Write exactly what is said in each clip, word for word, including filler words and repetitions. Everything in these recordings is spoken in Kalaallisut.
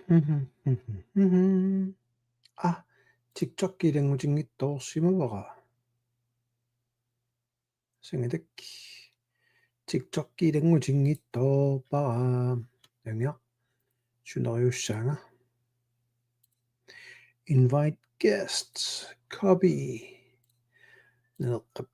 Mhm, mhm, mhm. Ah, TikTok ilanngutinngitsoorsimavara. Sangatak. TikTok ilanngutinngitsoorpara. Tanga. Suneriussaanga. Invite guests. Copy. Naleqqap.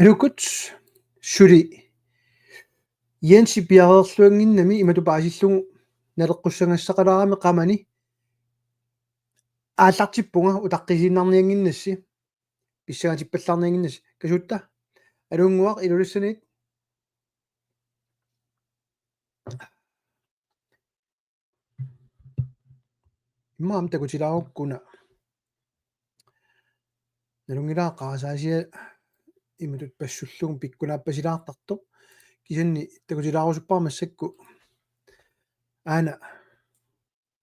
Aluukkut suli Jensi piareerluannginnami imatut paasillugu naleqqussagassaqalaarami qamani aallartippunga utaqqisiinnarniannginnassi pissangatippallarniannginnassi kasuutta aluunnguaq Ilulissaniit. Immaqa aamma takutilaarukkuna. Nalunngilara qarasaasiaq imatut passullugu pikkunaappasilaartartoq. Kisianni takutilaarusuppara massakkut. Aana.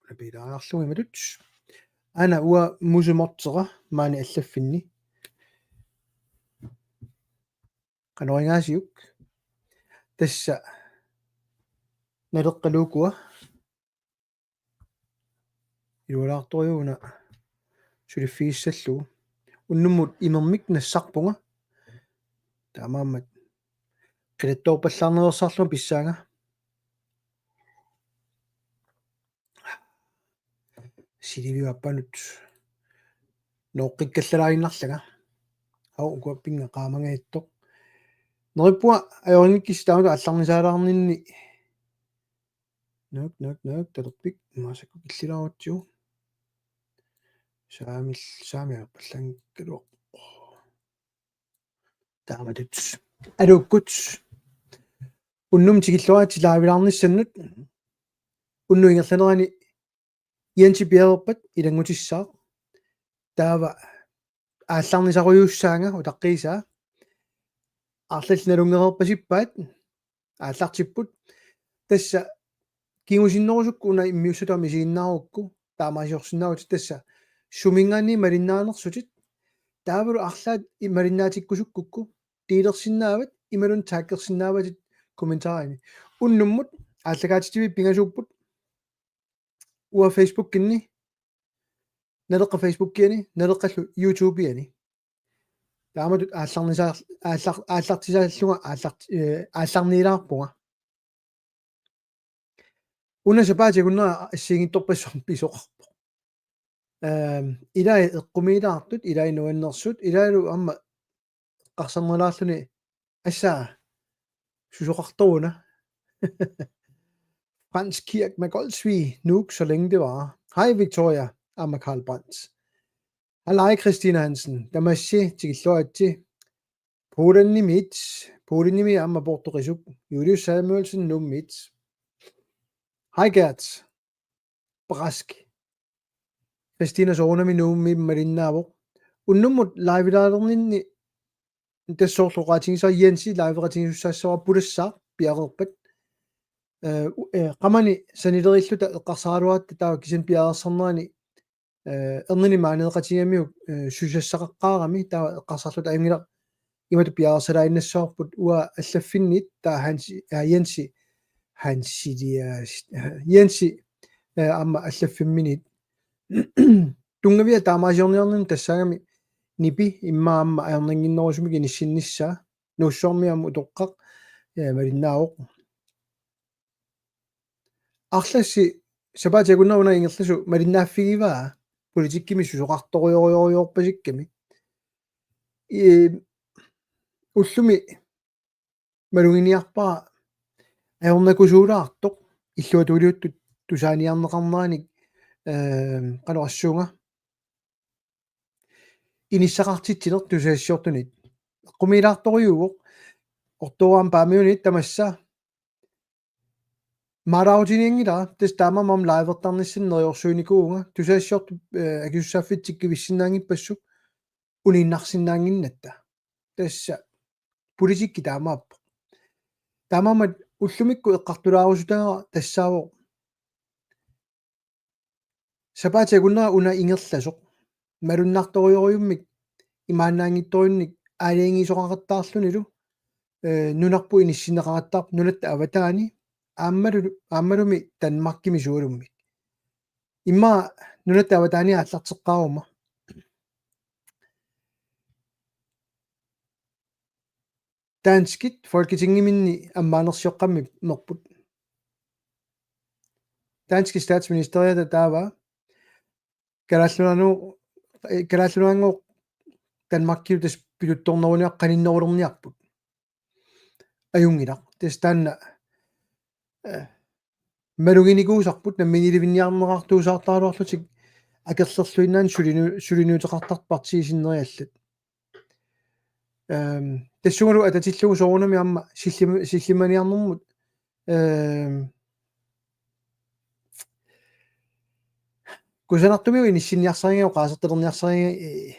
Una piilaariarlugu imatut. Aana uanga Muse Motzera maani allaffinni. Qanoq ingaasiuk. Tassa naleqqaluukua. Ilualaartorujuuna suliffigissallugu. Unnummut imermik nassarpunga. Taamaammat qilattoorpallaarnerussarlunga pissaanga. Siliviup appanut nooqqikkallalaaginnarlanga. Au, ukuappinnga qaamangaattoq. Neriuppunga ajorinngikkussi taamatut aallarnisaalaarninni. Nuuk, nuuk, nuuk, talerpik, massakkut killilaarutsigu. Saamil-, saamiarpallaanngikkaluarpoq. Taamatut. Aluukkut. Unnuk tikilluaritsi live-ilaarnissannut. Unnuk ingerlanerani Jensi piareerpat ilanngutissaaq. Taava aallarnisarujuussaanga utaqqiisaa. Arlallit nalunngereerpasippaat aallartipput. Tassa kingusinnerusukkut una immiussatut aamma isiginnaarukku taamaaliorsinnaavutit tassa suminngaanniit malinnaanersutit. Taavalu arlaat i-, malinnaatikkusukkukku delersinnaavat imaluunniit taggersinnaavatit kommentarimi. Unnummut aallakaatitsiviit pingasuupput. Uanga Facebookinni, Naleqqap Facebookiani, Naleqqallu YouTubeiani. Taamatut aallarnisaa-, aallar-, aallartisaallunga aallart-, eh, aallarniilaarpunga. Una sapaatip akunnera assigiinngitsorpassuarnik pisoqarpoq. Ehm, ilai eqqumiilaartut, ilai nuannersut, ilaalu aamma eqqarsarnalaarluni assa susoqartoruna. Frans Kirk med Goldsvig, Nuuk, så længe det varer. Hej Victoria, aamma Karl Brandt. Halaj Christina Hansen, tamassi tikilluaritsi. Polenimiit, Polenimi aamma Portuqisup. Julius Samuelsen, Nuummiit. Hej Gert. Brask. Christina soorunami Nuummi malinnaavoq. Unnummut live-ilaalerninni tassa soorlu oqaatigisara Jensi live-eqatigiisussaassavara pulassaaq piareerpat. Eh, u-, eh, qamani sanilerilluta eqqarsaraluaratta taava kisianni piareersarnerani, eh, erninik maaneeqatigigamiguk, eh, susassaqaqqaarami taava eqqarsarluta ajunngilaq imatut piareersalaaginnassavarput uanga allaffinnit taava Hansi, aa, Jensi, Hansi, Jensi, eh, aamma allaffimminit. Tunngavia taamaaliorniarnini tassaagami nipi immaqa aamma ajornannginnerusumik inissinnissaa, Nuussuarmi aamma utoqqaq, eh, malinnaavoq. Arlassi sapaatip akunnera una ingerlasoq malinnaaffigivaa politikkimi susoqartorujorujorujoorpasikkami. Ii, ullumi maluginiarpara ajornakusuulaartoq illuatungiliuttut tusaaniarneqarneranik, ehm, qanoq oqassuunga. Inissaqartitsineq tusagassiortunit. Eqqumiilaartorujuuvoq. Ortoraam paamiunit tamassa. Maalaarutinianngilara, tassa taamaammat live-ertarnissannut neriorsuinikuuvunga. Tusagassiortut, eh, akisussaaffiit tikkuvissinnaanngippassuk uniinnarsinnaannginnatta. Tassa politikki taamaappoq. Taamaammat ullumikkut eqqartulaarusutagara tassaavoq Sapaatip akunnera una ingerlasoq malunnartorujorujummik imaannaanngitsorujunnik aalajangiisoqaqattaarlunilu, eh, nunarput inissinneqaqattaarpoq nunatta avataani aammalu-, aammalumi Danmarkimi sualummik. Immaqa nunatta avataani aallarteqqaaruma. Danskit Folketingiminni ammaanersioqqammerput. Danskit statsministeriata taava Kalaallit Nunaannu-, eh, Kalaallit Nunaanngooq Danmarkilu tassa pituttorneruniarpoq qaninnerulerniarput. Ajunngilaq. Tassa taanna, eh, maluginikuusarput namminiilivinniarneqartuusaartaraluarlutik akerlerluinnaani sulinu-, sulinuuteqartartut partiit sinneriallat. Ehm, tassungalu atatillugu soorunami aamma sillim-, sillimaniarnermut, ehm, kusanartumik inissinniarsariga oqaasertalerniarsariga, eh,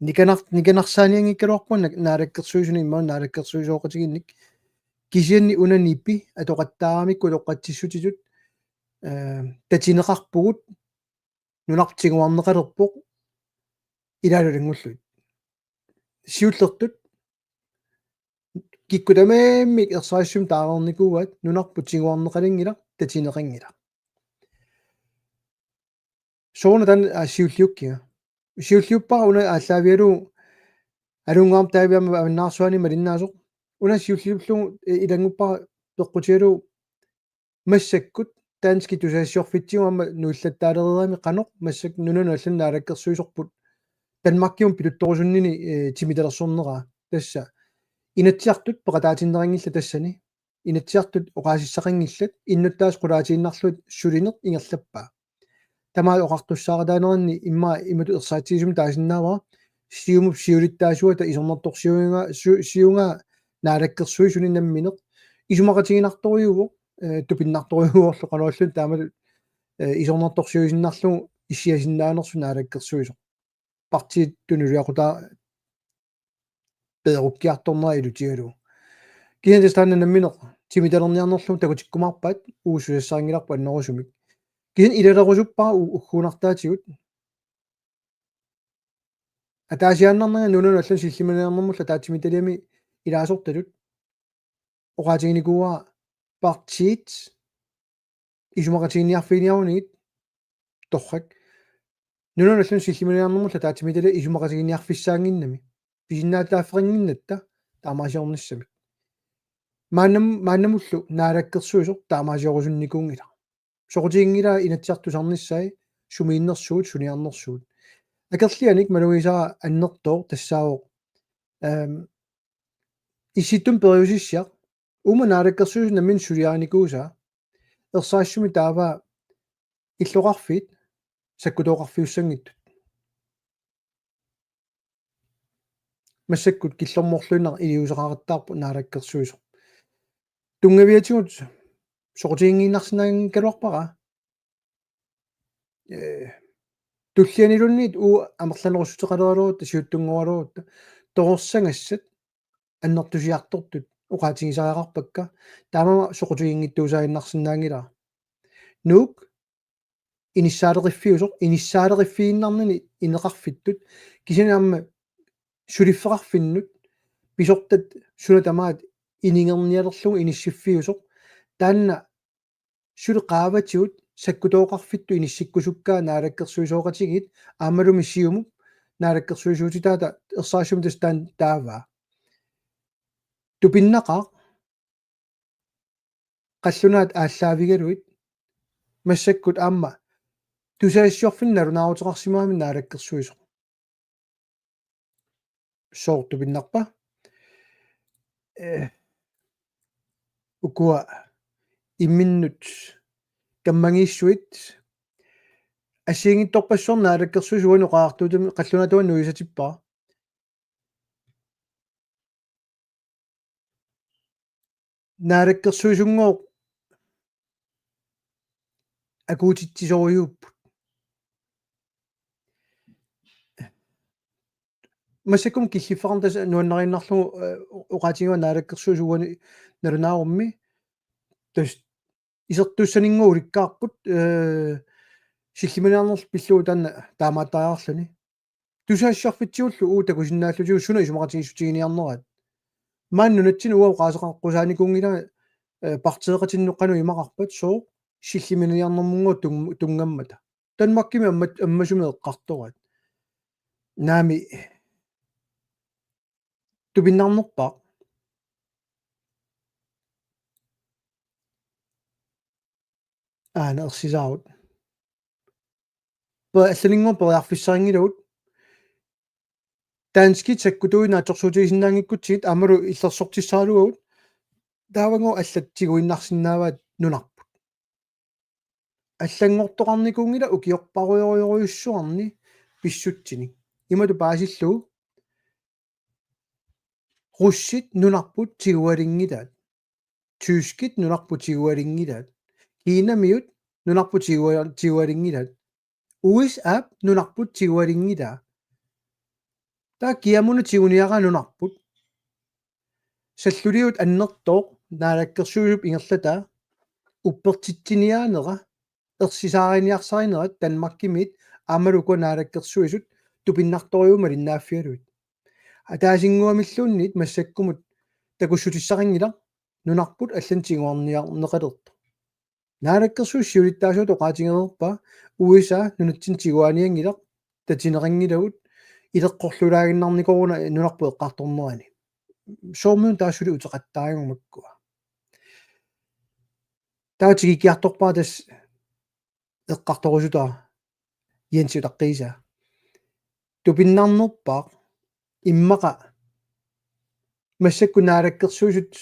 nikanar-, nikanarsaanianngikkaluarpunga na-, naalakkersuisuni immaqa naalakkersuisooqatigiinnik. Kisianni una nipi atoqattaaramikku atoqqatsissutitut, eh, tatineqarpugut nunarput tiguarneqalerpoq ilaalu ilanngullugit. Siullertut kikkut tamarmik ersarissumik taareernikuuaat nunarput tiguarneqalinngilaq, tatineqanngilaq. Sooruna taanna, aa, siulliukkiga. Siulliuppara una aallaavigalugu Alunnguamik Davidimut avannaarsuani malinnaasoq. Una siulliullugu, eh, ilannguppara peqqutigalugu massakkut danskit tusagassiorfitsigut aamma nuillattaalereerami qanoq massakkut nunanut allanut naalakkersuisorput Danmarkimut pituttorusunnini, eh, timitalersorneraa. Tassa Inatsisartut peqataatinneqanngillat tassani. Inatsisartut oqaasissaqanngillat, innuttaasut qulaatiinnarlugit sulineq ingerlappaa. Tamaat oqartussaaqqataaneranni immaqa imatut ersaatsigisumik taasinnaavara, Siumup siulittaasuata isornartorsiuiga-, su-, siugaa naalakkersuisuni nammineq isumaqatiginartorujuuvoq, eh, tupinnartorujuuvorlu qanoq ililluni taamatut, eh, isornartorsiuisinnarlugu issiasinnaanersoq naalakkersuisoq. Partiit tunuliaqutaa peerukkiartornera ilutigalugu. Kisianni tassa taanna nammineq timitalerniarnerlugu takutikkumaarpaat, uagut susassarinngilarput annerusumik. Kisianni ilalerusuppara u-, ugguunartaatigut. Ataasiaannarnanga nunanut allanut sillimaniarnermullu ataatsimiititaliami ilaasortatut oqaatiginikuuara partiit isumaqatiginniarfiginiarunigit torrak. Nunanut allanut sillimaniarnermullu ataatsimiititaliaq isumaqatiginniarfissaannginnami. Pisinnaatitaaffeqannginnatta taamaasiornissamik. Maannam-, maannamullu naalakkersuisoq taamaasiorusuninnikuunngilaq. Soqutiginngilaa Inatsisartut tusarnissaat sumiinnersugut, suniarnersugut. Akerlianik malugisara annertooq tassaavoq, ehm, Issittumi periusissiaq, uuma naalakkersuisut nammineq suliarinikuusaa, ersarissumik taava illoqarfiit sakkutooqarfiussanngitsut. Massakkut killormorluinnaq iliuuseqaqattaarpoq naalakkersuisoq. Tunngaviatigut soqutiginngiinnarsinnaanngikkaluarpara. Eh, tullianiluunniit uagut amerlanerussuteqaleraluarutta, siuttunngoraluarutta, torersagassat annertusiartortut oqaatigisariaqarpakka, taamaammat soqutiginngitsuusaaginnarsinnaanngilara. Nuuk inissaaleqiffiusoq, inissaaleqiffigiinnarnani ineqarfittut, kisianni aamma suliffeqarfinnut, pisortat suna tamaat iningernialerlugu inissiffiusoq, taanna suli qaavatigut sakkutooqarfittut inissikkusukkaat naalakkersuisooqatigiit aammalumi Siumup naalakkersuisuutitaata ersarissumik tassa taanna taavaa. Tupinnaqaaq qallunaat aallaavigalugit massakkut aamma tusagassiorfinnut nalunaaruteqarsimagami naalakkersuisoq. Sooq tupinnarpa? Eh, ukua imminnut kammagiissuit assigiinngitsorpassuarnik naalakkersuisut uani oqariartuutimi qallunaatuani nuisatippara. Naalakkersuisunngooq akuutitsisorujuupput. Massakkut killiffeqarneq tassa nuannariinnarlugu, eh, oqaatigivara naalakkersuisut uani nalunaarummi. Tassa isertussaninnguulikkaarput, eh, Sillimaniarnerlu pillugu taanna taamaattariarluni. Tusagassiorfitsigullu uagut takusinnaallutigu suna isumaqatigiissutiginiarneraat. Maani nunatsinni uanga oqaaseqaqqusaanikuunngilanga, eh, partiiqatinnut qanoq imaqarpat sooq sillimaniarnermut tung-, tunngammata. Danmarkimi amma-, ammasumik eqqartoraat. Naamik tupinnarnerpaaq. Aana ersisaarut. Pe-, allaninngooq periarfissarinngilagut. Danskit sakkutuui naatsorsuutigisinnaanngikkutsigit aammalu illersortissaraluagut. Taavagooq allat tiguinnarsinnaavaat nunarput. Allanngortoqarnikuunngilaq ukiorparujorujussuarni pissutsinik. Imatut paasillugu. Russit nunarput tigualinngilaat. Tyskit nunarput tigualinngilaat. Kinamiut nunarput tigua-, tigualinngilaat. U S A-p nunarput tigualinngilaa. Taava kiamuna tiguniaraa nunarput. Salluliut annertooq naalakkersuisup ingerlataa uppertitsiniaanera ersisaariniarsarinerat Danmarkimiit aammalu ukua naalakkersuisut tupinnartorujuuvoq malinnaaffigalugit. Ataasinnguamilluunniit massakkumut takussutissaqanngilaq nunarput allanut tiguarniarneqalertoq. Naalakkersuisut siulittaasuata oqaatigereerpaa U S A nunatsinni tiguaanianngilaq tatineqanngilagut ileqqorlulaaginnarnikuuguna nunarput eqqartornerani. Soormiuna taassuliaq uteqattaarigama makkua. Taava tikikkiartorpara tassa eqqartorusutara Jensi utaqqiisaa. Tupinnarnerpaaq immaqa massakkut naalakkersuisut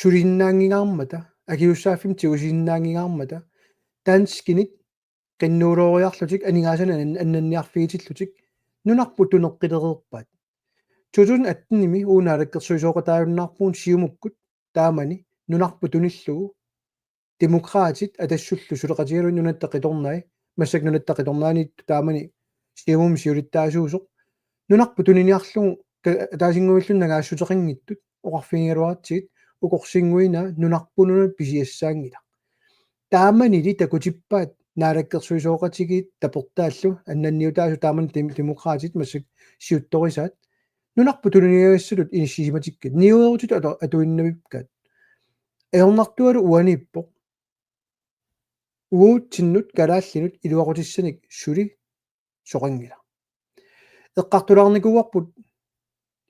sulisinnaanngingaarmata, akisussaaffimmik tigusisinnaanngingaarmata, danskinit qinnuulooriarlutik aningaasanik an-, annanniarfigitillutik nunarput tuneqqilereerpaat. To tusind atten-imi uagut naalakkersuisooqataajunnaarpugut Siumukkut taamani nunarput tunillugu Demokraatit Atassullu suleqatigalugit Nunatta Qitornai, massakkut Nunatta Qitornaaniittut taamani Siumumi siulittaasuusoq. Nunarput tuniniarlugu ka-, ataasinnguamilluunniit nangaassuteqanngitsut oqarfigigaluaratsigit ukorsiinnguinaa nunarput nunat pisiassaanngilaq. Taamanili takutippaat naalakkersuisooqatigiit tapertaallu annanniutaasut taamani dem-, Demokraatit massakkut siuttorisaat nunarput tuniniagassatut inissisimatikkat niuerutitut atu-, atuinnavippaat. Ajornartualu uaniippoq. Uagutsinnut kalaallinut iluaqutissanik suli soqanngilaq. Eqqartulaarnikuuarput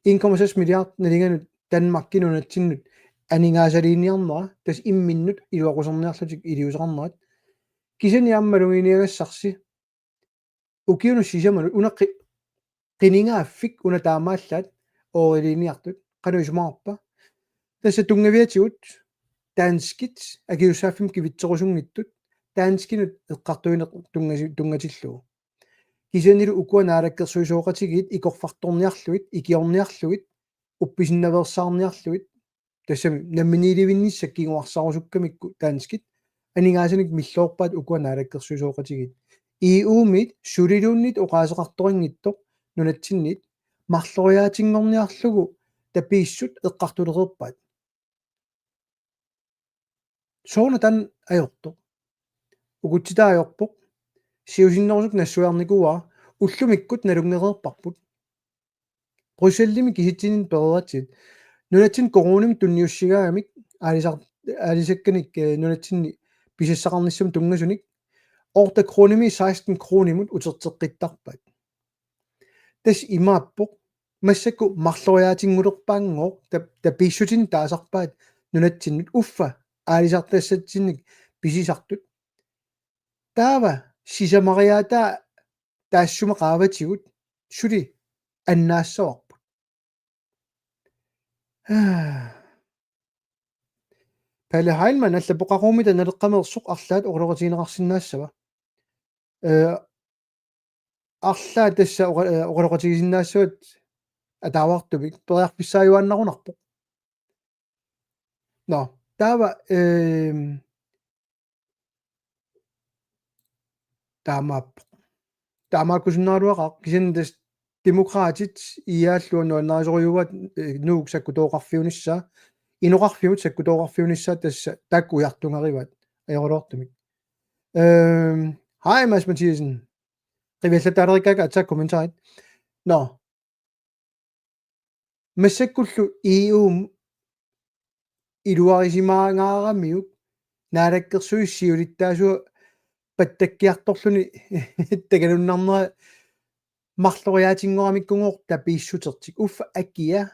en komma seks milliard nalinganut Danmarkip nunatsinnut aningaasaliiniarnera tassa imminnut iluaquserniarlutik iliuuseqarnerat. Kisianni aamma maluginiagassarsi ukiunut sisamanut una qi-, qinigaaffik una taamaallaat ooriliiniartut qanoq isumaqarpa. Tassa tunngaviatigut danskit akisussaaffimmik kivitserusunngitsut danskinut eqqartuineq tunnga-, tunngatillugu. Kisiannili ukua naalakkersuisooqatigiit ikorfartorniarlugit, ikiorniarlugit, uppisinnaveersaarniarlugit, tassami namminiilivinnissaq kinguarsarusukkamikku danskit aningaasanik milloorpaat ukua naalakkersuisooqatigiit. E U-miit suliluunniit oqaaseqartoqanngitsoq nunatsinniit marloriaatinngorniarlugu tapiissut eqqartulereerpaat. Sooruna taanna ajortoq. Ukutsitaa ajorpoq. Siusinnerusukkut nassuiarnikuuara ullumikkut nalunngereerparput. Bruxellesimi kisitsininni pereeratsigit. Nunatsinni koruunimik tunniussagaagamik aalisar-, aalisakkanik, eh, nunatsinni pisassaqarnissamut tunngasunik otte kronimiit seksten kronimut uterteqqittarpaat. Tassa imaappoq massakkut marloriaatinngulerpaanngooq ta-, tapiissutinik taasarpaat nunatsinnut uffa aalisartassatsinnik pisisartut. Taava sisamariaataa taassuma qaavatigut suli annaassavarput. Palle Heilmann allappoq: Qaqugumitta Naleqqameersoq arlaat oqaloqatigineqarsinnaassava? Eh, arlaat tassa oqa-, eh, oqaloqatigisinnaassavat ataavartumik, periarfissaajuaannarunarpoq. Nå, taava, ehm, taamaappoq. Taamaakkusunnaagaluaqaaq, kisianni tassa Demokraatit IA-llu nuannarisorujuugaat, eh, Nuuk sakkutooqarfiunissaa, inoqarfimmut sakkutooqarfiunissaa tassa taakku ujartugarivaat ajoraluartumik. Øhm, hej, Mads Mathiasen. Qiviallattaalereerikka aatsaat kommentarit. Nå. Massakkullu E U iluarisimaangaaramiuk naalakkersuisut siulittaasuat pattakkiartorluni takulinnarnera marloriaatinngoramikkugooq tapiissutertik. Uffa akia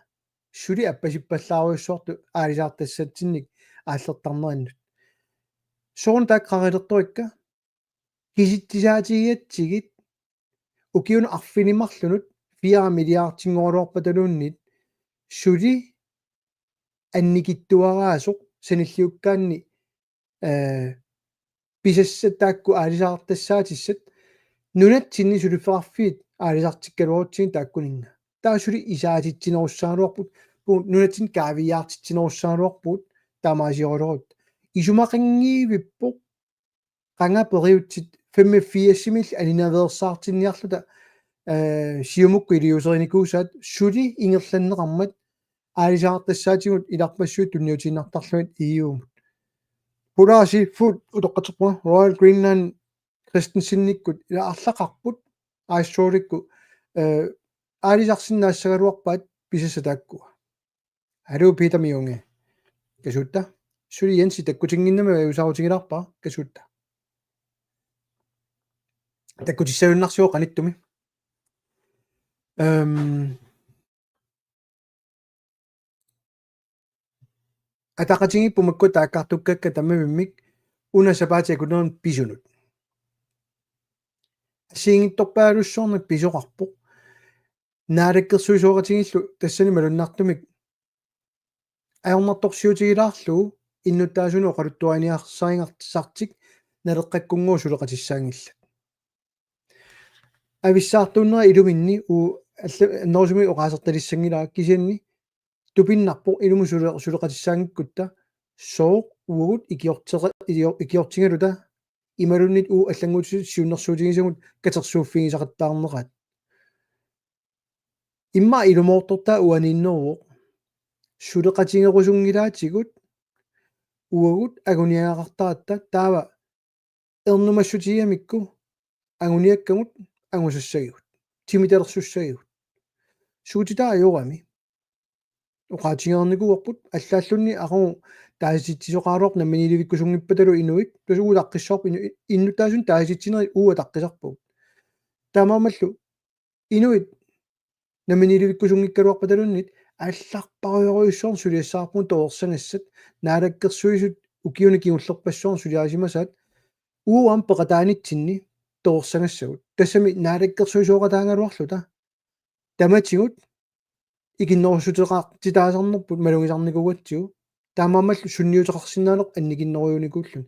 suli appasippallaarujussuartut aalisaartassatsinnik aallertarnerinnut. Soorlu taakku qarilertorikka kisitsisaatigigatsigit ukiunut arfineq-marlunut fire milliardinngorluarpataluunniit suli annikitsuaraasoq sanilliukkaanni, eh, pisassat taakku aalisaartassaatissat nunatsinni suliffeqarfiit aalisartikkaluarutsigit taakkuninnga. Taava suli isaatitsinerussagaluarpugut, pugut nunatsinni kaaviiaartitsinerussagaluarpugut taamaasiorluta. Isumaqanngivippoq qanga periutsit femogfirsimiilli alinaveersaartinniarluta, eh, Siumukkut iliuuserinikuusaat suli ingerlanneqarmat aalisaartassaatigut ilarpassuit tunniutiinnartarlugit E U-mut. Pulaasi Food utoqqatserpunga Royal Greenland Christensenikkut ila arlaqarput Ice Trollikkut, eh, aalisarsinnaassagaluarpaat pisassat taakkua. Hallo, Peter Mionge. Kasuutta. Suli Jensi takkutinnginnami ajuusaarutigilaarpara. Kasuutta. Takkutissagunnarsivoq qanittumi. Øhm, ataqatigiipput makku taakkartukkakka tammavimmik una sapaatip akunneri pisunut. Assigiinngitsorpaalussuarnik pisoqarpoq. Naalakkersuisooqatigiillu tassani malunnartumik ajornartorsiutigilaarlugu innuttaasunut oqaluttuariniarsarigassartik Naleqqakkunngooq suleqatissaanngillat. Avissaartuunnera iluminni uu alla-, annerusumik oqaasertalissanngilara kisianni tupinnarpoq ilumut sule-, suleqatissaanngikkutta sooq uagut ikiorteqa-, ikio-, ikiortigaluta imaluunniit uu allannguutisut siunnersuutigisagut katersuuffigisaqattaarneqaat. Immaqa ilumoortortaa uaniinneruvoq. Suleqatigerusunngilaatigut uagut anguniagaqartaratta taava ernumassutigigamikkit anguniakkagut angusassagigut. Timitalersussagigut. Suutitaa ajorami. Oqaatigereernikuuarput allaallunni aqagu taasititsisoqaraluarpoq namminiilivikkusunngippatalu inuit, tassa uagut ataqqissavarput inu-, innuttaasunut taasititsinerit uagut ataqqisarpagut. Taamaammallu inuit namminiilivikkusunngikkaluarpataluunniit allarparujorujussuarnik suliassavarput torersagassat, Naalakkersuisut ukiuni kingullerpassuarni suliarisimasaat uagut aamma peqataanitsinni torersagassagut. Tassami naalakkersuisooqataagaluarluta tamatigut ikinnerussuteqartitaasarnerput malugisarnikuugatsigu. Taamaammallu sunniuteqarsinnaaneq annikinnerujuunikuulluni.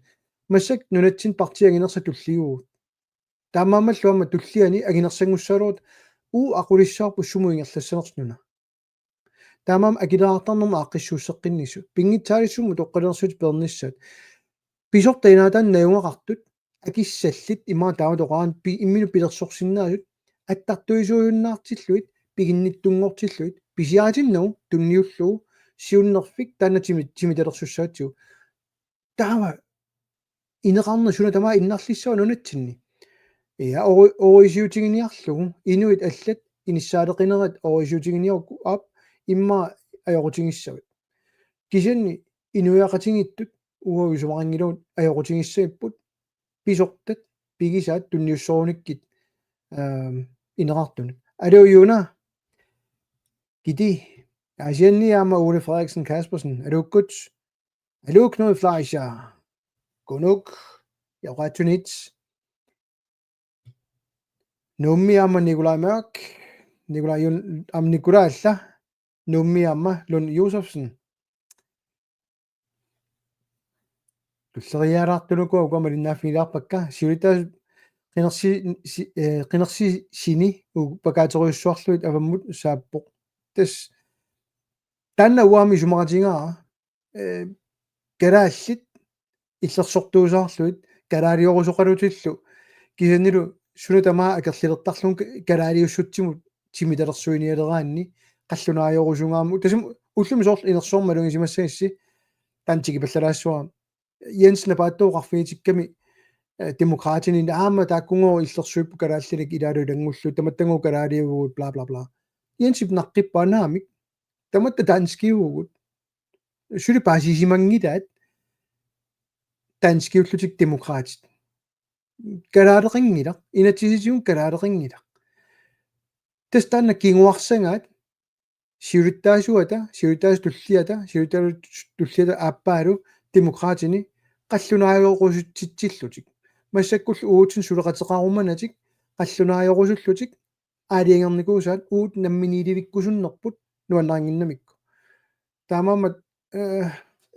Massakkut nunatsinni partiit anginersat tulliuvugut. Taamaammallu aamma tulliani anginersanngussagaluarutta uagut aqulissavarput sumut ingerlassanersoq nuna. Taamaammat akileraartarnermut aaqqissuusseqqinnissaq. Pinngitsaaliissummik utoqqalinersiutit peernissaat. Pisortat inaataanni najugaqartut akissallit immaqa taamatoqaran pi-, imminut pilersorsinnaasut attartuisuujunnaartillugit, piginnittunngortillugit, pisiaritinnagu tunniullugu siunnerfik taanna timi-, timitalersussaatsigu. Taava ineqarneq suna tamaat innarlissava nunatsinni. Ja, ori-, orisiutiginiarlugu inuit allat inissaaleqinerat orisiutiginiarukku aap immaqa ajoqutigissavat. Kisianni inuiaqatigiittut uagut isumaqanngilagut ajoqutigissagipput pisortat pigisaat tunniussorunikkit, øhm, ineqartunut. Aluu Juna. Kiti. Asianni aamma Ole Frederiksen Kaspersen. Aluukkut. Aluu Knud Fleischer. Kunuuk. Joqaatsunit. Nuummi aamma Nikolaj Mørk. Nikolaj Jun-, aamma Nikolaj alla. Nuummi aamma Lund Josefsen. Tulleriiaalaartullu ukua malinnaaffigilaarpakka. Siulittaasut qinersi-, si-, eh, qinersisini uku pakaaterujussuarlugit avammut saappoq. Tassa taanna uanga isumaqatigaara, eh, kalaallit illersortuusaarlugit kalaaliorusoqalutillu kisiannili suna tamaat akerlilertarlugu kalaaliussutsimut timitalersuinialeraanni qallunaajorusugaammat. Tassami ullumi soorlu inersuarmi malugisimassagissi taanna tikipallalaassavara. Jens Napaattooq oqarfigitikkami eh, Demokraatinit aamma taakkununnga illersuipput kalaallinik ilaalu ilanngullugu tamatta-una kalaaliuvugut bla bla bla. Jensip naqqippaa naamik. Tamatta danskiuvugut. Suli paasisimanngilaat danskiullutik Demokraatit. Kalaaleqanngilaq, inatsisitigut kalaaleqanngilaq. Tassa taanna kinguarsagaat siulittaasuata, siulittaasup tulliata, siulittaasup tulliata aappaalu Demokraatini qallunaajorusutsitsillutik. Massakkullu uatsinnut suleqateqarumanatik qallunaajorusullutik aalajangernikuusaat uagut namminiilivikkusunnerput nuannarinnginnamikku. Taamaammat, eh,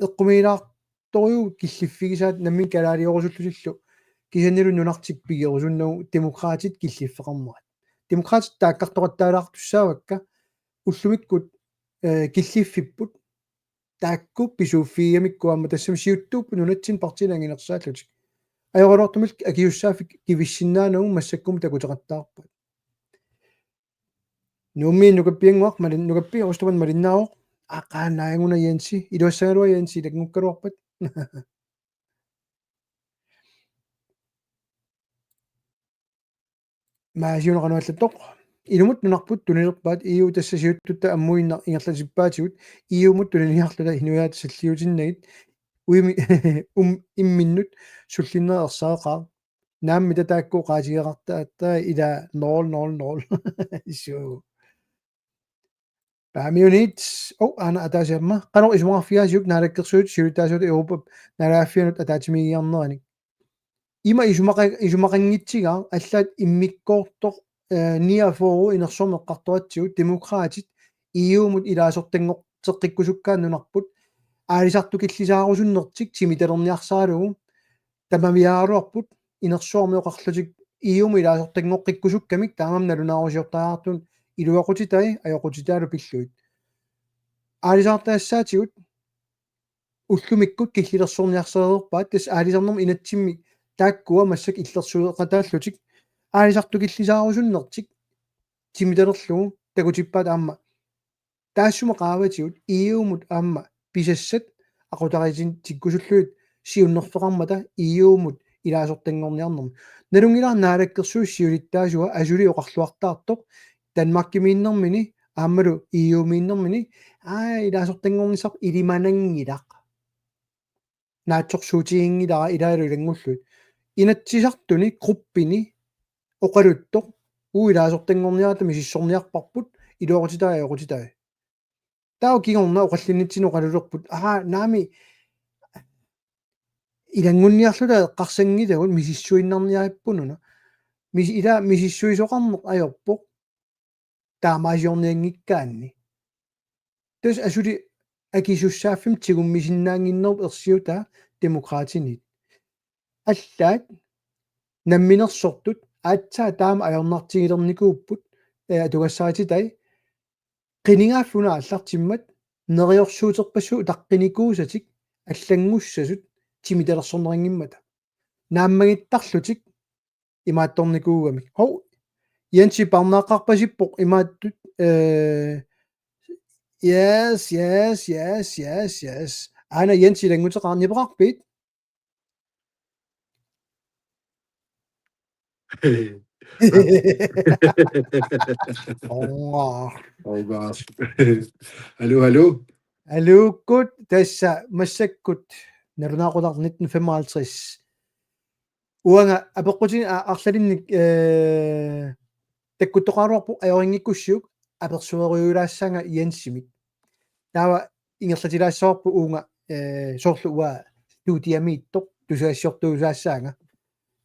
eqqumiilaartorujuuvoq killiffigisaat nammineq kalaaliorusullutillu kisiannili nunartik pigerusunnagu Demokraatit killiffeqarnerat. Demokraatit taakkartoqattaalaartussaavakka ullumikkut, eh, killiffipput taakku pisuuffigigamikku aamma tassami siuttuupput nunatsinni partiinit anginersaallutik. Ajoraluartumillu akisussaaffik kivissinnaanagu massakkumut takuteqattaarpaat. Nuummi nukappiannguaq malin-, nukappiaq Ostermann malinnaavoq. Aqaanaaguna Jensi, iluassagaluaq Jensi ilanngukkaluarpat. Maasiuna qanoq allattoq. Ilumut nunarput tunilerpaat E U tassa siuttutta ammuinnaq ingerlatippaatigut E U-mut tuniniarluta inuiaat salliutinnagit uimi-, um, imminnut sullinnera ersareqaaq. Naammi taakku oqaatigeqartaat ila nul nul nul. Suu. Paamiunit, oh, aana ataasiamma. Qanoq isumaqarfigaasiuk naalakkersuisut siulittaasuata Europap naalagaaffianut ataatsimiigiarneranik? Ima isumaqa-, isumaqanngitsigaaq allaat immikkoortoq, eh, niogfyrre inersuarmi eqqartoratsigu Demokraatit E U-mut ilaasortanngorteqqikkusukkaat nunarput aalisartukillisaarusunnertik timitalerniarsaralugu tamamiaaraluarput inersuarmi oqarlutik E U-mut ilaasortanngoqqikkusukkamik taamaammat nalunaarusiortariaqartunut iluaqutitai ajoqutitaalu pillugit. Aalisartaassaatigut ullumikkut killilersorniarsareerpaat tassa aalisarnermut inatsimmi taakkua massakkut illersueqataallutik aalisartukillisaarusunnertik timitalerlugu takutippaat aamma taassuma qaavatigut E U-mut aamma pisassat aqutariitinnikkusullugit siunnerfeqarmata E U-mut ilaasortanngorniarnermi. Nalunngilara naalakkersuisut siulittaasua asuli oqarluartaartoq Danmarkimiinnermini aammalu E U-miinnermini aa ilaasortanngornissaq ilimananngilaq. Naatsorsuutiginngilara ilaalu ilanngullugit. Inatsisartuni gruppini oqaluttoq uagut ilaasortanngorniaratta misissorniarparput iluaqutitai ajoqutitai. Taava kingorna oqallinnitsinnut oqalulerput. Aa, naamik ilanngunniarluta eqqarsanngilakka misissuinnarniarippununa. Mis-, ila misissuisoqarneq ajorpoq. Taamaasiornianngikkaanni. Tassa asuli akisussaaffimmik tigummisinnaannginnerup ersiutaa Demokraatinit. Allaat namminersortut aatsaat taama ajornartigilernikuupput, eh, atugassarititaat qinigaaffik una aallartimmat neriorsuuterpassuit utaqqinikuusatik allanngussasut timitalersornerinngimmata. Naammagittarlutik imaattornikuugamik. Hov, Jensi parnaaqqarpasippoq imaattut, eh, yes, yes, yes, yes, yes. Aana Jensi ilannguteqaaq nipeqarpit? Onga. Oh gosh. Hallo, hallo. Hallo, kut, tassa massakkut. Nalunaaqutaq nitten femoghalvtreds. Uanga apeqqutini a-, arlalinnik, eh, takkuttoqaraluarpoq ajorinngikkukku apersuerujuulaassaanga Jensimik. Taava ingerlatilaassavarput uunga, eh, soorlu uanga studiamiittoq tusagassiortuusaassaanga.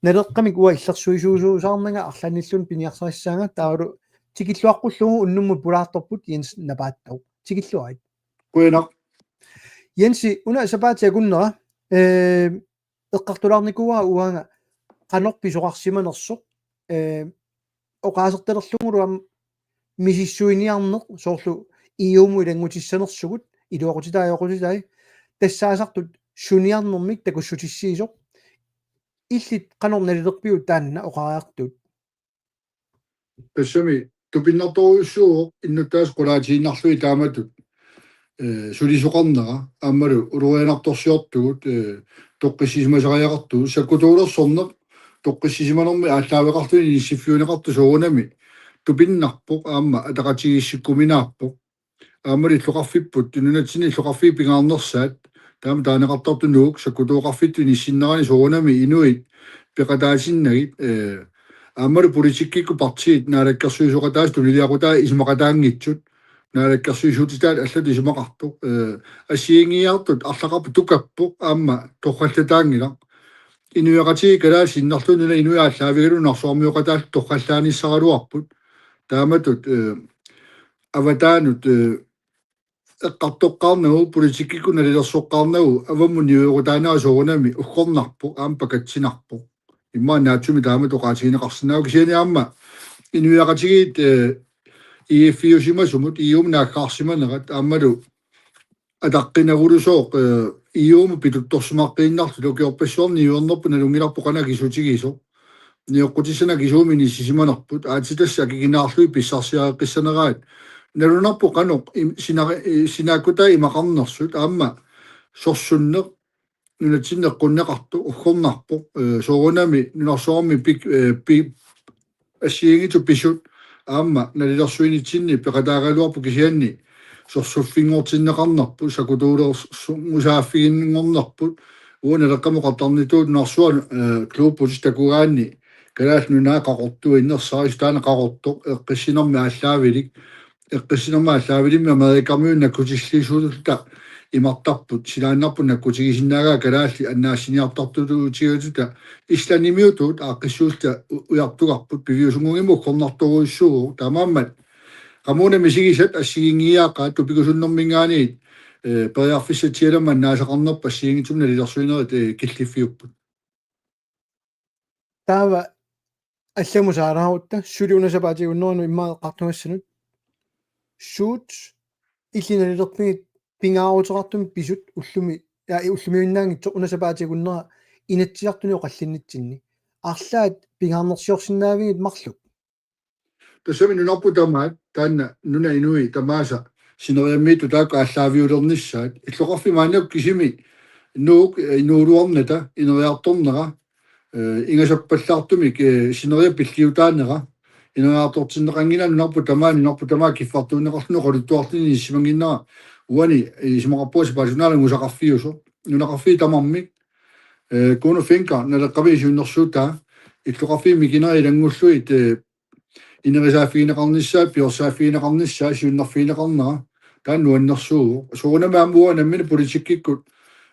Naleqqamik uanga illersuisuusuusaarnanga arlaannilluunniit piniarsarissaanga taavalu tikilluaqqullugu unnummut pulaartorput Jens Napaattooq. Tikilluarit. Qujanaq. Jensi, una sapaatip akunnera, eh, eqqartulaarnikuuara uanga qanoq pisoqarsimanersoq, eh, oqaasertalerlugulu aamma misissuiniarneq soorlu E U-mut ilanngutissanersugut iluaqutitai ajoqutitai tassaasartut suniarnermik takussutissiisoq illit qanoq nalilerpiuk taanna oqariartut? Tassami tupinnartorujussuuvoq innuttaasut qulaatiinnarlugit taamatut, eh, sulisoqarnera aammalu ulorianartorsiortugut, eh, toqqissisimasariaqartugut sakkutuulersorneq toqqissisimanermi aallaaveqarluni inissiffiuneqartoq soorunami tupinnarpoq aamma ataqatigiissikkuminaappoq. Aamma illoqarfipput, nunatsinni illoqarfiit pingaarnersaat, taama taaneqartartut Nuuk, sakkutooqarfittut inissinnerani soorunami inuit peqataasinnagit, eh, aammalu politikkikkut partiit naalakkersuisooqataasut tuniliaqutaat isumaqataanngitsut, naalakkersuisuutitaat allatut isumaqartoq, eh, assigiinngiiaartut arlaqarput tukappoq aamma torrallataanngilaq. Inuiaqatigiit kalaallit sinnerlugit nunap inui aallaavigalugu nunarsuarmioqataallu torrallaanissaraluarput. Taamatut, eh, avataanut, eh, eqqartoqqaarnagu, politikkikkut nalilersoqqaarnagu avammut niuerutaanera soorunami uggornarpoq, aamma pakatsinarpoq. Immaqa naatsumik taamatut oqaatigineqarsinnaavoq, kisianni aamma inuiaqatigiit, eh, E F-iusimasumut, E U-mut naaggaarsimanerat aammalu ataqqinagulusooq, eh, E U-mut pituttorsimaqqiinnarluta ukiorpassuarni niuernerput nalunngilarput qanoq akisutigisoq. Nioqqutissanik akisuumik inissisimanerput, aatsitassat akikinaarlugit pissarsiareqqissaneraat. Nalunarpoq qanoq im-, sinari-, eh, sinaakkutai imaqarnersut, aamma sorsunneq nunatsinni eqqunneqartoq uggornarpoq, eh, soorunami nunarsuarmi pik-, eh, pi-, assigiinngitsut pisut aamma nalilersuinitsinni peqataagaluarput, kisianni sorsuffinngortinneqarnerput, sakkutoolersu-, -ngusaaffiginninngornerput, uanga Naleqqamut oqartarnittuut nunarsuaq, eh, klubbutit takugaanni Kalaallit Nunaat qaqortuinnarsarisut, taanna qaqortoq eqqissinermi aallaavilik, eqqissinermi aallaavilimmi Amerikamiut nakkutilliisuusulluta imartarput, silaannarput nakkutigisinnaagaat, kalaallit annaassiniartartuutigaluta Islandimiutut aaqqissuulluta u-, ujartugarput, piviusunngornermut uggornartorujussuuvoq. Taamaammat qamuuna misigisat assigiinngiiaaqaat, tupigusunnerminngaanniit, eh, periarfissatsialama annaasaqarnerput assigiinngitsut nalilersuinerit, eh, killiffiupput. Taava allamut saalaarutta suli una sapaatip akunneranut immaqa eqqartugassanut. Suut illit nalilerpigit pingaaruteqartumik pisut ullumi, ja, ullumiunnaanngitsoq una sapaatip akunnera Inatsisartuni oqallinnitsinni? Arlaat pingaarnersiorsinnaavigit marluk? Tassami nunarput tamaat, taanna nunap inui tamaasa sineriammiittut taakku aallaaviulernissaat. Illoqarfik maannakkut kisimi Nuuk, eh, inuuluarnata ineriartornera, eh, ingasappallaartumik, eh, sineriak pilliutaanera ineriartortinneqanngilaq, nunarput tamaat, nunarput tamaat kiffartuunneqarluni oqaluttuarluni inissisimannginnera. Uani, eh, isumaqarpunga sapaatip akunnera angusaqarfiusoq. Nunaqarfiit tamarmik, eh, Kuno Fencker Naleqqami siunnersuutaa, illoqarfiit mikinerit ilanngullugit, eh, inerisaaffigineqarnissaat, piorsaaffigineqarnissaat, siunnerfigineqarnera, taanna nuannersuuvoq. Soorunami aamma uanga nammineq politikkikkut,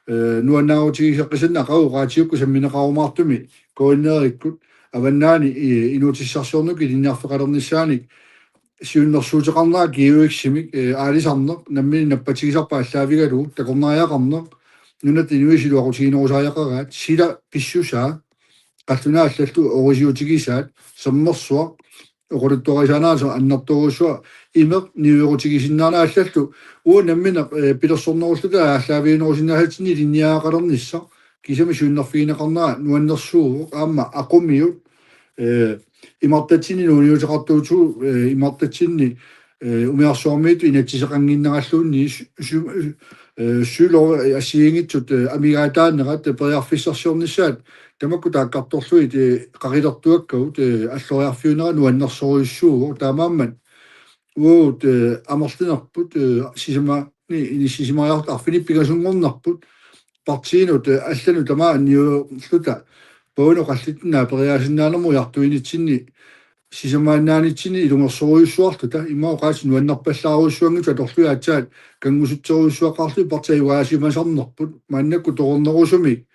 eh, nuannaarutigiseqqisannik aqagu oqaatigiukku sammineqarumaartumik K N R-ikkut, Avannaani, eh, inuutissarsiornikkut ilinniarfeqalernissaanik siunnersuuteqarnera G H-imik, eh, aalisarneq, nammineq nappatigisarput aallaavigalugu, takornariaqarneq, nunatta inuisa iluaqutiginerusariaqaraat, sila pissusaa, qallunaat allallu orisiutigisaat, sermersuaq, oqaluttuarisaanerat annertoorujussuaq, imeq niuerutigisinnaanera allallu, uagut nammineq, eh, pilersornerulluta aallaaviunerusinnaasatsinnik ilinniagaqalernissaq, kisimi siunnerfigineqarnera nuannersuuvoq, aamma aqumiut, eh, imartatsinni nuuniuteqartuutigut, eh, imartatsinni, eh, umiarsuarmiittut inatsiseqannginneralluunniit su-, su-, eh, sygler assigiinngitsut, eh, amigaataanerat, eh, periarfissarsiornissaat tamakku taakkartorlugit, eh, qaqilertuakkagut, eh, alloriarfiunera nuannersorujussuuvoq. Taamaammat uagut, eh, amerlinerput, eh, sisamaanni inissisimariarluta arfineq-pingasunngornerput partiinut, eh, allanut tamaat niuerluta Paunut oqallittut naaperiaasinnaanermut ujartuinitsinni sisamaannaanitsinni ilungersorujussuarluta, immaqa oqaatsit nuannerpallaarujussuanngitsut atorlugit aatsaat kanngusutserujussuaqarlugit partiit ajugaasimasarnerput, maannakkut toqornerusumik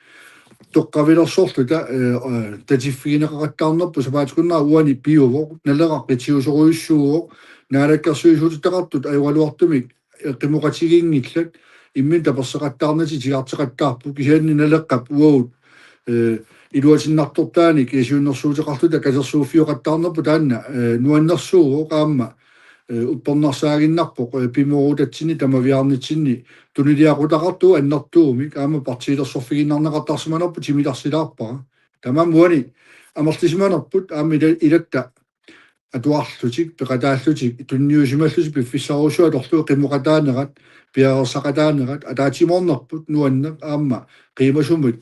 toqqavilersorluta, eh, eh, tatiffigineqaqattaarnerput sapaatip akunnera uani piuvoq, Naleraq qitiusorujussuuvoq, naalakkersuisuutitaqartut ajoraluartumik eqqumaqatigiinngillat, imminut taperseqattaarnatik tigorteqattaarput, kisianni Naleqqap uagut, eh, iluatinnartortaanik, eh, siunnersuuteqarluta katersuuffioqattaarnerput taanna, eh, nuannersuuvoq aamma, eh, uppernarsaaginnarpoq, eh, pimoorutatsinni tamaviaarnitsinni tuniliaqutaqartugut annertuumik, aamma partiilersorfigiinnarneqartarsimanerput timitarsilaarpara. Tamanna uani amerlisimanerput aamma ila-, ilatta atuarlutik, peqataallutik, tunniusimallutik piffissarujussuaq atorlugu qimmuqataanerat, piareersaqataanerat, ataatsimoornerput nuanneq aamma qiimasumik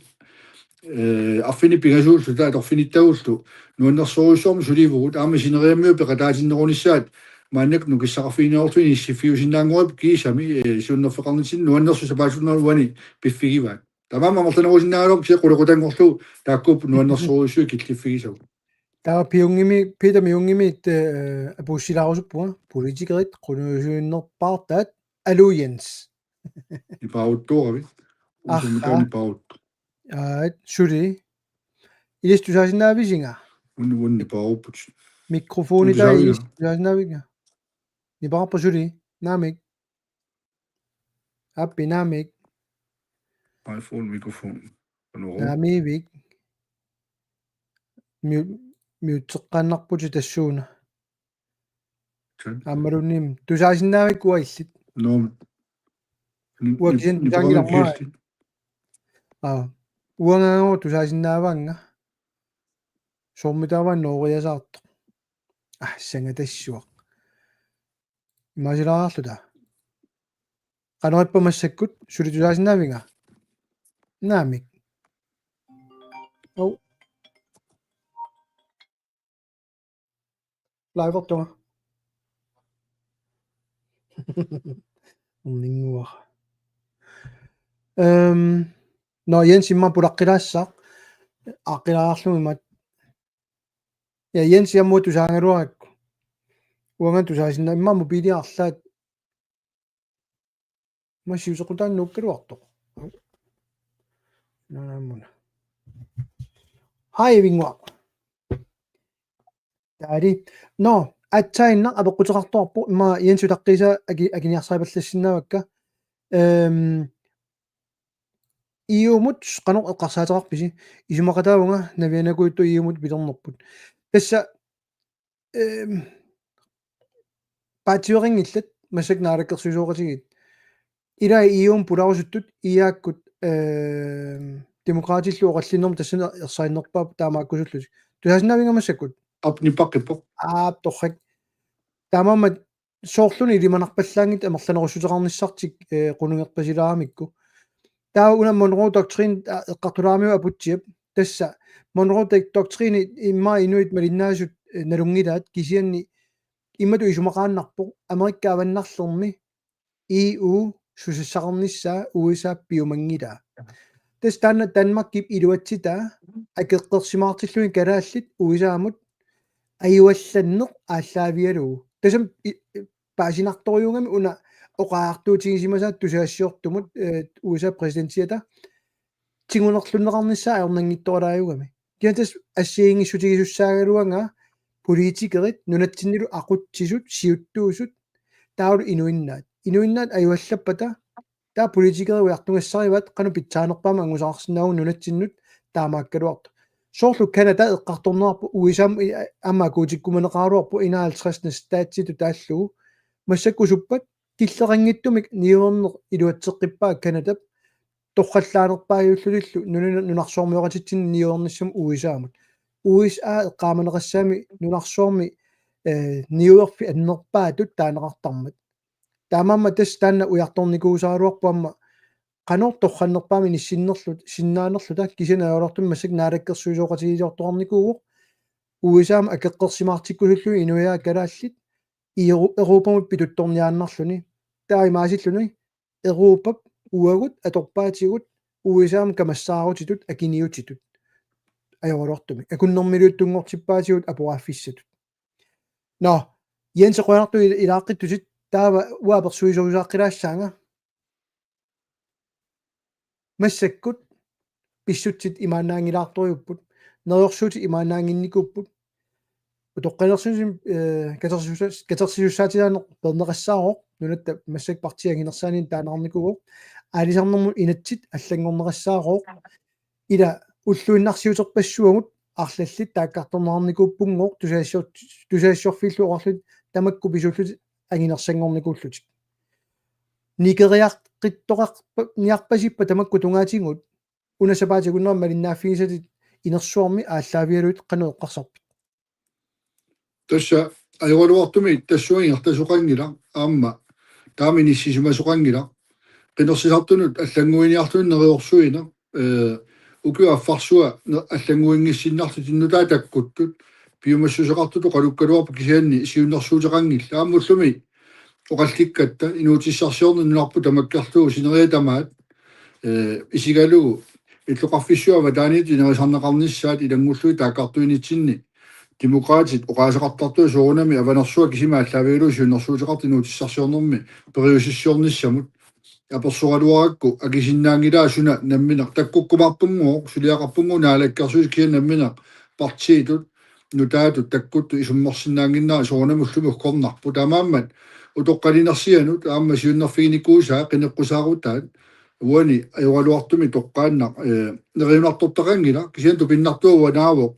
eh, arfineq-pingasuullu taava atorfinittagullu nuannersorujussuarmik sulivugut, aamma sineriammiut peqataatinnerunissaat maannakkut nukissaqarfiginiarlugu inissiffiusinnaanngorput kiisami, eh, siunnerfeqarnitsinni nuannersut sapaatip-akunnera uani piffigivaat. Tamanna amerlanerusinnaagaluarpoq kisianni qulequtanngorlugu taakkuupput nuannersorujussuit killiffigisagut. Taava Piungimi, Peter Miungimi, eh, apuussilaarusuppunga, politikerit qunuisuinnerpaartaat, aluu Jens. Nipaaruttuuravit. Aha. Uusumikaani paaruttu. Aat, suli. Ilissi tusaasinnaavisinga? Unni, unni paarupput. Mikrofoni. Unni taava saaviga. Ilissi tusaasinnaavisinga? Nipaarpa suli? Naamik. Appi naamik. iPhone mikrofon. Qanoq? Naamiivik. Miu-, miuteqqaannarputit tassuuna. Aammaluunniit tusaasinnaavikkit uanga illit. Nå. Uanga kisianni tusaanngilarmara. Aa. Uangaagooq tusaasinnaavaannga. Soormitaava nooriasaartoq. Ah, sangatassuaq. Imaasilaarluta. Qanoq ippa massakkut suli tusaasinnaavinga? Naamik. Au. Livertunga. Orninnguara. Ehm, nå, Jens immaqa pulaqqilaassaaq. Aaqqilaarlugu imaat. Ja, Jens aamma tusaagaluarakku. Uanga tusaasinnaavara immaqa mobilia arlaat. Massi usequtaannuukkaluartoq. Naamuna. Hej, Vinguaq. Taali. Nå, aatsaannaq apeqquteqartoqarpoq, immaqa Jens utaqqiisaa aki-, akiniarsaripallassinnaavakka. Ehm, E U-mut qanoq eqqarsaateqarpisi? Isumaqataavunga Navianakujuttoq E U-mut pilernerput. Tassa, ehm, paatsiveqanngillat massakkut naalakkersuisooqatigiit. Ilai E U-mut pularusuttut I A-kkut, ehm, Demokraatillu oqallinnermut tassani ersarinnerpaap taamaakkusullutik. Tusaasinnaavinga massakkut? Aap, nipaqqipput. Aap, torrak. Taamaammat soorlumi ilimanarpallaanngitsut amerlanerussuteqarnissartik, eh, qunugerpasilaaramikku. Taava una Monroe Doctrine, ah, eqqartulaaramiuk aputsiap. Tassa Monroe Doc-, Doctrine immaqa inuit malinnaasut, eh, nalunngilaat kisianni imatut isumaqaannarpoq Amerikka avannarlermi E U susassaqarnissaa U S A piumanngilaa. Tassa taanna Danmarkip iluatsitaa akeqqersimaartilluni kalaallit U S A-mut ajuallanneq aallaavigalugu. Tassami i-, i-, paasinartorujuugami una oqariartuutigisimasaat tusagassiortumut, eh, U S A præsidentiata tigunerlunneqarnissaa ajornanngitsoralaarugami. Kisianni tassa assigiinngissutigisussaagaluagaa politikerit nunatsinnilu aqutsisut, siuttuusut, taavalu inuinnaat. Inuinnaat ajuallappata, taava politikerit ujartugassarivaat qanoq pitsaanerpaamik angusaqarsinnaavugut nunatsinnut taamaakkaluartoq. Soorlu Canada eqqartorneqarpoq U S A-mut i-, aamma akuutikkumaneqaraluarpoq enoghalvtreds statsitut taallugu. Massakkut usuppat killeqanngitsumik niuerneq iluatseqqippaa Canadap torrallaanerpaajuullutillu nunina-, nunarsuarmioqatitsinni niuernissamut U S A-mut. U S A eqqaamaneqassaami nunarsuarmi, eh, niuerfik annerpaatut taaneqartarmat. Taamaammat tassa taanna ujartornikuusaraluarpoq aamma qanoq torrannerpaamik inissinnerluta, sinnaanerluta kisianni ajoraluartumik massakkut naalakkersuisooqatigiiliortoqarnikuuvoq U S A-mut akeqqersimaartikkusullugu inuiaat kalaallit Euro-, Europamut pituttorniaannarluni. Taava imaasilluni Europap uagut atorpaatigut U S A-mut kamassaarutitut akiniutitut. Ajoraluartumik. Akunnermiliuttunngortippaatigut aporaaffissatut. Nå, Jens qujanartumik il-, ilaaqqittutit taava uanga apersuisorusaaqqilaassaanga. Massakkut pissutsit imaannaanngilaartorujuupput, neriorsuutit imaannaannginnikuupput. Utoqqalinersiutit, eh, katersisus-, katersisussaatitaaneq peerneqassaarooq, nunatta massakkut partiit anginersaanni taaneqarnikuuvoq, aalisarnermut inatsit allanngorneqassaarooq, ila ulluinnarsiuterpassuagut arlallit taakkartorneqarnikuuppunngooq tusagassior-, tusagassiorfiillu oqarlutit tamakku pisuullutik anginersanngornikuullutik. Nikeriaqqittoqarpa-, niarpasippat tamakku tungaatigut una sapaatip akunnera malinnaaffigisatit inersuarmi aallaavigalugit qanoq eqqarsarpit? Tassa ajoraluartumik tassunga ingerlasoqanngilaq aamma taama inissisimasoqanngilaq. Qinersisartunut allannguiniarluni neriorsuineq, eh, ukiut affarsua ne-, allannguinngissinnarlutik nutaat takkuttut piumassuseqartutut oqalukkaluarput kisianni siunnersuuteqanngillat. Aamma ullumi oqallikkatta inuutissarsiorneq nunarput tamakkerlugu sineriak tamaat, eh, isigalugu illoqarfissuit avataaniittut inerisarneqarnissaat ilanngullugit taakkartuinitsinni Demokraatit oqaaseqartartut soorunami Avanersuaq kisimi aallaavigalugu siunnersuuteqartoq inuutissarsiornermi periusissiornissamut. Apersoraluarakku akisinnaanngilaat suna nammineq takkukkumaarpunngooq, suliaqarpunngooq Naalakkersuisut kisianni nammineq partiitut nutaatut takkuttut isummersinnaannginnera soorunami ullumi uggornarpoq. Taamaammat utoqqalinersianut aamma siunnerfiginikuusaa qineqqusaarutaat uani ajoraluartumik toqqaannaq, eh, neriunartortaqanngilaq, kisianni tupinnartuunaavoq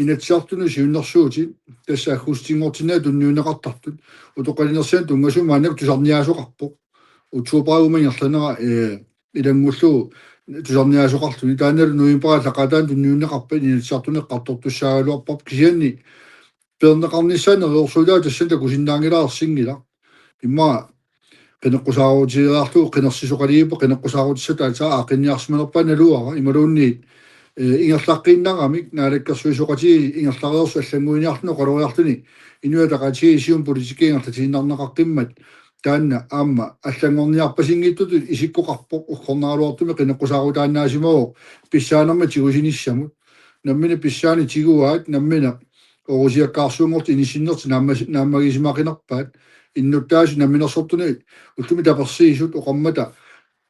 Inatsisartunut siunnersuutit, tassa aggustinngortinnagu tunniunneqartartut. Utoqqalinersianut tunngasumik maannakkut tusarniaasoqarpoq. Oktoberip uuma ingerlanera, eh, ilanngullugu tusarniaasoqarluni. Taannalu novembarip aallaqqaataani tunniunneqarpat Inatsisartuni eqqartortussaagaluarparput, kisianni peerneqarnissaat neriorsuutaat tassani takusinnaanngilara, ersinngilaq. Immaqa qineqqusaarutigiiaarlugu qinersisoqaliippoq, qineqqusaarutissat aatsaat aaqqinniarsimanerpaat naluara imaluunniit, eh, ingerlaqqiinnaramik naalakkersuisooqatigiit ingerlareersut allannguiniarluni oqaloriarluni Inuit Ataqatigiit siumut politikki ingerlatiinnarneqaqqimmat taanna aamma allanngorniarpasinngitsutut isikkoqarpoq, uggornaraluartumik qineqqusaarutaannaasimavoq pissaanermik tigusinissamut. Nammineq pissaaneq tiguaat, nammineq orusiakkaarsuunngortut inissinnertik naammas-, naammagisimaqinerpaat, innuttaasut namminersortuni ullumi tapersiisut oqarmata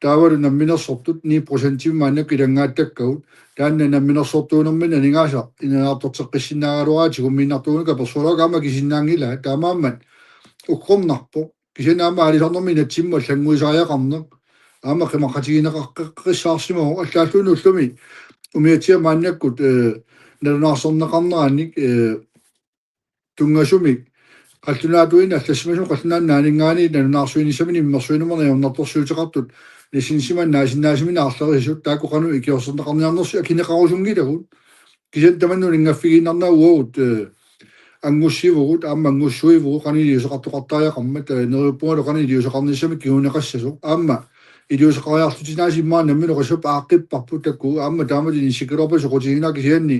taavalu namminersortut ni procentimik maannakkut ilanngaattakkagut, taanna namminersortuunermini aningaasaq ineriartorteqqissinnaagaluaraa tigummiinnartuugunikku apersorluakka aamma akisinnaanngilaat, taamaammat uggornarpoq. Kisianni aamma aalisarnermi inatsimmut allannguisariaqarneq aamma qimaqqatigineqaqqissaarsimavoq, allaalluunniit ullumi umiatsiaq maannakkut, eh, nalunaarsorneqarneranik, eh, tunngasumik qallunaatuinnaq allassimasumik qallunaanut naaninngaanniit nalunaarsuinissaminut immersuinermut ajornartorsiuteqartut nassiussisimaneq naasinnaasamineq arlerisut taakku qanoq ikiorserneqarniarnersut akineqarusunngilagut. Kisianni tamanna uninngaffigiinnarnagu uagut, eh, anngussivugut, aamma anngussuivugut qanoq iliuuseqartoqartariaqarmat, eh, neriuppungalu qanoq iliuuseqarnissamik kinguneqassasoq. Aamma iliuuseqariarlutik aasiit immaqa nammineq oqassapput aaqqipparput taakku, aamma taamatut inissikkaluarpata soqutiginaq, kisianni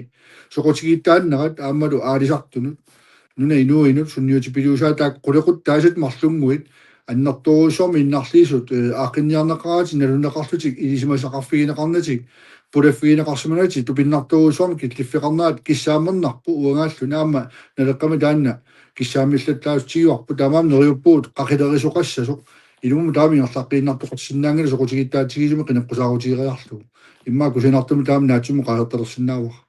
soqutigittaannerat aammalu aalisartunut, nunap inuuinut sunniutipiliusaat taakku qulequttaasat marlunnguit annertoorujussuarmik innarliisut, eh, aaqqinniarneqaratik, nalunneqarlutik, ilisimasaqarfigineqarnatik, pulaffigineqarsimanatik tupinnartoorujussuarmik killiffeqarnerat kissaammernarpoq uangaalluni. Aamma Naleqqami taanna kissaammillattaasutigivarput, taamaammat neriuppugut qaqilerisoqassasoq. Ilumut taama ingerlaqqiinnartoqarsinnaanngilaq soqutigittaatsigisumik qineqqusaarutigeriarlugu. Immaqa kusanartumik taama naatsumik oqaasertalersinnaavara.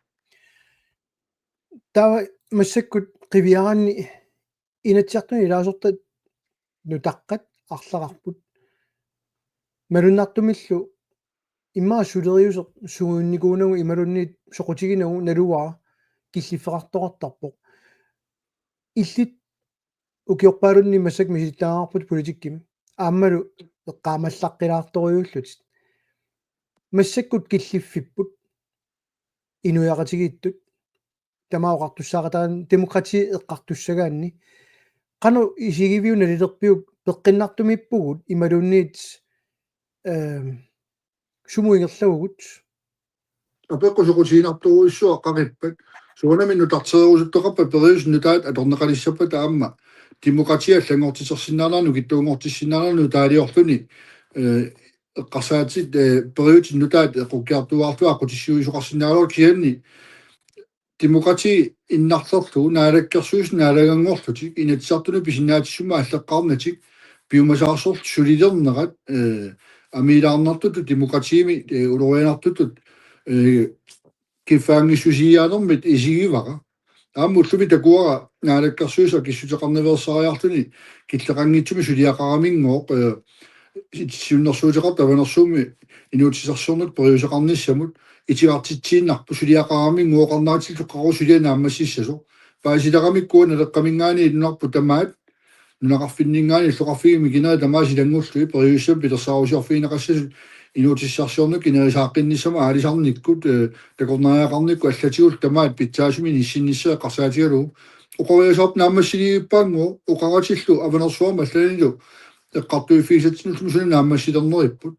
Taava massakkut qiviaraanni Inatsisartuni ilaasortat nutaqqat arlaqarput. Malunnartumillu immaqa suleriuseq suunnikuunagu imaluunniit soqutiginagu naluara killiffeqartoqartarpoq. Illit ukiorpaalunni massakkut misilittagaqarputit politikkimi. Aammalu eqqaamallaqqilaartorujuullutit. Massakkut killiffipput inuiaqatigiittut. Tamaat oqartussaaqataaneq demokrati eqqartussagaanni. Qanoq isigiviuk nalilerpiuk, peqqinnartumiippugut imaluunniit, ehm, sumut ingerlavugut? Apeqqut soqutiginartorujussuaq qaqippat. Soorunami nutartereerusuttoqarpat periuseq nutaat atorneqalissappata aamma demokrati allanngortitersinnaaneranut, nukittuunngortissinnaanera nutaaliorluni, eh, eqqarsaatit, eh, periuseq nutaat eqqukkiartuaarlugu aqqutissiuisoqarsinnaagaluarlugu, kisianni demokrati innarlerlugu naalakkersuisut naalaganngorlutik Inatsisartuni pisinnaatissummik aalleqqaarnatik piumasaarsorlutik sulilernerat, eh, amiilaarnartutut demokratiimi, eh, ulorianartutut, eh, kiffaanngissusiiaanermit isigivara. Aamma ullumi takuara naalakkersuisut akissuteqarnaveersaariarluni killeqanngitsumik suliaqaraminngoq, eh, siunnersuuteqartoq Avanersuummi inuutissarsiornermut periuseqarnissamut itigartitsiinnarpoq, suliaqaraminngoq oqarneratillu qaqugumut suliaq naammassissasoq. Paasileramikkua Naleqqaminngaanniit nunarput tamaat, nunaqarfinninngaanniit illoqarfiit mikinerit tamaasa ilanngullugit periuseq pilersaarusiorfigineqassasut inuutissarsiornikkut inerisaaqqinnissamut aalisarnikkut, eh, takornariaqarnikkut allatigullu tamaat pitsaasumik inissinnissaat eqqarsaatigalugu. Oqariasaarput naammassiliippaanngoq, oqaratillu Avanersuarmi allanilu eqqartuiffigisatsinnullu suna naammassilerneripput.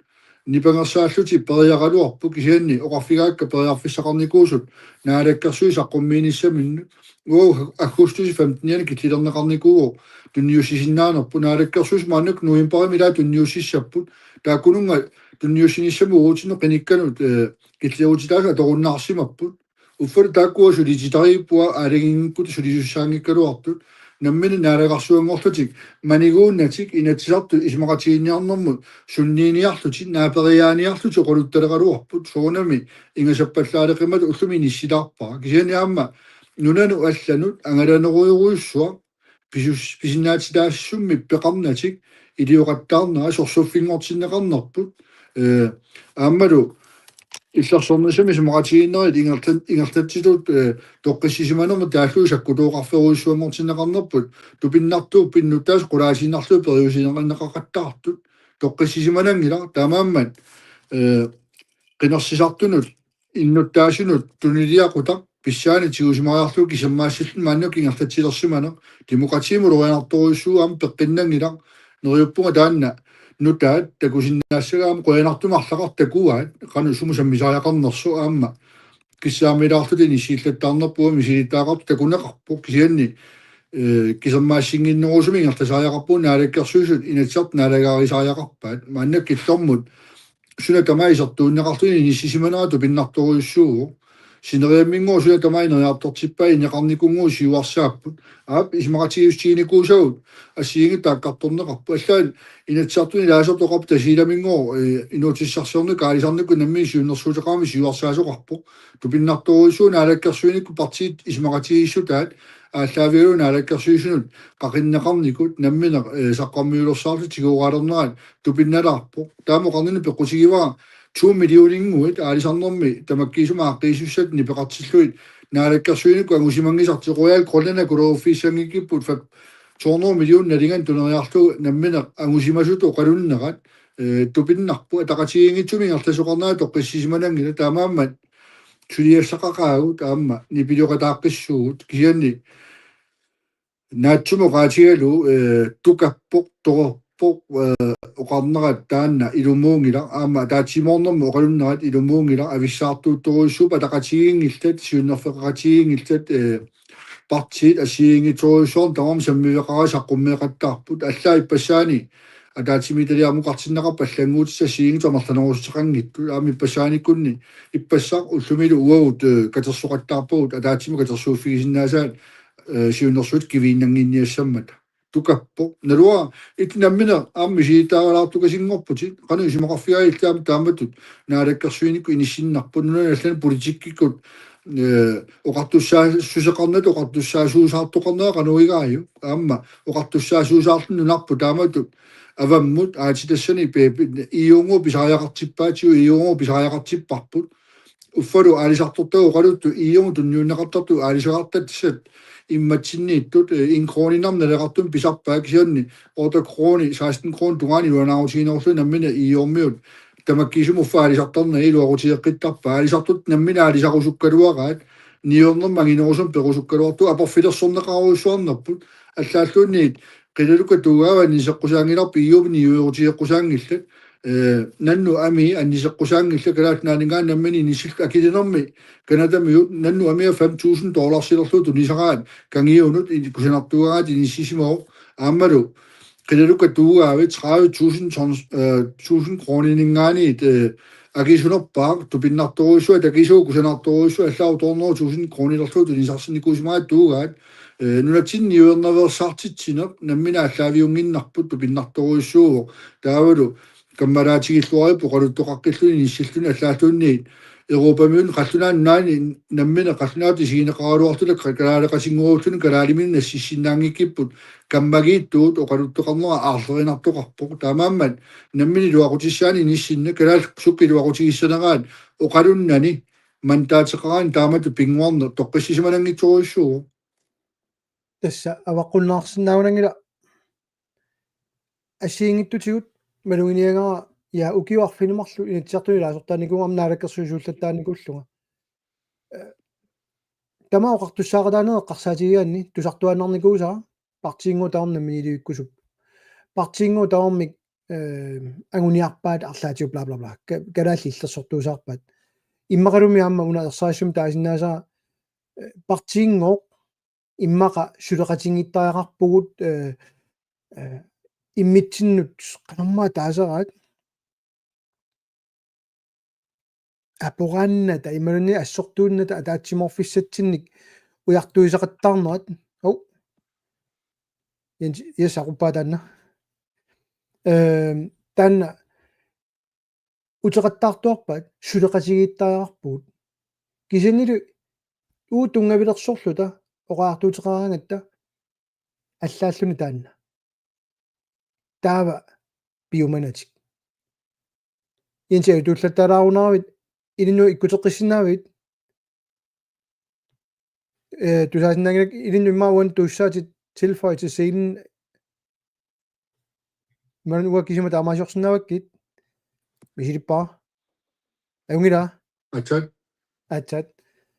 nipangersaallutik periaraluarput, kisianni oqarfigaakka periarfissaqarnikuusut naalakkersuisut saqqummiinissaminnut. Uagut aggustip femtenianni killilerneqarnikuuvoq, tunniussisinnaanerput. Naalakkersuisut maannakkut novembarimi ilaat tunniussissapput. Taakkununnga tunniussinissamut uagutsinnut qinikkanut, eh, killeruutitaasut atorunnaarsimapput. Uffa taakkua sulititariipput, aalajanginngikkutta sulisussaanngikkaluartut. Nammineq naalagarsuanngorlutik maniguunnatik Inatsisartut isumaqatigiinniarnermut sunniiniarlutik, naaperiaaniarlutik oqaluttaleraluarput. Soorunami ingasappallaaleqimmata ullumi inissilaarpara. Kisianni aamma nunanut allanut angalanerujorujussuaq pisus-, pisinnaatitaassummik peqarnatik ilioqattaarnera sorsuuffinngortinneqarnerput. Eh, aammalu illersornissamik isumaqatigiinnerit ingerlat-, ingerlatsitut, eh, toqqissisimanermut taallugu sakkutooqarferujussuanngortinneqarnerput, tupinnartuupput innuttaasut qulaatiinnarlugit periusineqarneqaqattaartut. Toqqissisimananngilaq, taamaammat, eh, qinersisartunut innuttaasunut tuniliaqutaq pissaani tigusimariarlugu kisermaassilluni maannakkut ingerlatsilersimaneq, demokratiimut ulorianartorujussuuvoq, aamma peqqinnanngilaq. Neriuppunga taanna nutaat takusinnaassagaat, aamma qujanartumik arlaqartut takuaat qanoq sumut sammisariaqarnersoq, aamma kissaamilaarluta inissiillattaarnerput, uanga misilittagaqartoq takuneqarpoq, kisianni, eh, kisermaassinnginnerusumik ingerlasariaqarpugut, naalakkersuisut Inatsisartut naalagaarisariaqarpaat. Maannakkut killormut suna tamaat isertuunneqarluni inissisimanera tupinnartorujussuuvoq. Sineriamminngooq suna tamaat ineriartortippai, ineqarnikunnguit siuarsaapput. Aap, isumaqatigiissutiginikuusagut assigiinngitsut taakkartorneqarput. Allaat Inatsisartuni ilaasortaqarpoq Tasiilaminngooq, eh, inuutissarsiornikkut aalisarnikkut nammineq siunnersuuteqarami siuarsaasoqarpoq. Tupinnartorujussuuvoq naalakkersuinikkut partiit isumaqatigiissutaat aallaavigalugu naalakkersuisunut qaqinneqarnikut nammineq, eh, saqqummiulersaarlutik tigooralernerat tupinnalaarpoq. Taama oqarninni peqqutigivara to millioninnguit aalisarnermi tamakkiisumik aaqqiisussat nipeqartillugit naalakkersuinikkut angusimanngisartik. Royal Greenland akuleruffigissanngikkipput fak-, to hundrede million nalinganik tuneriarlugu nammineq angusimasutut oqalunnerat, eh, tupinnarpoq. Ataqatigiinngitsumik ingerlasoqarnera toqqissisimananngilaq, taamaammat suliassaqaqaagut aamma nipilioqataaqqissuugut, kisianni naatsumik oqaatigalugu, eh, tukappoq, torerpoq, eh, oqarnerat taanna ilumuunngilaq, aamma ataatsimoornermut oqalunnerat ilumuunngilaq. Avissaartuuttorujussuupput ataqatigiinngillat, siunnerfeqaqatigiinngillat, eh, partiit assigiinngitsorujussuarnik tamarmik sammiveqarai saqqummeeqattaarput. Allaat ippassaani ataatsimiititaliaq amukartinneqarpoq allannguutissat assigiinngitsut amerlanerussuteqanngitsut. Aamma ippassaaniikkunni, ippassaq ullumilu uagut, eh, katersoqattaarpagut ataatsimut katersuuffigisinnaasaat, eh, siunnersuutit kiviinnannginniassammata. Tukappoq. Naluara, illit nammineq aamma misilittagalaartukasinngorputit, qanoq isumaqarfigaat illit aamma taamatut naalakkersuinikkut inissinnarput, nunanut allanut politikkikkut, eh, oqartussaassuseqarnata oqartussaasuusaartoqarnera qanoq igaajuk, aamma oqartussaasuusaarluni nunarput taamatut avammut aatsitassani pe-, pe-, E U-nngooq pisariaqartippaatigut, E U-nngooq pisariaqartipparput. Uffalu aalisartortagut oqaluttut E U-mut tunniunneqartartut aalisartassat immatsinniittut, eh, en kroniinnarmik naleqartumik pisarpaat, kisianni otte kroni, seksten kroni tungaanut iluanaarutiginerullugit nammineq E U-miut tamakkiisumik uffa aalisartarnerat iluaqutigeqqittarpaat. Aalisartut nammineq aalisarusukkaluaraat, niuernermik anginerusumik perusukkaluartut, aporfilersorneqarujussuarnerput. Allaalluunniit qilalukkat tuugaavi anniseqqusaanngilarput, E U-mi niuerutigeqqusaanngillat. Eh, nannut amii anniseqqusaanngillat, Kalaallit Nunaanninngaanniit nammineq inissillutik, akilinermi Canadamiut nannut amia fem tusind dollarsilerlugu tunisaraat kangiunut, i-, kusanartuugaangatta inissisimavoq. Aammalu qilalukkat tuugaavi tredive tusind tons, eh, tusind kroniinngaanniit, eh, akisunerpaaq, tupinnartorujussuaq, takisuup kusanartorujussuaq, allaat to hundrede tusind kroniilerlugu tunisarsinnikuusimagaat tuugaat, eh, nunatsinni niuernaveersaartitsineq nammineq aallaaviunnginnarpoq, tupinnartorujussuuvoq. Taavalu kammalaatigilluarippoq oqaluttoqaqqilluni inissilluni, allaalluunniit Europamiunit Qallunaat Nunaanni nammineq qallunaatut isigineqaraluarluta ka-, kalaaleqatinnguulluni kalaaliminnut nassissinnaanngikkipput, kammagiittugut oqaluttoqarnera aarlerinartoqarpoq. Taamaammat nammineq iluaqutissaani inissinneq, kalaallit sukkut iluaqutigissanneraat oqalunnani mandaateqaraanni taamatut pinnguarneq toqqissisimananngitsorujussuuvoq. Tassa avaqqunnaarsinnaanngilaq. Assigiinngitsutigut maluginiagara, ja, ukiut arfineq-marluk Inatsisartuni ilaasortaanikuuvunga aamma naalakkersuisuullattaarnikuullunga. Eh, tamaat oqartussaaqataaneq eqqarsaatigigaanni tusartuaannarnikuusara partiinngooq tamarmik namminiilivikkusupput. Partiinngooq tamarmik eh, anguniarpaat arlaatigut bla bla bla. Ka-, kalaallit illersortuusaarpaat. Immaqalumi aamma una ersarissumik taasinnaasara, eh, partiinngooq immaqa suleqatigiittariaqarpugut, eh, eh, immitsinnut qanormaa taasaraat. Aporaannata imaluunniit assortuunnata ataatsimoorfissatsinnik ujartuisaqattaarnerat. Au. Jens, Jens aquppaa taanna. Ehm, taanna uteqattaartuarpaat suleqatigiittariaqarpugut. Kisiannili uagut tunngavilersorluta oqariartuuteqaraangatta allaalluni taanna. Taava piumanatik. Jens, ajutuullattaalaarunarpit, ilinnut ikkuteqqissinnaavigit? Eh, tusaasinnaanngilakka, ilinnut immaqa uani tuussaatit tilføje til scenen. Imaluunniit uanga kisima taamaaliorsinnaavakkit. Misilippara. Ajunngilaq. Aatsaat. Aatsaat.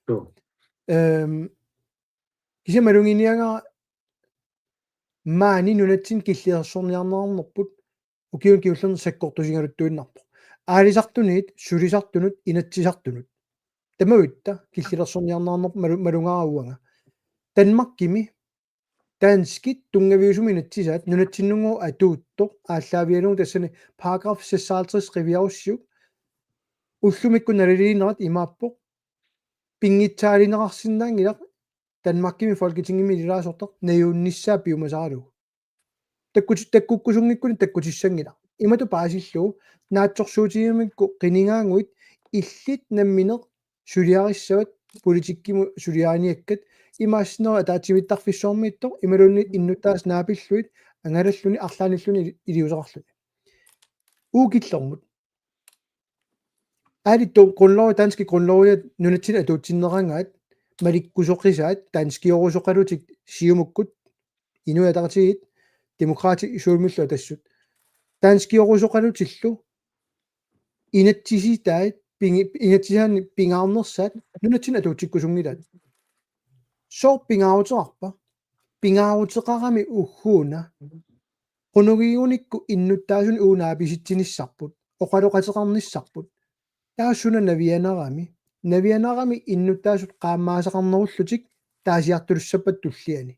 Joo. Ehm, kisima maluginiagara maani nunatsinni killilersorniarneqarnerput ukiuni kingullerni sakkortusigaluttuinnarpoq. Aalisartunit, sulisartunut, inatsisartunut. Tamavitta killilersorniarneqarnerput malu-, malugaara uanga. Danmarkimi danskit tunngaviusumik inatsisaat nunatsinnunnguup atuuttoq aallaavigalugu tassani paragraf seksoghalvtreds qiviarussiuk ullumikkut naliliinerat imaappoq: Pinngitsaalineqarsinnaanngilaq Danmarkimi Folketingimi ilaasortaq najuunnissaa piumasaralugu. Takkut-, takkukkusunngikkunik takkutissanngilaq. Imatut paasillugu naatsorsuutigigamikku qinigaaguit illit nammineq suliarissavat politikkimut suliariniakkat, imaassinnaavoq ataatsimiittarfissuarmiittoq imaluunniit innuttaasut naapillugit angalalluni arlaannilluunniit ili-, iliuuseqarluni. Uagut killormut. Aalittu grundlovi, danskit grundloviat nunatsinni atuutsinneqangaat, malikkusoqisaat, danskiorusoqalutik Siumukkut, Inuit Ataqatigiit, Demokraatit suummillu atassut. Danskiorusoqalutillu inatsisitaat pingi-, inatsisaannik pingaarnersaat nunatsinni atuutsikkusunngilaat. Sooq pingaaruteqarpa? Pingaaruteqarami ugguuna. Qunugiigunikku innuttaasunik uagut naapisitsinissarput, oqaloqateqarnissarput. Taava suna navianarami? Navianarami innuttaasut qaammaasaqarnerullutik taasiartulissappata tulliani.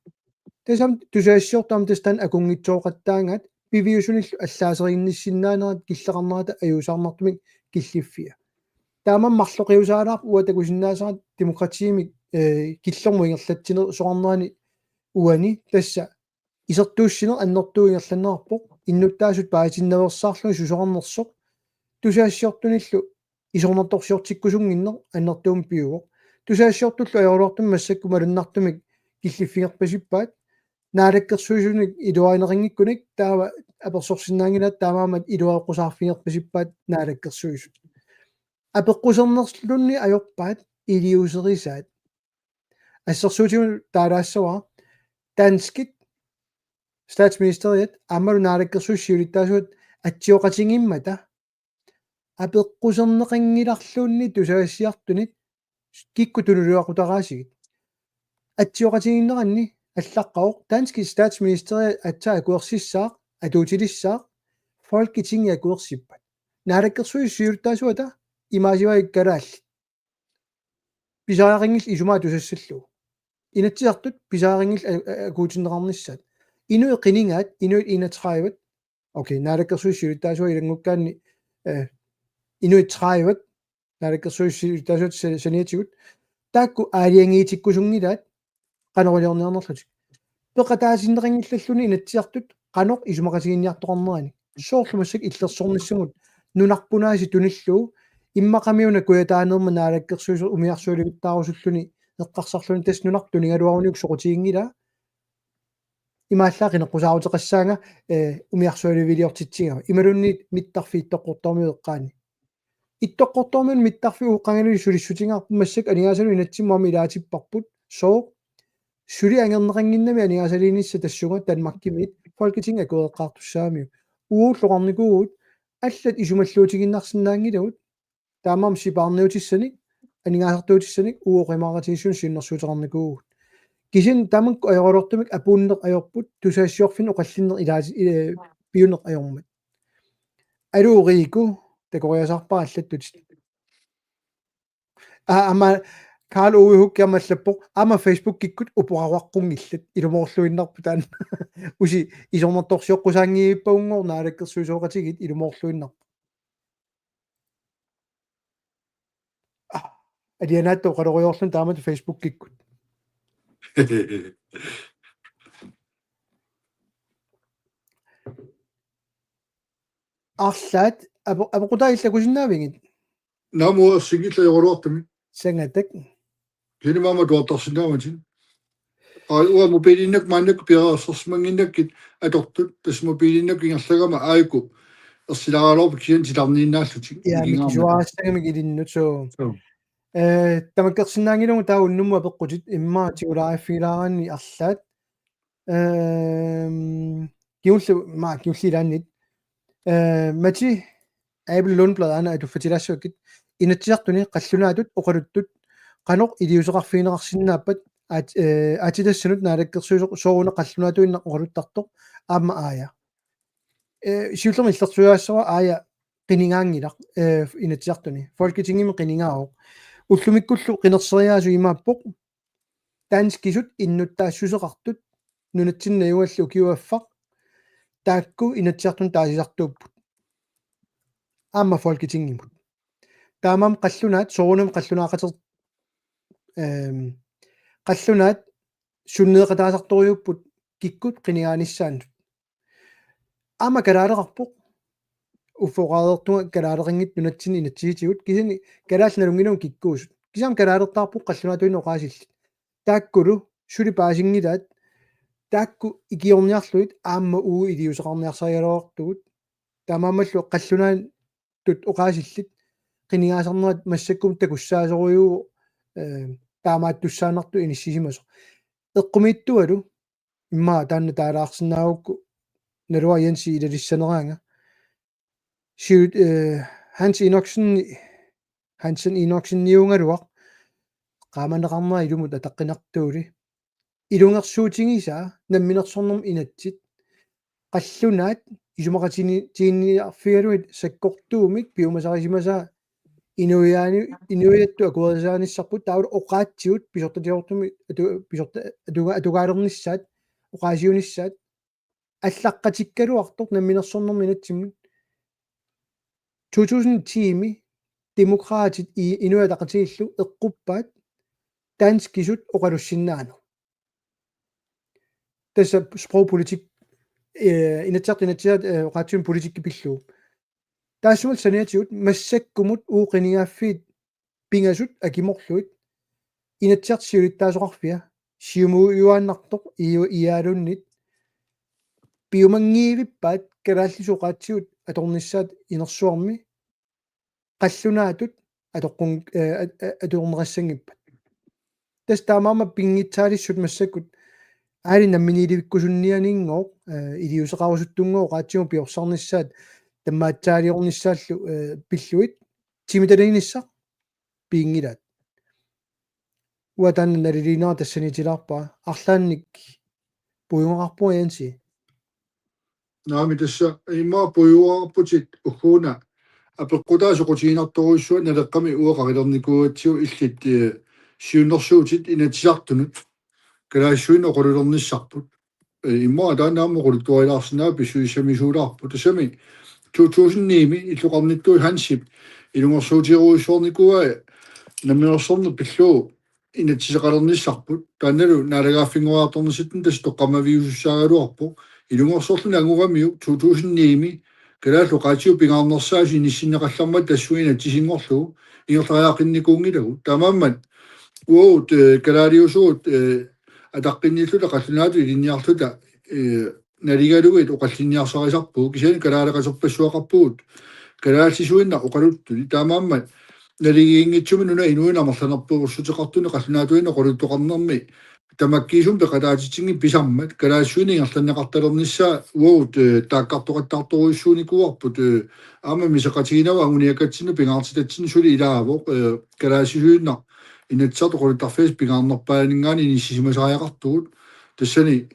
Tassami tusagassiortut aamma tassa taanna akunngitsooqattaagaat piviusunillu allaaseriinnissinnaanerat killeqarnerata ajuusaarnartumik killiffia. Taamaammat marloqiusaalaarpoq uanga takusinnaasara demokratiimik, eh, killormut ingerlatsineq soqarnerani uani tassa isertuussineq annertooq ingerlanneqarpoq, innuttaasut paasinnaveersaarlugit susoqarnersoq, tusagassiortunillu isornartorsiortikkusunnginneq annertuumik pivoq. Tusagassiortullu ajoraluartumik massakkut malunnartumik killiffigerpasippaat, naalakkersuisunik iluarineqanngikkunik taava apersorsinnaanngilaat, taamaammat iluareqqusaarfigerpasippaat naalakkersuisut. Apeqqusernerlunni ajorpaat iliuuserisaat. Assersuutigalugu taalaassavara danskit statsministeriat aammalu naalakkersuisut siulittaasuat atsioqatigiimmata apeqquserneqanngilarluunniit tusagassiartunit kikkut tunuliaqutaraasigut. Atsioqatigiinneranni allaqqavoq danskit statsministeriat aatsaat akuersissaaq, atuutilissaaq, Folketingit akuersippat. Naalakkersuisut siulittaasuata imaasivai kalaallit. Pisariaqanngillat isumaa tusassallugu. Inatsisartut pisariaqanngillat a-, a-, akuutinneqarnissaat. Inuit qinigaat, inuit enogtredive. Okay, naalakkersuisut siulittaasuat ilanngukkaanni, eh, inuit tredive, naalakkersuisut siulittaasuat sa-, saniatigut. Taakku aalajangiitikkusunngilaat qanorujoorniarnerlutik. Peqataatinneqanngillalluni Inatsisartut qanoq isumaqatigiinniartoqarnerani. Soorlu massakkut illersornissamut nunarput aasiit tunillugu immaqami una Kujataaneermat naalakkersuisoq umiarsualivittaarusulluni eqqarsarluni tassa nunarput tunigaluaruniuk soqutiginngilaa. Imaallaat qineqqusaaruteqassaanga, eh, umiarsualiviliortitsigama. Imaluunniit mittarfiit Ittoqqortoormiut eqqaanni. Ittoqqortoormiunut mittarfiup uagut qangali sulissutigaarput massakkut aningaasanut inatsimmi aamma ilaatipparput. Sooq? Suli angerneqannginnami aningaasaliinissaq tassunga Danmarkimiit Folketingip akuereqqaartussaagamiuk. Uagut oqarnikuuvugut allat isumalluutigiinnarsinnaanngilagut. Taamaammat sipaarniutissanik, aningaasartuutissanik uagut oqimaaqatigiissunik siunnersuuteqarnikuuvugut. Kisianni tamakku ajoraluartumik apuunneq ajorput tusagassiorfinnut oqallinneq ilaati-, eh, piuneq ajormat. Aluu Riku, takoriasaarpara allattutit. Aa, aamma Karl Ove Hugh aamma allappoq, aamma Facebookikkut uporaruaqqunngillat, ilumoorluinnarpoq taanna. Usi isornartorsioqqusaanngivippagunngooq naalakkersuisooqatigiit, ilumoorluinnarpoq. Aa, alianaattoq oqaloriarluni taamatut Facebookikkut. Arlaat, ape-, apeqqutaa illit takusinnaavigit? Naamik, uanga ersinngillat ajoraluartumik. Sangatak. Kisianni aamma atuartarsinnaavatit. Aa, uanga mobiiliinnakkut maannakkut piareersarsimannginnakkit atortut, tassa mobiiliinnakkut ingerlagama aajuku ersilaaraluarput kisianni titarniinnaallutik. Ja, ikigaarmata. Mikisuarissagamik ilinnut, suu. Suu. Eh, tamakkersinnaanngilagut taava unnummut apeqqutit, immaqa tigulaariffigilaaraanni arlaat. Ehm, kingulleq, ma, kingulliit ilaanniit. Eh, Mati Abel Lundblad aana atuffatilaassavakkit: Inatsisartuni qallunaatut oqaluttut qanoq iliuuseqarfigineqarsinnaappat, aat-, eh, aatsitassanut naalakkersuisoq sooruna qallunaatuinnaq oqaluttartoq aamma Aaja. Eh, siullermik illersuiaassavara Aaja qinigaanngilaq, eh, Inatsisartuni. Folketingimi qinigaavoq. Ullumikkullu qinerseriaaseq imaappoq: danskisut innuttaassuseqartut nunatsinni najugallit ukiuaffaq taakku Inatsisartuni taasisartuupput. Aamma Folketingimut. Taamaammat qallunaat, soorunami qallunaaqater-, ehm, qallunaat sunneeqataasartorujuupput kikkut qinigaanissaannut. Aamma kalaaleqarpoq. Uffa oqaareertunga kalaaleqanngitsoq nunatsinni inatsisitigut, kisianni kalaallit nalunngilagut kikkuusut. Kisianni kalaalertagarput qallunaatuinnaq oqaasillit. Taakkulu suli paasinngilaat, taakku ikiorniarlugit aamma uagut iliuuseqarniarsarigaluartugut. Taamaammallu qallunaatut oqaasillit qinigaasarnerat massakkumut takussaasorujuuvoq, eh, taamaattussaannartoq inissisimasoq. Eqqumiitsualu immaqa taanna taalaarsinnaagukku, naluara Jensi ilalissaneraanga. Siut, eh, Hans Enoksen, Hansen Enokseniugaluaq qaamaneqarnera ilumut ataqqinartuuli. Ilungersuutigisaa namminersornermut inatsit qallunaat isumaqatini-, tiinniarfigalugit sakkortuumik piumasarisimasaa inuiaani-, inuiattut akuerisaanissarput, taavalu oqaatsigut pisortatigoortumik atu-, pisorta-, atuga-, atugaalernissaat, oqaasiunissaat, allaqqatikkaluartoq namminersornermut inatsimmut. To tusind ti-mi Demokraatit i-, Inuit Ataqatigiillu eqquppaat danskisut oqalussinnaaneq. Tassa sprogpolitik, eh, Inatsisartut Inatsisartut, eh, oqaatsigut politikki pillugu. Taassumalu saniatigut massakkumut uagut qinigaaffiit pingasut akimorlugit Inatsisartut siulittaasoqarfia, Siumuujuaannartoq I-, IA-luunniit, piumanngivippaat kalaallisut oqaatsigut atornissaat inersuarmi qallunaatut atoqqun-, eh, at-, at-, atorneqassanngippat. Tassa taamaammat pinngitsaaliissut massakkut aali namminiilivikkusunnianiinngooq, eh, iliuuseqarusuttunngooq oqaatsigut piorsarnissaat tammaatsaaliornissaallu, eh, pillugit timitaliinissaq piginngilaat. Uanga taanna naliliinera tassaniitilaarpara. Arlaannik puigugaqarpunga, Jensi. Naamik, tassa immaqa puigugaqarputit, ugguuna apeqqutaa soqutiginartorujussuaq, Naleqqami uanga qaqilernikuugatsigu illit, eh, siunnersuutit Inatsisartunut kalaallisuinnaq oqalulernissarput. Eh, immaqa taanna aamma oqaluttuarilaarsinnaavoq, pissusissamisuulaarpoq. Tassami to tusind ni-mi illoqarnittut Hansip ilungersuutigerujussuarnikuuaa namminersorneq pillugu inatsiseqalernissarput. Taannalu naalagaaffinngoriartornissatsinnut tassa toqqammaviusussaagaluarpoq. Ilungersorluni angugamiuk to tusind ni-mi kalaallit oqaatsigut pingaarnersaasut inissinneqallarmata tassunga inatsisinngorlugu ingerlariaqqinnikuunngilagut. Taamaammat uagut, eh, kalaaliusugut, eh, ataqqinnilluta qallunaatut ilinniarluta, eh, naligalugit oqallinniarsarisarpugut, kisianni kalaaleqaterpassuaqarpugut kalaallisuinnaq oqaluttuni. Taamaammat naligiinngitsumik nunap inuinnaq amerlanerussuteqartuni qallunaatuinnaq oqaluttoqarnermi tamakkiisumik peqataatitsinngitsut pisarmat, kalaallisuinnaq ingerlanneqartalernissaa uagut, eh, taakkartoqattaartorujussuunikuuarput, eh, aamma misoqatiginavut anguniakkatsinnut pingaartitatsinnut suli ilaavoq, eh, kalaallisuinnaq Inatsisartut oqaluttarfiisa pingaarnerpaaninngaanniit inissisimasariaqartugut. Tassani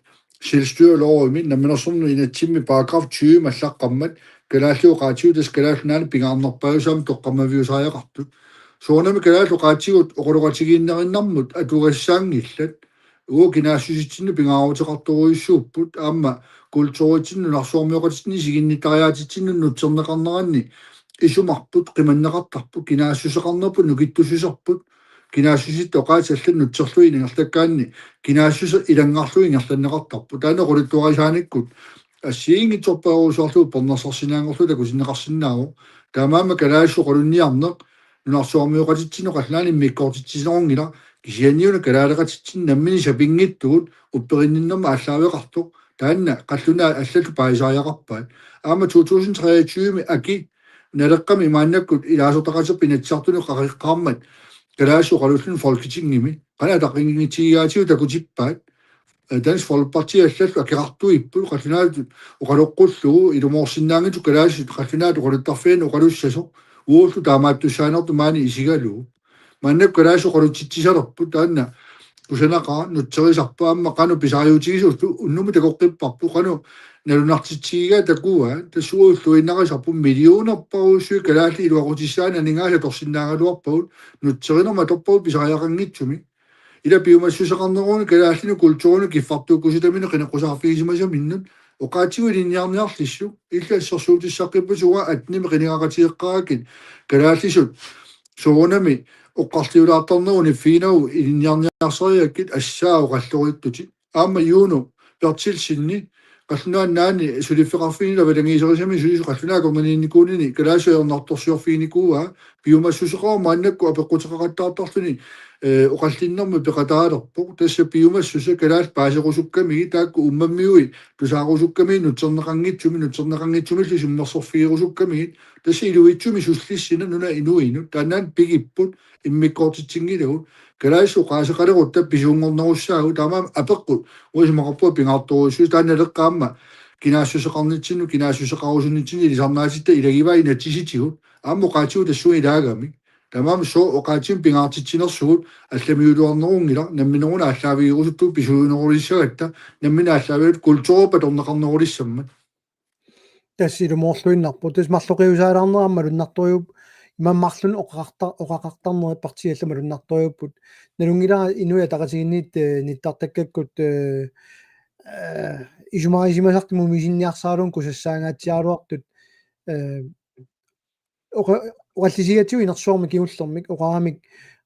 selvstyrelovimi namminersornermi inatsimmi paragraf tyve-mi allaqqammat kalaallit oqaatigut tassa Kalaallit Nunaanni pingaarnerpaajusut aamma toqqammaviusariaqartut. Soorunami kalaallit oqaatigut oqaloqatigiinnerinnarmut atugassaanngillat. Uagut kinaassutsitsinnut pingaaruteqartorujussuupput aamma kulturitsinnut nunarsuarmioqatitsinnut isiginnittariaatsitsinnut nutserneqarneranni isumarput, qimanneqartarput, kinaassuseqarnerput, nukittussuserput, kinaassutsitta oqaatsit allat nutserlugit ingerlakkaanni kinaassuseq ilanngarlugu ingerlanneqartarpoq. Taanna oqaluttuarisaanikkut assigiinngitsorpassuarlugu uppernarsarsinnaanngorlugu takutinneqarsinnaavoq. Taamaammat kalaallisut oqalunniarneq nunarsuarmioqatitsinnut qallunaanut immikkoortitsinerunngilaq, kisianniuna kalaaleqatitsinnut nammineq sapinngitsugut upperinninnermik aallaaveqartoq, taanna qallunaat allallu paasisariaqarpaat. Aamma to tusind treogtyve-mi aki Naleqqami maannakkut ilaasortaqartitat Inatsisartuni qaqeqqaarmat kalaallisut oqalulluni Folketingimi. Qanoq ataqqinngitsuugatsigu takutippaat. Eh, Dansk Folkeparti allallu akeqartuipput, qallunaatut oqaloqqullugu ilumoorsinnaanngitsoq kalaallisut qallunaatut oqaluttarfianni oqalussasoq, uagullu taamaattussaanertut maani isigalugu. Maannakkut kalaallisut oqalutsitsisalerput, taanna kusanaqaaq, nutserisarput, aamma qanoq pisariutigisoq ullu-, unnummi takoqqipparput, qanoq nalunartitsigigaa takuaa, tassa uagut ulluinnarisarput millionerpassuit kalaallit iluaqutissaannik aningaasat atorsinnaagaluarpagut, nutserinermut atorpagut pisariaqanngitsumik. Ila piumassuseqarneruvoq kalaallinut kulturinut kiffartuukkusutaminut qineqqusaarfigisimasaminnut, oqaatsigut ilinniarniarlissuk, illit assersuutissaqqipput uanga atnimi qinigaqatigeqqaarakkit kalaallisut soorunami oqarliulaartarnerup uniffiginagu ilinniarniarsarigakkit assaa oqallorittutit. Aamma Juno Berthelsenip qallunaat nunaanni suliffeqarfiini avatangiiserisami sulisut qallunaat akornanniinnikuunini kalaallisut ajornartorsiorfiginikuuaa, piumassuseqarmat maannakkut apeqquteqaqattaartarluni, eh, oqallinnermi peqataalerpoq. Tassa piumassuseq kalaallit paaserusukkamigit taakku uummammiui tusaarusukkamigit nutserneqanngitsumik, nutserneqanngitsumillu isummersorfigerusukkamigit. Tassa ilivitsumik sullissineq nunap inuinut. Taannaana pigipput, immikkoortitsinngilagut. Kalaallisut oqaaseqalerutta pisuunngornerussaagut, taamaammat apeqqut uanga isumaqarpunga pingaartorujussuusoq, taanna Naleqqap aamma kinaassuseqarnitsinnut, kinaassuseqarusunnitsinnut ilisarnaatitta ilagivaat inatsisitigut, aamma oqaatsigut tassunga ilaagamik. Taamaammat sooq oqaatsimik pingaartitsinersugut allamiuluarnerunngilaq, nammineq una aallaavigerusuttugut pisuunerulissagatta, nammineq aallaavigalugu kulturerput atorneqarnerulissammat. Tassa ilumoorluinnarpoq. Tassa marloqiusaalaarnera aamma malunnartorujuuvoq, imaammat marlunnik oqaqarta-, oqaqartarneri partiit allat malunnartorujuupput. Nalunngilara Inuit Ataqatigiinniit, eh, nittartakkakkut, eh, eh, isumarisimasartut mumisinniarsaralugu kusassaangaatsiaraluartut, eh, oqa-, oqallisigigatsigu inersuarmi kingullermik oqaramik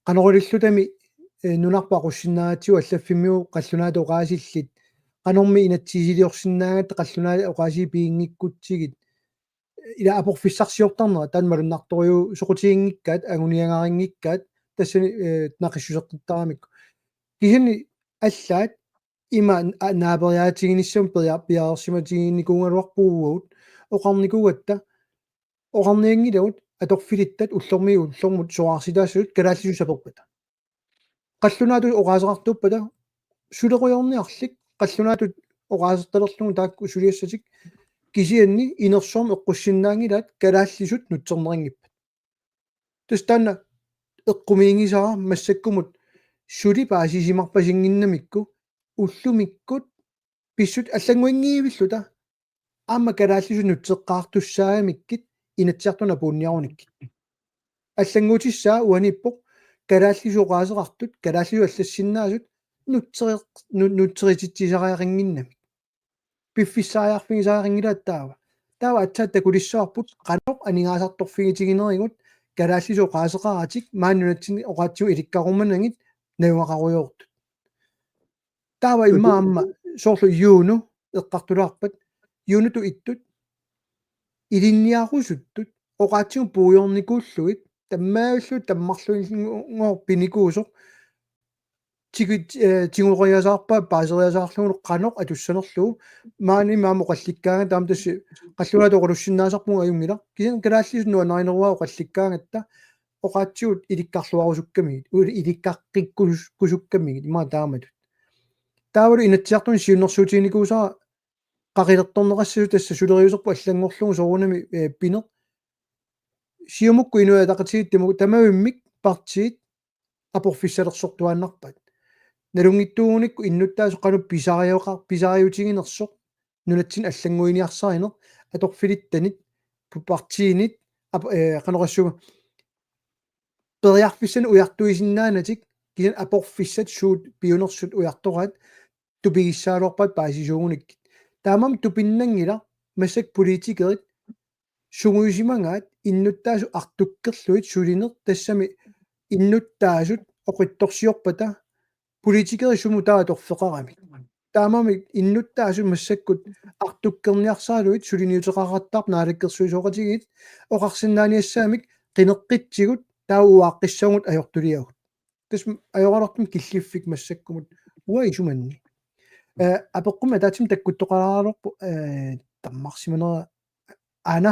qanoq ilillutami, eh, nunarput aqussinnaagatsigu allaffimmigut qallunaatut oqaasillit, qanormi inatsisiliorsinnaagatta qallunaatut oqaasii piginngikkutsigit, ila aporfissarsiortarnerat taanna malunnartorujuuvoq, soqutiginngikkaat, anguniagarinngikkaat, tassani, eh, naqissuseqqittaramikku. Kisianni allaat ima a-, naaperiaatiginissamut pia-, piareersimatiginikuugaluarpugut uagut, oqarnikuugatta, oqarnianngilagut atorfilittat ullormiit ullormut soraarsitaassasut kalaallisut saperpata. Qallunaatut oqaaseqartuuppata sulerujoorniarlik, qallunaatut oqaasertalerlugu taakku suliassatik, kisianni inersuarmi eqqussinnaanngilaat kalaallisut nutserneqanngippat. Tassa taanna eqqumiigisara massakkumut suli paasisimarpasinnginnamikku ullumikkut pissutsit allannguinngivilluta aamma kalaallisut nutseqqaartussaagamikkit Inatsisartuni apuunniarunikkit. Allannguutissaa uaniippoq kalaallisut oqaaseqartut, kalaallisut allassinnaasut nutseri-, nu-, nutserititsisariaqannginnamik. Piffissariarfigisariaqanngilaat taava. Taava aatsaat takulissavarput qanoq aningaasartorfigitiginerigut kalaallisut oqaaseqaratik maani nunatsinni oqaatsigut ilikkarumanagit najugaqarujoortut. Taava immaqa aamma soorlu Juno eqqartulaarpat, Junotut ittut, ilinniarusuttut, oqaatsigut puigornikuullugit, tammaalillutik tammarluinngooq pinikuusoq, tigi-, eh, tigoriasaarpaat paaseriasaarlugulu qanoq atussanerlugu, maani aamma oqallikkaangatta, taama tassa qallunaatut oqalussinnaasarpugut ajunngilaq, kisianni kalaallisut nuannarineruaat oqallikkaangatta, oqaatsigut ilikkarluarusukkamigit, uli-, ilikkaqqikkus-, kusukkamigit, imaattoq taamatut. Taavalu Inatsisartuni siunnersuutiginikuusara qaqilertorneqassasut tassa suleriuserput allanngorlugu soorunami, eh, pineq. Siumukkut Inuit Ataqatigiit tamavimmik partiit aporfissalersortuaannarpaat. Nalunngitsuugunikku innuttaasut qanoq pisariuqa-, pisariutiginersoq nunatsinni allannguiniarsarineq, atorfilittanit partiinit ap- eh, qanorsuaq periarfissanik ujartuisinnaanatik kisianni aporfissat suut piunersut ujartoraat tupigissagaluarpaat paasisuugunikkit. Taamaammat tupinnanngilaq massakkut politikerit sungiusimagaat innuttaasut artukkerlugit sulineq tassami innuttaasut oqitsorsiorpata politikerit sumut taava atorfeqaramik. Taamaammat innuttaasut massakkut artukkerniarsaralugit suliniuteqaqattaarput naalakkersuisooqatigiit oqarsinnaaniassagamik qineqqitsigut taava uaaqqissagut ajortuliagut. Tassa ajoraluartumik killiffik massakkumut uanga isumanni. Eh, apeqqummi ataatsimik takkuttoqaraluarpoq, eh, tammarsimanera aana.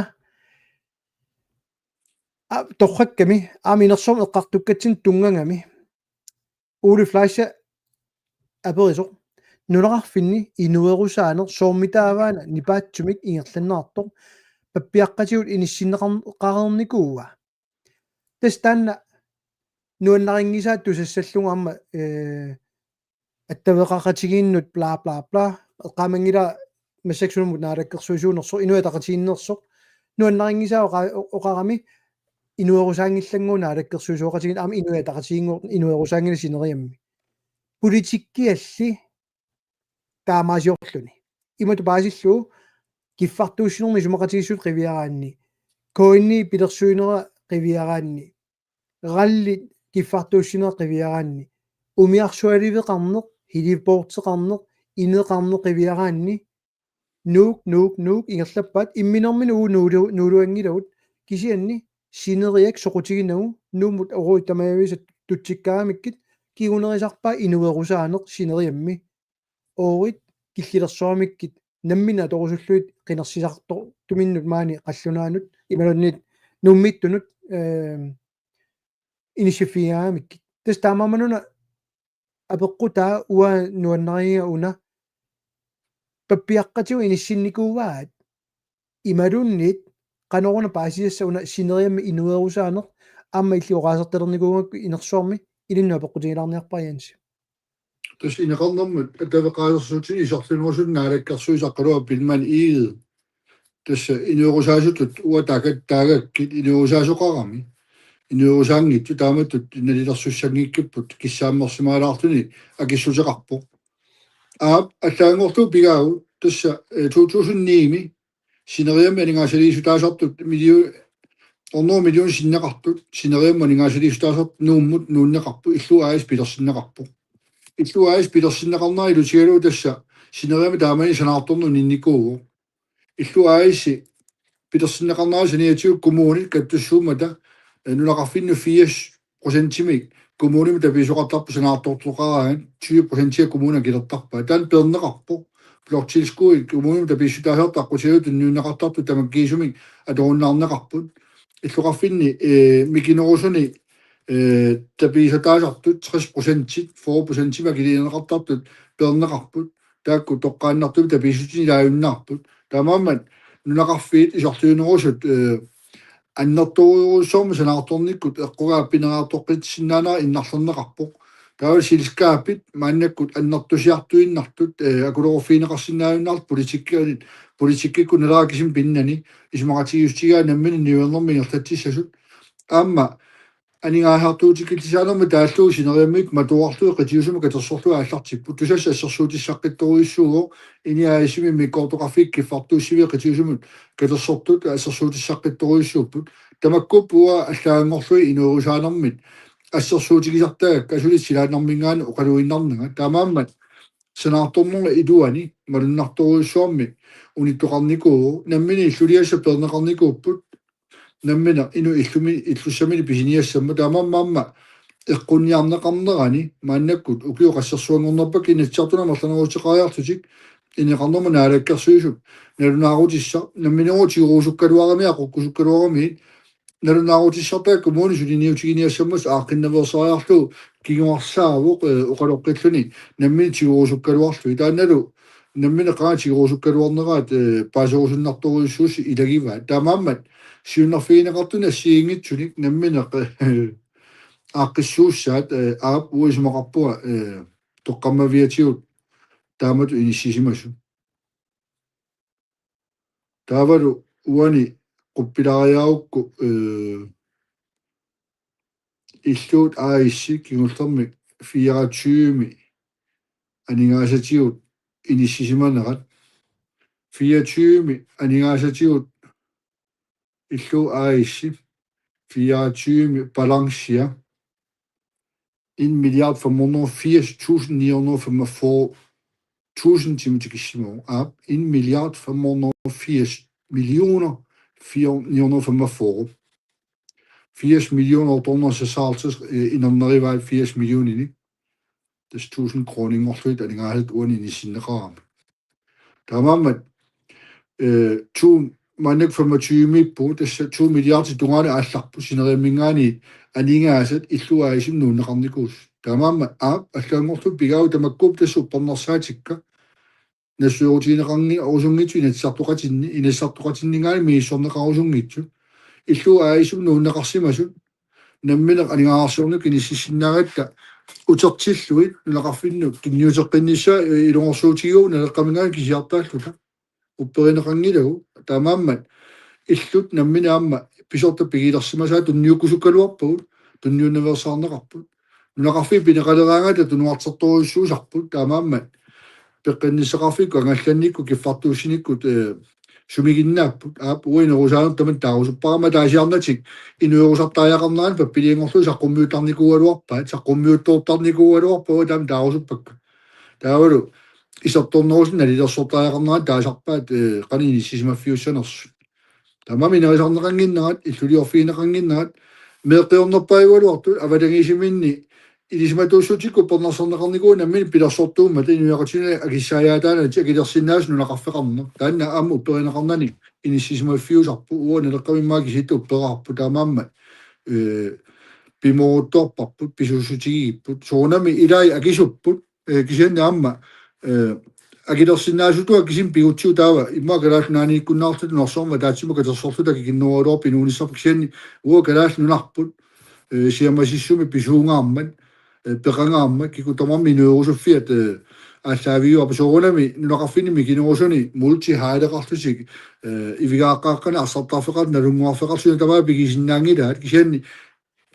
A, torrakkami, aamma inersuarmi eqqartukkatsinni tunngagami. Ole Fleischer aperisoq: Nunaqarfinni inuerusaaneq soormitaavaana nipaatsumik ingerlanneqartoq pappiaqqatigut inissinneqar-, -qareernikuua? Tassa taanna nuannarinngisaat tusassallugu aamma, eh, attaveqaqatigiinnut bla bla bla. Eqqaamanngilaq massakkut sunut naalakkersuisuunersoq, Inuit Ataqatigiinnersoq. Nuannarinngisaat oqa-, oqarami inuerusaanngillat naalakkersuisooqatigiit aamma Inuit Ataqatigiinngooq inuerusaanngilaq sineriammi. Politikkialli taamaasiorluni. Imatut paasillugu kiffartuussinermi isumaqatigiissut qiviaraanni, K N I pilersuinera qiviaraanni, rallit kiffartuussinera qiviaraanni, umiarsualiveqarneq, heliporteqarneq, ineqarneq qiviaraanni, Nuuk, Nuuk, Nuuk ingerlappaat, imminermini uagut nuulu-, nuuluanngilagut, kisianni sineriak soqutiginagu Nuummut uagut tamaaviisa tutsikkaangamikkit, kingunerisarpaa inuerusaaneq sineriammi. Oorit killilersuarmikkit namminneq atorusullugit qinersisartortuminnut maani qallunaanut imaluunniit Nuummiittunut, eh, inissiffigigaangamikkit. Tassa taamaammat una apeqqutaa uanga nuannariga una pappiaqqatigut inissinnikuuaat imaluunniit qanoruna paasisassaq una sineriammi inuerusaaneq aamma illit oqaasertalernikuugakku inersuarmi ilinnut apeqqutigilaarniarpara Jens. Tassa ineqarnermut attaveqaasersuutinik isorliunerusutut naalakkersuisoqarluarpoq Biilmann Egede. Tassa inuerusaasutut uanga taaka-, taagakkit inuerusaasoqarami. Inuerusaanngitsut taamatut nalilersussanngikkippput kissaammersimaalaarluni akissuteqarpoq. Aap, allaanngorlugu pigaagut tassa, eh, to tusind ni-mi sineriammi aningaasaliissutaasartut million, hundrede million sinneqartut, sineriammi aningaasaliissutaasartut Nuummut nuunneqarput, Illup A/S pilersinneqarpoq. Illup A/S pilersinneqarnera ilutigalugu tassa sineriammi taamani sanaartorneq uninnikuuvoq. Illup A/S pilersinneqarnera saniatigut kommunit kattussuummata, eh, nunaqarfinnut firs procentimik kommunimut tapiissoqartarput sanaartortoqaraangat, tyve procentia kommunit akilertarpaat. Taanna peerneqarpoq. Bloktilskuddit kommunimut tapiissutaasartut aqqutigalugit tunniunneqartartut tamakkiisumik atorunnaarneqarput. Illoqarfinni, eh, mikinerusuni, eh, tapiissutaasartut tres procentit, fyrre procentimik akiliineqartartut peerneqarput. Taakku toqqaannartumik tapiissutinik ilaajunnaarput. Taamaammat nunaqarfiit isorliunerusut, eh, annertoorujussuarmik sanaartornikkut eqqugaappineqartoqqissinnaanera innarlerneqarpoq. Taava selskabit maannakkut annertusiartuinnartut, eh, akuleruffigineqarsinnaajunnaartut politikkikkut, politikkikkut nalerakkisimi pinnani isumaqatigiissutigaat namminneq niuernermik ingerlatsissasut. Aamma aningaasartuutikillisaanermik taallugu sineriammikkut matuarlugit qitiusumut katersorlugit aallartipput. Tusassat assersuutissaqqittorujussuuvoq, INI A/S-imi immikkoortoqarfiit kiffartuussiviit qitiusumut katersortut assersuutissaqqittorujussuupput. Tamakkuupput uanga allaanngorlugit inuerusaanermit assersuutigisartagakka asuli silaannarminngaanniit oqaluinnarnanga. Taamaammat sanaartornerma iluani malunnartorujussuarmik unittoqarnikuuvoq. Nammineq illuliassat peerneqarnikuupput. Nammineq inuk illumi, illussamini pisiniassammat. Taamaammat aamma eqqunniarneqarnerani maannakkut ukiut qassersuanngornerpakkit Inatsisartuni amerlaneruteqariarlutik ineqarnermut naalakkersuisut nalunaarutissaq nammineq tigorusukkaluaramiuk, aqqukkukkaluaramiuk, nalunaarutissartagakku kommuni suliniutiginiassammasoq aaqqinnaveersariarlugu kinguarsaavoq, eh, oqaloqqilluni nammineq tigorusukkaluarlugit. Taannalu nammineq qanga tigorusukkaluarneraat, eh, paaserusunnartorujussuusut ilagivaat. Taamaammat siunnerfigineqartunik assigiinngitsunik nammineq, eh, aaqqissuussaat, eh, aap uanga isumaqarpunga, eh, toqqammaviatigut taamatut inissisimasut. Taavalu uani quppilaariarukku, øh, Illuut A/S kingullermik fireogtyve aningaasatigut inissisimanerat. Fireogtyve aningaasatigut Illuut A/S, fireogtyve balancea. En milliard fem hundrede og firs tusind ni hundrede og femogfyrre tusind timutikissimavut. Aap, en milliard fem hundrede og firs millioner fire, ni hundrede og femogfyrre. Firs millioner otte hundrede og seksoghalvtreds, øh, inernerivaat firs millioner. Tassa tusind kroninngorlugit aningaasat uani inissinneqarami. Taamaammat, øh, to, maannakkut femogtyve-miippugut, tassa to milliardit tungaanut aallarput, sineriamminngaanniit aningaasat Illuut A/S-imut nuunneqarnikuusut. Taamaammat aap, allaanngorlugu pigaavut tamakkuupput tassa uppernarsaatikka nassuerutigineqarnerusunngitsut Inatsisartoqatinni, Inatsisartoqatinninngaanniit misissorneqarusunngitsut. Illuut A/S-imut nuunneqarsimasut, nammineq aningaasarsiornikkut inississinnaagatta utertillugit nunaqarfinnut tunniuteqqinnissaa, øh, ilungersuutigalugu Naleqqaminngaanniit kisiartaalluta. Upperineqanngilagut, taamaammat illut nammineq aamma pisortat pigilersimasaat tunniukkusukkaluarpagut, tunniunnaveersaarneqarput. Nunaqarfiit pineqaleraangatta tunuartertorujussuusarput, taamaammat peqqinnissaqarfikkut angallannikkut kiffartuussinikkut, øh, sumiginnaapput. Aap, uagut inuerusaanertut tamanna taarusuppara, aamma ataasiarnatik inuerusartariaqarneranni pappilianngorlugit saqqummiuttarnikuugaluarpaat, saqqummiuttoortarnikuugaluarpaat, uagut taama taarusuppakka. Taavalu isertornerusut nalilersortariaqarnerat taasarpaat, øh, qanoq inissisimaffiussanersut. Tamanna minerisarneqannginnerat, illuliorfigineqannginnerat, meeqqiornerpaajugaluartut, avatangiisiminni ilisimatuussutsikkut uppernarsarneqarnikuugamik nammineq pilersortuummata inuiaqatigiinni akissaajaataannatik akilersinnaasut nunaqarfeqarneq. Taanna aamma upperineqarnani inissisimaffiusarpoq, uagut Naleqqami immaqa kisiisa upperaarput, taamaammat, øh, pimooruttorparput, pisuussutigigipput. Soorunami ilaat akisupput, øh, kisianni aamma, øh, akilersinnaasutut kisimi pigutsigu taava, immaqa Kalaallit Nunaanniikkunnaarluta nunarsuarmi ataatsimut katersorluta kikinnerugaluarpat inuunissarput kisianni uagut Kalaallit Nunarput, øh, siammasissumik pisuungaarmat, øh, peqangaarmat, kikkut tamarmik inuerusuffiat, øh, aallaavigaarput soorunami nunaqarfinni mikinerusuni multihaleqarlutik, øh, ivigaaqqaaqqanik arsartarfeqartut nalunnguarfeqartut suna tamaat pigisinnaanngilaat kisianni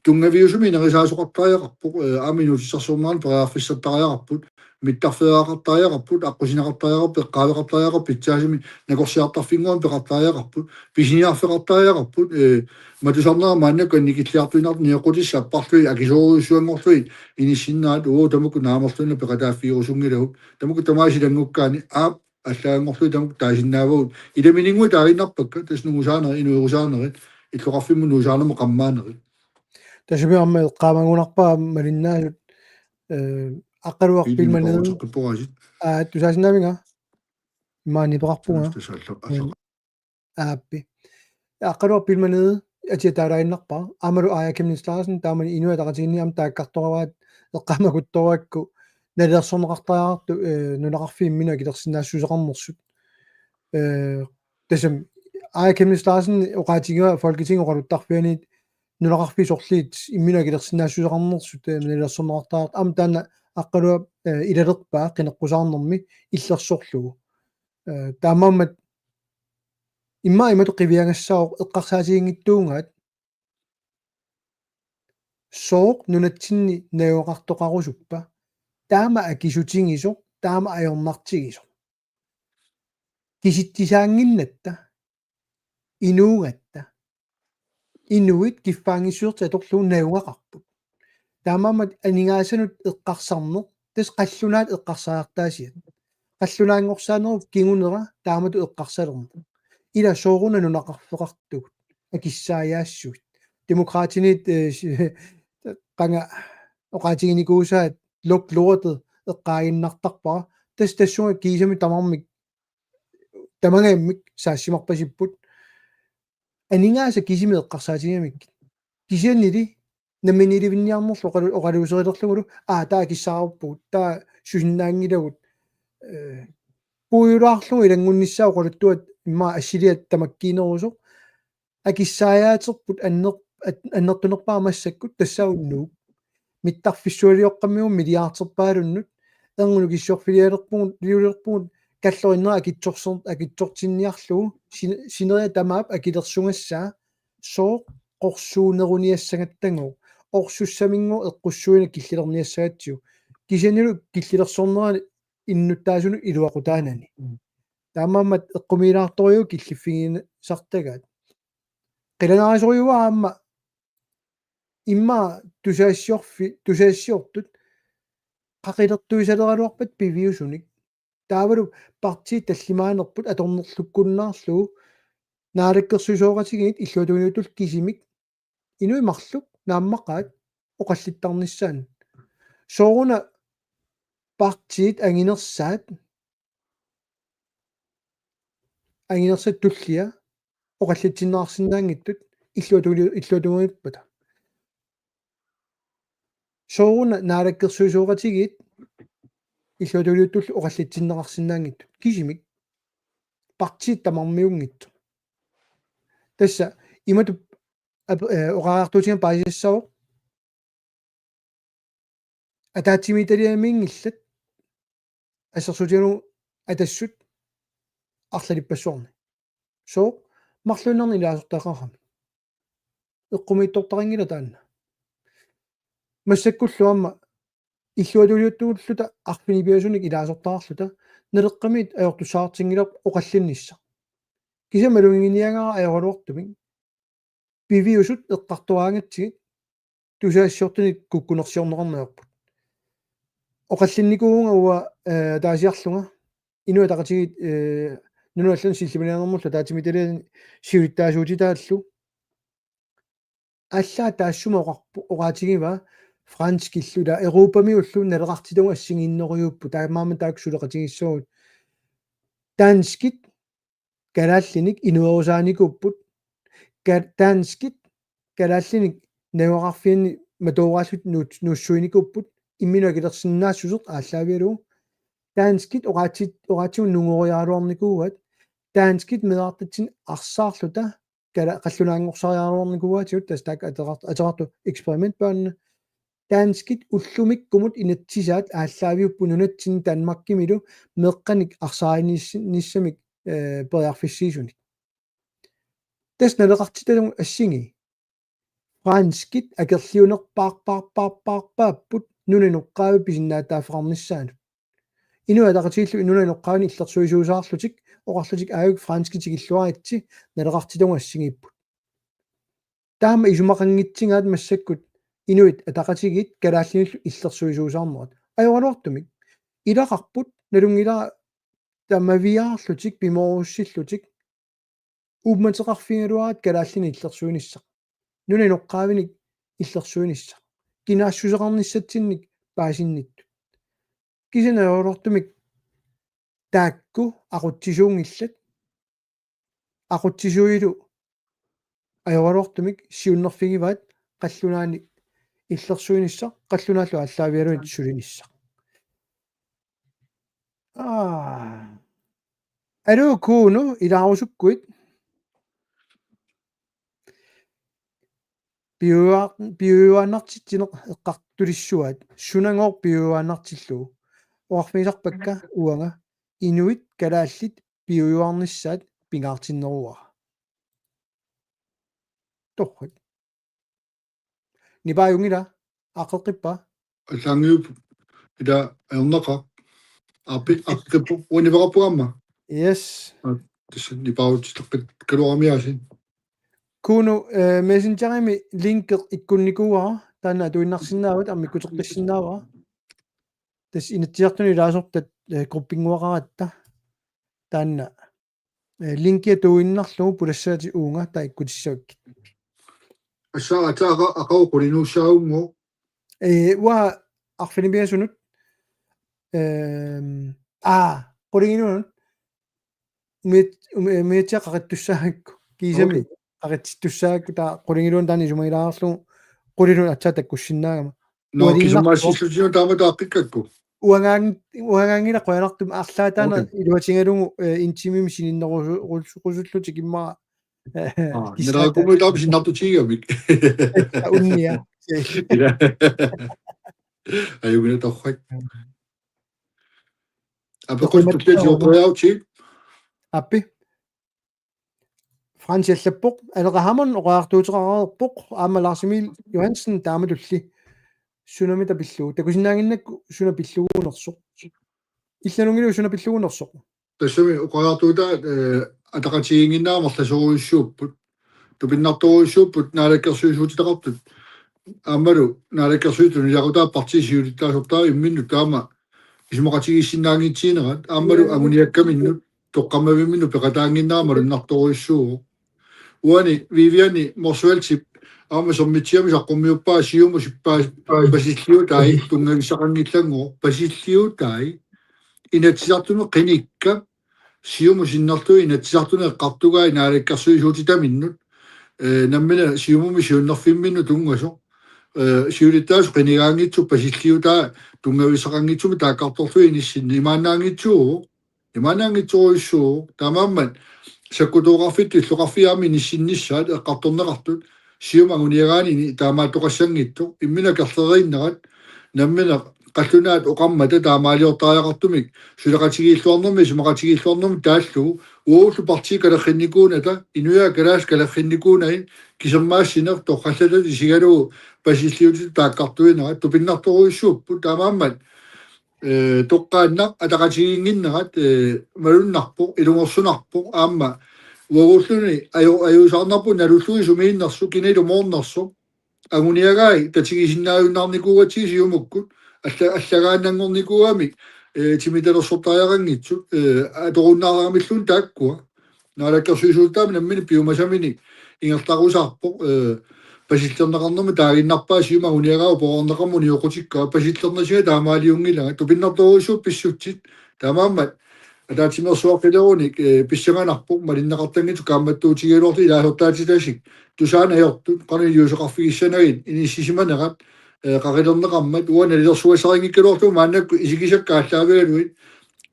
tunngaviusumik inerisaasoqartariaqarpoq, øh, aamma inuussutissarsiornerani periarfissattariaqarput, mittarfeeraqartariaqarput, aqqusineqartariaqarput, eqqaaveqartariaqarput, pitsaasumik nakorsiartarfinnguamik peqartariaqarput, pisiniarfeqartariaqarput, øh, matusarnerat maannakkut annikilliartuinnartoq nioqqutissat apparlugit akisoorujussuanngorlugit inissinnerat, uagut tamakku naamerluinnaq peqataaffigerusunngilagut, tamakku tamaasa ilanngukkaanni aap allaanngorlugit tamakku taasinnaavagut. Ilamininnguit taaginnarpakka, tassa nungusaanerit, inuerusaanerit, illoqarfimmut nungusaanermut qammaanerit. Tassami aamma eqqaamagunarpara malinnaasut, øh, Aqqaluaq Biilimik Pilmanede. Qooruteqqippoq aasiit. Aa, tusaasinnaavinga? Imaani peqarpunga. Tassa alla-, alla-, Aappi. Aqqaluaq Pilmanede, atia taalaaginnarpara. Aammalu Aaja Chemnitz Larsen, taamani Inuit Ataqatigiinni aamma taakkartoraat, eqqaamaguttoorakku, nalilersorneqartariaqartut, øh, nunaqarfiit imminut akilersinnaassuseqarnersut. Øh, tassami Aaja Chemnitz Larsen oqaatigaa Folketingip oqaluttarfianiit nunaqarfiit sorliit imminut akilersinnaassuseqarnersut, øh, nalilersorneqartariaqartut. Aamma taanna Aqqaluaq, øh, ilalerpaa qineqqusaarnermi illersorlugu. Øh, taamaammat immaqa imatut qiviagassaavoq eqqarsaatiginngitsuugaat sooq nunatsinni najugaqartoqarusuppa, taama akisutigisoq, taama ajornartigisoq. Kisitsisaannginnatta, inuugatta. Inuit kiffaanngissusertik atorlugu najugaqarput. Taamaammat aningaasanut eqqarsarneq, tassa qallunaat eqqarsariartaasiat. Qallunaanngorsaanerup kingunera taamatut eqqarsalerneq. Ila sooruna nunaqarfeqartugut, akissaajaassuit. Demokraatiniit, øh, si-, qanga oqaatiginikuusaat luk lortet eqqaaginnartarpara. Tassa tassunga kiisami tamarmik, tamangajammik saassimarpasipput. Aningaasat kisimik eqqarsaatigigamikkit. Kisiannili namminiilivinniarnerlu oqalu-, oqaluuserilerlugulu, aa, taava akissaavarpugut, taava susinnaanngilagut. Øh, puigulaarlugu ilanngunnissaa oqaluttuat immaqa assiliat tamakkiinerusoq. Akissaajaaterput anner-, at-, annertunerpaaq massakkut tassaavoq Nuuk. Mittarfissualioqqammigut milliarderpaalunnut, erngup nukissiorfilialerpugut, liulerpugut, kallorinnera akitsorser-, akitsortinniarlugu sin-, sineriak tamaap akilersugassaa sooq qorsuuneruniassagattagooq, orsussaminngooq eqqussuineq killilerniassagatsigu. Kisiannili killilersornerani innuttaasunut iluaqutaanani. Mm. Taamaammat eqqumiilaartorujuk killiffigisartagaat. Qilanaarisorujuuara aamma immaqa tusagassiorfi-, tusagassiortut qaqilertuisaleraluarpat piviusunik. Taavalu partiit tallimaanerput atornerlukkunnaarlugu naalakkersuisooqatigiit illuatungiliuttullu kisimik inuit marluk naammaqaat oqallittarnissaannut. Sooruna partiit anginersaat, anginersat tullia oqallitsinneqarsinnaanngitsut illuatungiliu-, illuatungiliuppata. Sooruna naalakkersuisooqatigiit illuatungiliuttullu oqallitsinneqarsinnaanngitsut. Kisimik. Partiit tamarmiunngitsut. Tassa imatut ap-, eh, oqariartuutiga paasisassaavoq. Ataatsimiititaliamiinngillat assersuutigalugu Atassut arlalippassuarni. Sooq marluinnarni ilaasortaqarami. Eqqumiitsortaqanngilaq taanna. Massakkullu aamma illuatungiliuttuulluta arfineq-pingasunut ilaasortaqarluta Naleqqamiit ajortussaatinngilarput oqallinnissaq. Kisianni malunnginniagara ajoraluartumik piviusut eqqartoraangatsigit tusagassiortunik kukkunersiorneqarneq ajorput. Oqallinnikuuvunga uanga, eh, ataasiarlunga Inuit Ataqatigiit, eh, nunanut allanut sillimaniarnermullu ataatsimiititaliani siulittaasuutitaallu. Allaat taassuma oqarpu-, oqaatigivaa franskillu ila Europamiullu naleqartitagut assigiinnerujuupput, taamaammat taakku suleqatigiissavagut. Danskit kalaallinik inuerusaanikuupput. Ka-, danskit kalaallinik najugaqarfianni matooraallutik nuut-, nuussuinikuupput. Imminut akilersinnaassuseq aallaavigalugu. Danskit oqaatsit-, oqaatsigut nungoriaraluarnikuuaat. Danskit meerartatsinnik arsaarluta kala-, qallunaanngorsariaraluarnikuuaatigut, tassa taakku ateqart-, ateqartut eksperimentbørnene. Danskit ullumikkumut inatsisaat aallaaviupput nunatsinni Danmarkimilu meeqqanik arsaarinis-, nissamik, eh, periarfissiisunik. Tassa naleqartitagut assigii. Franskit akerliunerpaarpaarpaarpaapput nunap inoqqaavi pisinnaatitaaffeqarnissaanut. Inuit Ataqatigiillu nunap inoqqaavini illersuisuusaarlutik, oqarlutik aajuku franskit tikilluaritsi, naleqartitagut assigiipput. Taama isumaqanngitsigaat massakkut Inuit Ataqatigiit kalaallinillu illersuisuusaarnerat. Ajoraluartumik. Ilaqarput, nalunngilara tamaviaarlutik, pimoorussillutik, uummateqarfigigaluaraat kalaallinik illersuinissaq. Nunap inoqqaavinik illersuinissaq. Kinaassuseqarnissatsinnik paasinnittut. Kisianni ajoraluartumik taakku aqutsisuunngillat. Aqutsisuuilu ajoraluartumik siunnerfigivaat qallunaanik illersuinissaq, qallunaallu aallaavigalugit sulinissaq. Aa. Aluu Kuno, ilaarusukkuit. Piujuar-, piujuaannartitsineq eqqartulissuaat. Sunagooq piujuaannartillugu? Oqarfigisarpakka uanga inuit kalaallit piujuarnissaat pingaartinneruara. Torrak. Nipaajunngila, aaqqeqqippaa? Allaanngiup ila ajornaqaaq. Aappi, aaqqippoq, uani nipeqarpunga aamma. Yes. Aa, tassa nipaarutsittaqqikkaluaramiaasin. Kuno, eh, Messengerimi linki ikkunnikuuara, taanna atuinnarsinnaavat, ammikkuteqqissinnaavara. Tassa Inatsisartuni ilaasortat, eh, gruppinnguaqaratta. Taanna, eh, linkia tuinnarlugu pulassaatit uunga taava ikkutissavakkit. Assa ata aqa-, aqagu qulinuussaagunngooq. Eh, uanga arfineq-pingasunut, ehm, aa, qulingiluanut umiat-, umi-, umiatsiaq qaqittussaagakku. Kiisami. Okay. Qaqitsittussaagakku, taava qulingiluanut taanna isumagilaarlugu qulinut aatsaat takkussinnaagama. Nå, ualinnar-, kisumaassillutigu taama taaqqikkakku. Uangaang-, uangaanngilaq qujanartumik, arlaat taanna. Okay. Iluatigalugu, eh, en timemi sininnerusu-, rusu-, rusullutik immaqa. Aa, kissaata. Nalaakumut taama sinnartutigigamik. Aa, unnia. Ila. Ajunngilaq, torrak. Apeqqut tulliani oqariarutsigit. Appi. Frans allappoq, Aleqa Hammond oqariartuuteqareerpoq, aamma Lars Emil Johansen taamatulli. Sunamita pillugu. Takusinnaannginnakku suna pilluguunersoq. Illanunngilaq suna pilluguunersoq. Tassami oqariartuutaa, eh, ataqatigiinnginnera amerlasoorujussuupput. Tupinnartorujussuupput naalakkersuisuutitaqartut. Aammalu naalakkersuisut tunuliaqutaa partiit siulittaasortaat imminnut taama isumaqatigiissinnaanngitsiinerat. Aammalu anguniakkaminnut toqqammavimminnut peqataannginnera malunnartorujussuuvoq. Uani Viviani Motzfeldtip aamma Sermitsiami saqqummiuppaa Siumut sippaa pasilliutai tunngavissaqanngillanngooq, pasilliutai Inatsisartuni qinikkat Siumut sinnerlugit Inatsisartuni eqqartugai naalakkersuisuutitaminnut, eh, nammineq Siumumi siunnerfimminnut tunngasoq, eh, siulittaasut qinigaanngitsut pasilliutai tunngavissaqanngitsumik taakkartorlugit inissinni imaannaanngitsuuvoq. Imaannaanngitsorujussuuvoq. Taamaammat sakkutooqarfittut illoqarfiit aamma inissinnissaat eqqartorneqartut Siumup anguniagaanini taamaattoqassanngitsoq. Imminut akerleriinnerat nammineq qallunaat oqarmata taamaaliortariaqartumik suleqatigiilluarnermi isumaqatigiilluarnermi taallugu uagullu partiit kalerrinnikuunata inuiaat kalaallisut kalerrinnikuunagit kisermaassineq torrallattut isigalugu pasilliutitut taakkartuinerat tupinnartorujussuupput. Taamaammat eh, toqqaannaq ataqatigiinnginnerat, eh, malunnarpoq, ilungersunarpoq, aamma uaguulluni aju-, ajuusaarnarpoq nalullugu sumiinnersoq, kina ilumoornersoq, anguniagai tatigisinnaajunnaarnikuugatsigit Siumukkut, alla-, allagaannanngornikuugamik, eh, timitalersortariaqanngitsut, eh, atorunnaaramilluunniit taakkua. Naalakkersuisuutaami nammineq piumasaminik ingerlarusaarpoq, eh, pasillerneqarnermut taaginnarpaa Siumup anguniagaa uporeerneqarmat unioqqutikkaa, pasillerneqarnera taamaaliunngilanga, tupinnartorujussuupput pissutsit, taamaammat ataatsimeersuaqqilerunik, eh, pissanganarpoq, malinneqartanngitsut kaammattuutigigaluarlutik ilaasortaatitasik, tusaaneq ajortut, qanoq iliuuseqarfigissanagit, inissisimanerat, eh, qaqilerneqarmat, uanga nalilersugassarinngikkaluarlugu maannakkut isigisakka aallaavigalugit,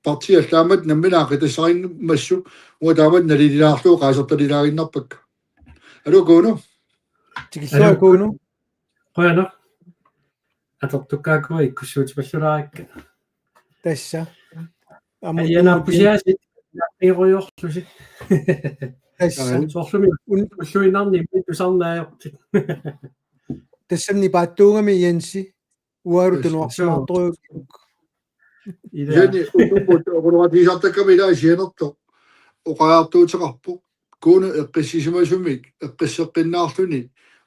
partiit allaammat nammineq aqitassarinngimmata, uanga taamatut nalililaarlugu qaasertalilaaginnarpakka. Aluu, Kuno? Tikilluarit, Aluu. Kuno. Qujanaq. Atortukkaakua ikkussuutipallalaarikka. Tassa. Aamma Ajanarpusiaasi, naapiirujoorlusi. Tassa. Soorlumi un- ulluinnarni imminnut tusarnaajortut. Tassani paattuugami Jensi. Uagut Tassa. Tunuarsimaartorujuk. Ila. Jensi, utummut oqaloqatigisartakkami ila sianertoq oqariartuuteqarpoq. Kuno eqqissisimasumik eqqisseqqinnaarluni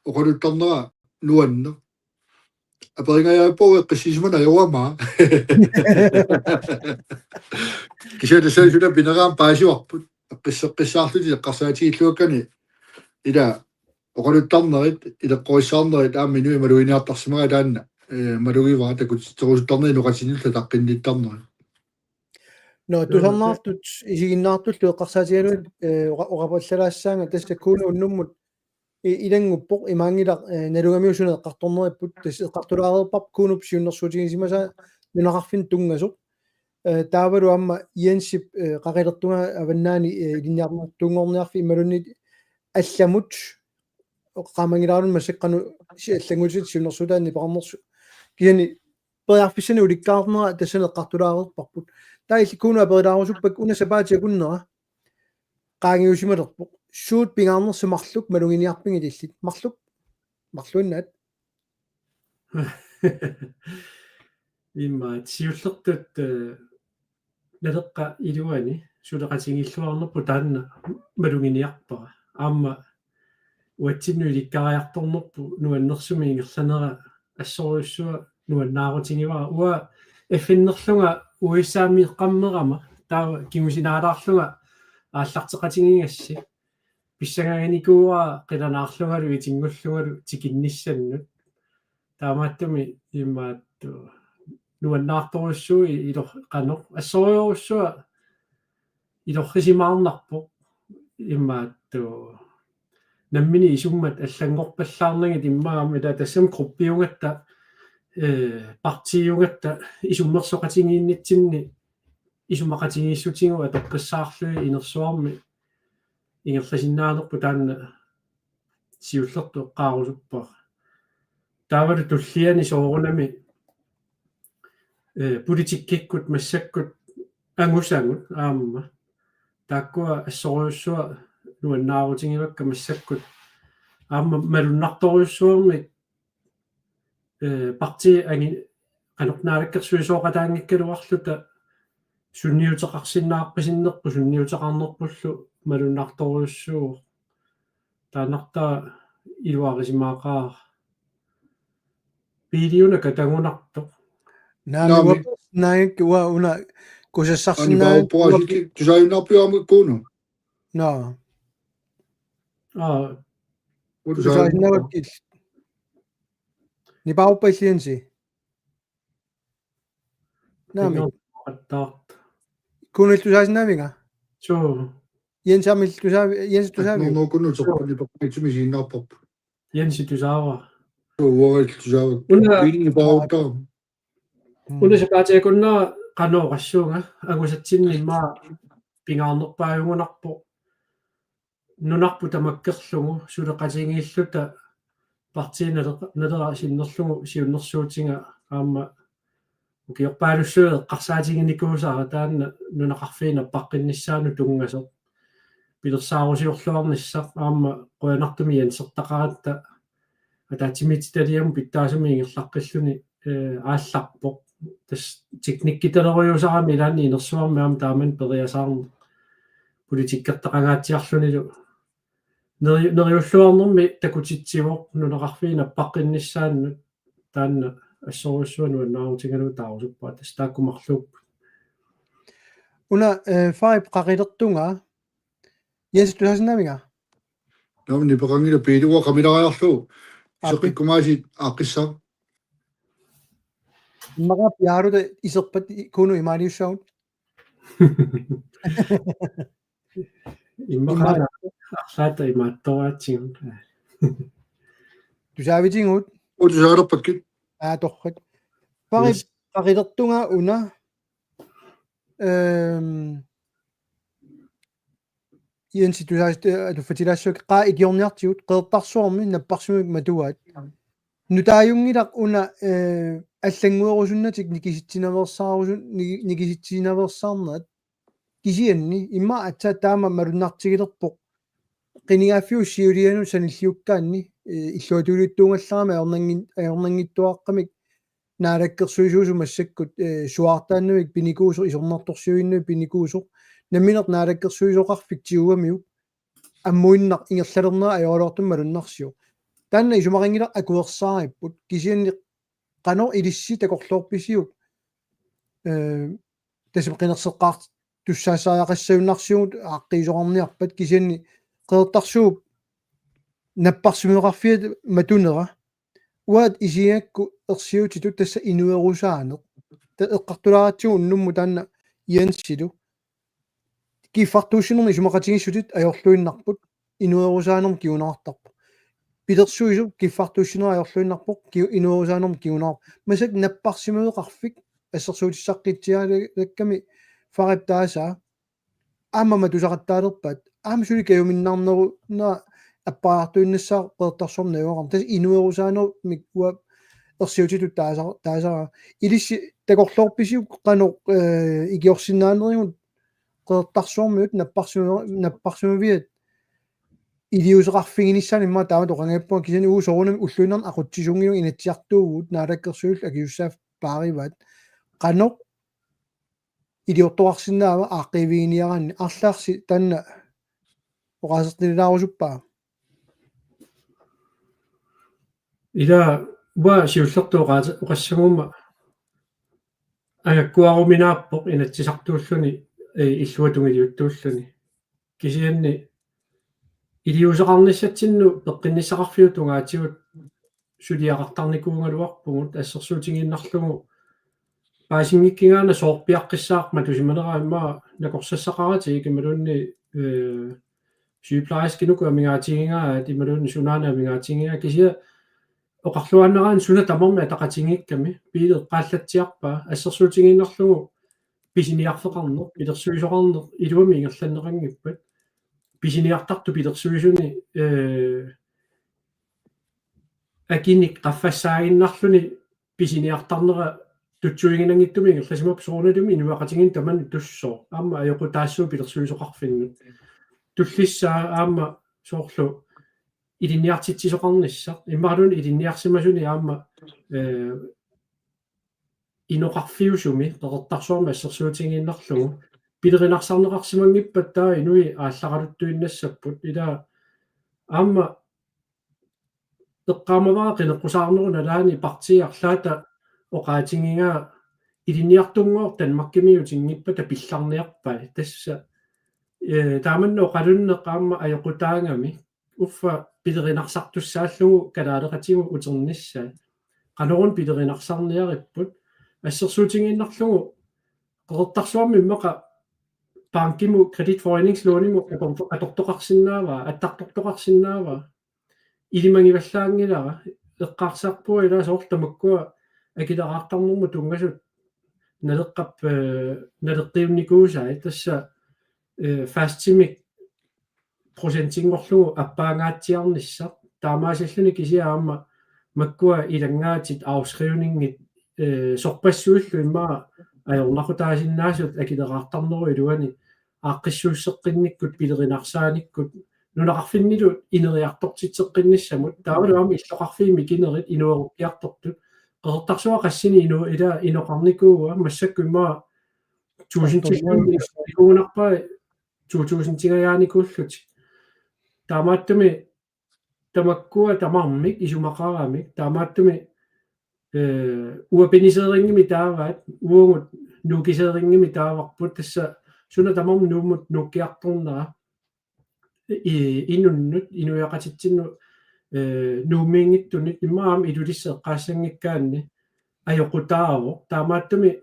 oqaluttarnera nuanneq. Aperingajaappoq eqqissisimaneq ajoramaa. Kisianni tassa suna pineraama paasivarput. Eqqisseqqissaarlutik eqqarsaatigilluakkani ila oqaluttarnerit, ileqqorissaarnerit aamma inuit maluginiartarsimagaat taanna, eh, malugivara takutitserusuttarnerit inoqatinnullu ataqqinnittarnerit. Nå, tusarnaartut isiginnaartullu eqqarsaatigalugit, eh, oqa-, oqapallalaassaanga tassa Kuno unnummut i-, ilannguppoq, imaanngilaq, eh, nalugamiuk suna eqqartorneripput, tassa eqqartulaareerparput Kunop siunnersuutigisimasaa nunaqarfinni tunngasoq. Eh, taavalu aamma Jensip, eh, qaqilertungaa avannaani, eh, ilinniarnertuunngorniarfik imaluunniit allamut qaamanngilaarluni massakkut qanoq si-, allanngutitit siunnersuutaanni peqarnersoq. Kisianni periarfissanik ulikkaarnera tassani eqqartulaareerparput. Taava illit Kuno aperilaarusuppakka una sapaatip akunnera qaangiusimalerpoq. Suut pingaarnersi marluk maluginiarpigit illit? Marluk? Marluinnaat? Immaqa siullertut, eh, Naleqqap iluani suleqatigiilluarnerput taanna maluginiarpara. Aamma uatsinnut ilikkariartornerput nuannersumik ingerlanera assorujussuaq nuannaarutigivara. Uanga F N-erlunga U S A-meeqqammerama taava kingusinaalaarlunga aallarteqatigigassi. Pissangaginikuuara qilanaarlungalu itinngullugu tikinnissannut. Taamaattumik imaattoq nuannaartorujussuuvoq ilor-, qanoq assorujussuaq ilorrisimaarnarpoq imaattoq nammineq isummat allanngorpallaarnagit immaqa aamma ila tassami gruppiugatta, eh, partiiugatta isummersoqatigiinnitsinni isumaqatigiissutigut atoqqissaarlugit inersuarmi ingerlasinnaanerput taanna siullertut eqqaarusuppara. Taavalu tulliani soorunami, eh, politikkikkut massakkut angusagut aamma. Taakkua assorujussuaq nuannaarutigivakka massakkut. Aamma malunnartorujussuarmik, eh, partii angi-, qanoq naalakkersuisooqataanngikkaluarluta sunniuteqarsinnaarpasinnerput sunniuteqarnerpullu malunnartorujussuuvoq. Taannartaa iluarisimaqaaq. Piiliuna katangunartoq. Naami. Naami. Uanga, naik, uanga una kusassarsinnaanngilanga. Ani paapporasikki tusaajunnaarpiuk aamma ikkuuna. Naa. Aa. Uanga tusaajunnaarpiuk. Tusaajunnaarpiuk. Nipaaruppa illiansi. Naami. Pingaartaarta. Kuunillu tusaasinnaavinga? Suu. Jens aamma illit tusaavi-, Jens tusaaviuk? Atnor nuukunut. Suu. Sorpani paqqitsumi siinnaarparput. Jens tusaavara. Suu, uanga illit tusaavara. Una. Piini paaruttaa. Mm. Una sapaatip akunnera qanoq oqassuunga, angusatsinni immaqa pingaarnerpaajugunarpoq. Nunarput tamakkerlugu suleqatigiilluta partiinaleq-, nalera sinnerlugu siunnersuutiga aamma ukiorpaalussuit eqqarsaatiginikuusara taanna nunaqarfiit nappaqqinnissaannut tunngasoq. Pilersaarusiorluarnissaq aamma qujanartumik Jensertaqaratta ataatsimiititaliamut pitsaasumik ingerlaqqilluni, eh, aallarpoq. Tassa teknikkitalerujussuarami ilaanni inersuarmi aamma taamani periasaarneq. Politikkertaqangaatsiarlunilu. Neri-, neriulluarnermi takutitsivoq nunaqarfiit nappaqqinnissaannut taanna assorujussuaq nuannaarutigalugu taarusuppunga tassa taakku marluupput. Una, eh, Farip qaqilertunga. Jens tusaasinnaavinga? Naamik nipeqanngilaq Piili uanga qamilariarlugu. Aa, Pi-. Iseqqikkumaasiit aaqqissaaq. Immaqa piaaruta iserpat i-, Kuno imaaliussagut. Immaqa ima-, arlaata imaattoraatigut. Tusaavitigut. Uanga tusaalerpakkit. Aa, torrak. Farip. Yes. Qaqilertunga una. Ehm, Jens tusaas-, eh, atuffatilaassavakka qaa ikiorniartigut Qeqertarsuarmi napparsimmavik matugaat. Nutaagunngilaq una, eh, allannguerusunnatik nikisitsisinnaveersaarusun-, niki-, nikisitsisinnaveersaarnerat. Kisianni immaqa aatsaat taama malunnartigilerpoq. Qinigaaffiup siulianut sanilliukkaanni, eh, illuatungiliuttuugallarami ajornanngi-, ajornanngitsuaqqamik naalakkersuisuusut massakkut, eh, suaartaannavik pinikuusoq, isornartorsiuinnavik pinikuusoq, nammineq naalakkersuisoqarfik tigugamiuk ammuinnaq ingerlalernera ajoraluartumik malunnarsivoq. Taanna isumaqanngilaq akuersaaripput, kisianni qanoq ilissi takorloorpisiuk, eh, tassa qinerseqqaartussaassariaqassagunarsivugut aaqqiisoqarniarpat, kisianni Qeqertarsuup napparsimmaveqarfiata matunera. Uanga isigigakku ersiutitut tassa inuerusaaneq. Ta-, eqqartulaaratsigu unnummut taanna Jensilu. Kiffartuussinermi isumaqatigiissutit ajorluinnarput inuerusaanermut kinguneqartarpoq. Pilersuisup kiffartuussineq ajorluinnarpoq ki-, inuerusaanermut kinguneqarpoq. Massakkut napparsimmaveqarfik assersuutissaqqitsiarakkami Farip taasaa aamma matusaqattaalerpaat. Aamma suli kajuminnaarnerup una appariartuinnassaaq Qeqertarsuarmi najugaqarneq. Tassa inuerusaanermik uanga ersiutitut taasa-, taasara. Ilissi takorloorpisiuk qanoq, eh, ikiorsinnaanerigut Qeqertarsuarmiut napparsima-, napparsimmaviat iliuuseqarfiginissaannik immaqa taamatut oqanngippunga, kisianni uagut soorunami ulluinnarni aqutsisuunngillat Inatsisartuuvugut, naalakkersuisullu akisussaaffigivaat. Qanoq iliortoqarsinnaava aaqqiiviginiaraanni, arlaarsi taanna oqaasertalilaarusuppa? Ila uanga siullertut oqaas-, oqassaguma angakkuaruminaappoq Inatsisartuulluni, eh, illuatungiliuttuulluni. Kisianni iliuuseqarnissatsinnut peqqinnissaqarfiup tungaatigut suliaqartarnikuugaluarpugut, assersuutigiinnarlugu paasinngikkigaana soorpiaqqissaaq matusimanera, immaqa nakorsassaqaratik imaluunniit, eh, sygeplejerskinukut amigaatigigaat imaluunniit sunaana amigaatigigaat, kisianni oqarluaannaraanni suna tamarmi ataqatigiikkami, Piili eqqaallatsiarpaa, assersuutigiinnarlugu pisiniarfeqarneq, pilersuisoqarneq iluamik ingerlanneqanngippat. Pisiniartartut pilersuisuni, eh, akinik qaffassaaginnarluni pisiniartarnera tutsuiginanngitsumik ingerlasimapput, soorunalimi inuiaqatigiinni tamanna tussooq aamma ajoqutaassuup pilersuisoqarfinnut. Tullissaa aamma soorlu ilinniartitsisoqarnissaq, imaluunniit ilinniarsimasuni aamma, eh, inoqarfiusumi Qeqertarsuarmi assersuutigiinnarlugu pilerinarsaarneqarsimanngippat taava inuit aallaqaluttuinnassapput. Ila aamma eqqaamavara qineqqusaarnerup nalaani partiit arlaata oqaatigigaa ilinniartunngooq Danmarkimiutinngippat pillarniarpai. Tassa, eh, taamanna oqalunneq aamma ajoqutaagami uffa pilerinarsartussaallugu kalaaleqatigut uternissaat. Qanoruna pilerinarsarniaripput. Assersuutigiinnarlugu Qeqertarsuarmi immaqa bankimut kreditforeningslånimut ator-, atortoqarsinnaavaa, attartortoqarsinnaavaa. Ilimagivallaanngilara, eqqarsarpunga ila soorlu tamakkua akileraartarnermut tunngasut naleqqap-, eh, naleqqiunnikuusai, tassa, eh, fastimik procentinngorlugu appaangaatsiarnissaq. Taamaasilluni kisianni aamma makkua ilanngaatit afskrivningit, eh, sorpassuillu immaqa ajornaqutaasinnaasut akileraartarnerup iluani aaqqissuusseqqinnikkut, pilerinarsaanikkut, nunaqarfinnilu ineriartortitseqqinnissamut, taavalu aamma illoqarfiit mikinerit inuerukkiartortut, Qeqertarsuaq qassinik inu-, ila inoqarnikuua, massakkut immaqa tusind tusind ikuunarpai, to tusindingajaanikuullutik. Taamaattumik tamakkua tamarmik isumaqaramik, taamaattumik, eh, uapiniseerinngimmi taavaat, uagut nuukkiseerinngimmi taavarput, tassa suna tamarmi Nuummut nuukkiartornera, i-, inunnut, inuiaqatitsinnut, eh, Nuummiinngitsunut, immaqa aamma Ilulissat eqqaassanngikkaanni ajoqutaavoq. Taamaattumik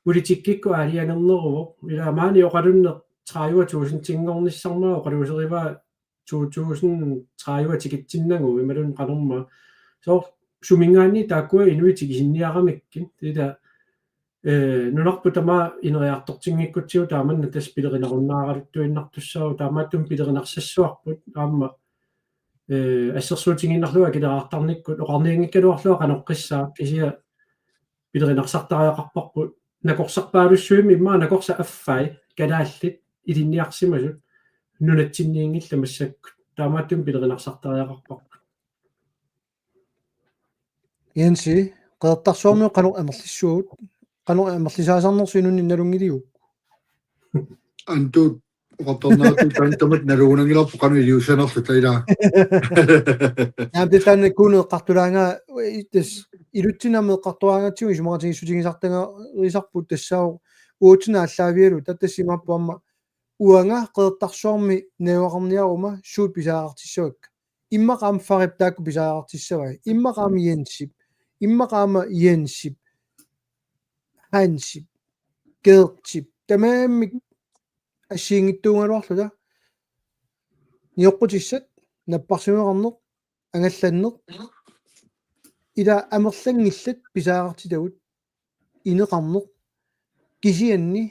politikkikkut aalajangerneruvoq. Ila maani oqalunneq tredive tusindinngornissarmaa oqaluuserivaa to tusind tredive tikitsinnagu imaluunniit qanormaa. Soorlu suminngaanniit taakkua inuit tikisinniaramikkit. Ila, eh, nunarput tamaat ineriartortinngikkutsigu taamanna tassa pilerinarunnaaraluttuinnartussaavoq, taamaattumik pilerinarsassavarput aamma, eh, assersuutigiinnarlugu akileraartarnikkut, oqarnianngikkaluarlunga qanoqqissaaq, kisianni pilerinarsaartariaqarparput. Nakorsarpaalussuimmi immaqa nakorsat affai kalaallit ilinniarsimasut nunatsinniinngillat massakkut. Taamaattumik pilerinarsaartariaqarparput. Jensi, Qeqertarsuarmi qanoq amerlissuugut, qanoq amerlisaasarnersoq inunnik nalunngiliuk? Antuut oqartarneratut taanna tamatta nalugunanngilarput qanoq iliussanerluta ilaa. Naamik, tassa taanna Kuno eqqartulaarnanga, tassa ilutsinni aamma eqqartoraangatsigu isumaqatigiissutigisartagarisarput tassaavoq uatsinnut aallaavigalugu, taava tassa imaappoq aamma uanga Qeqertarsuarmi najugaqarniaruma suut pisariaqartissavakka. Immaqa aamma Farip taakku pisariaqartissavai. Immaqa aamma Jensip. Immaqa aamma Jensip. Hansip. Gertip. Tamarmik assigiinngitsuugaluarluta. Nioqqutissat, napparsimmaveqarneq, angallanneq. Ila amerlanngillat pisariaqartitagut, ineqarneq. Kisianni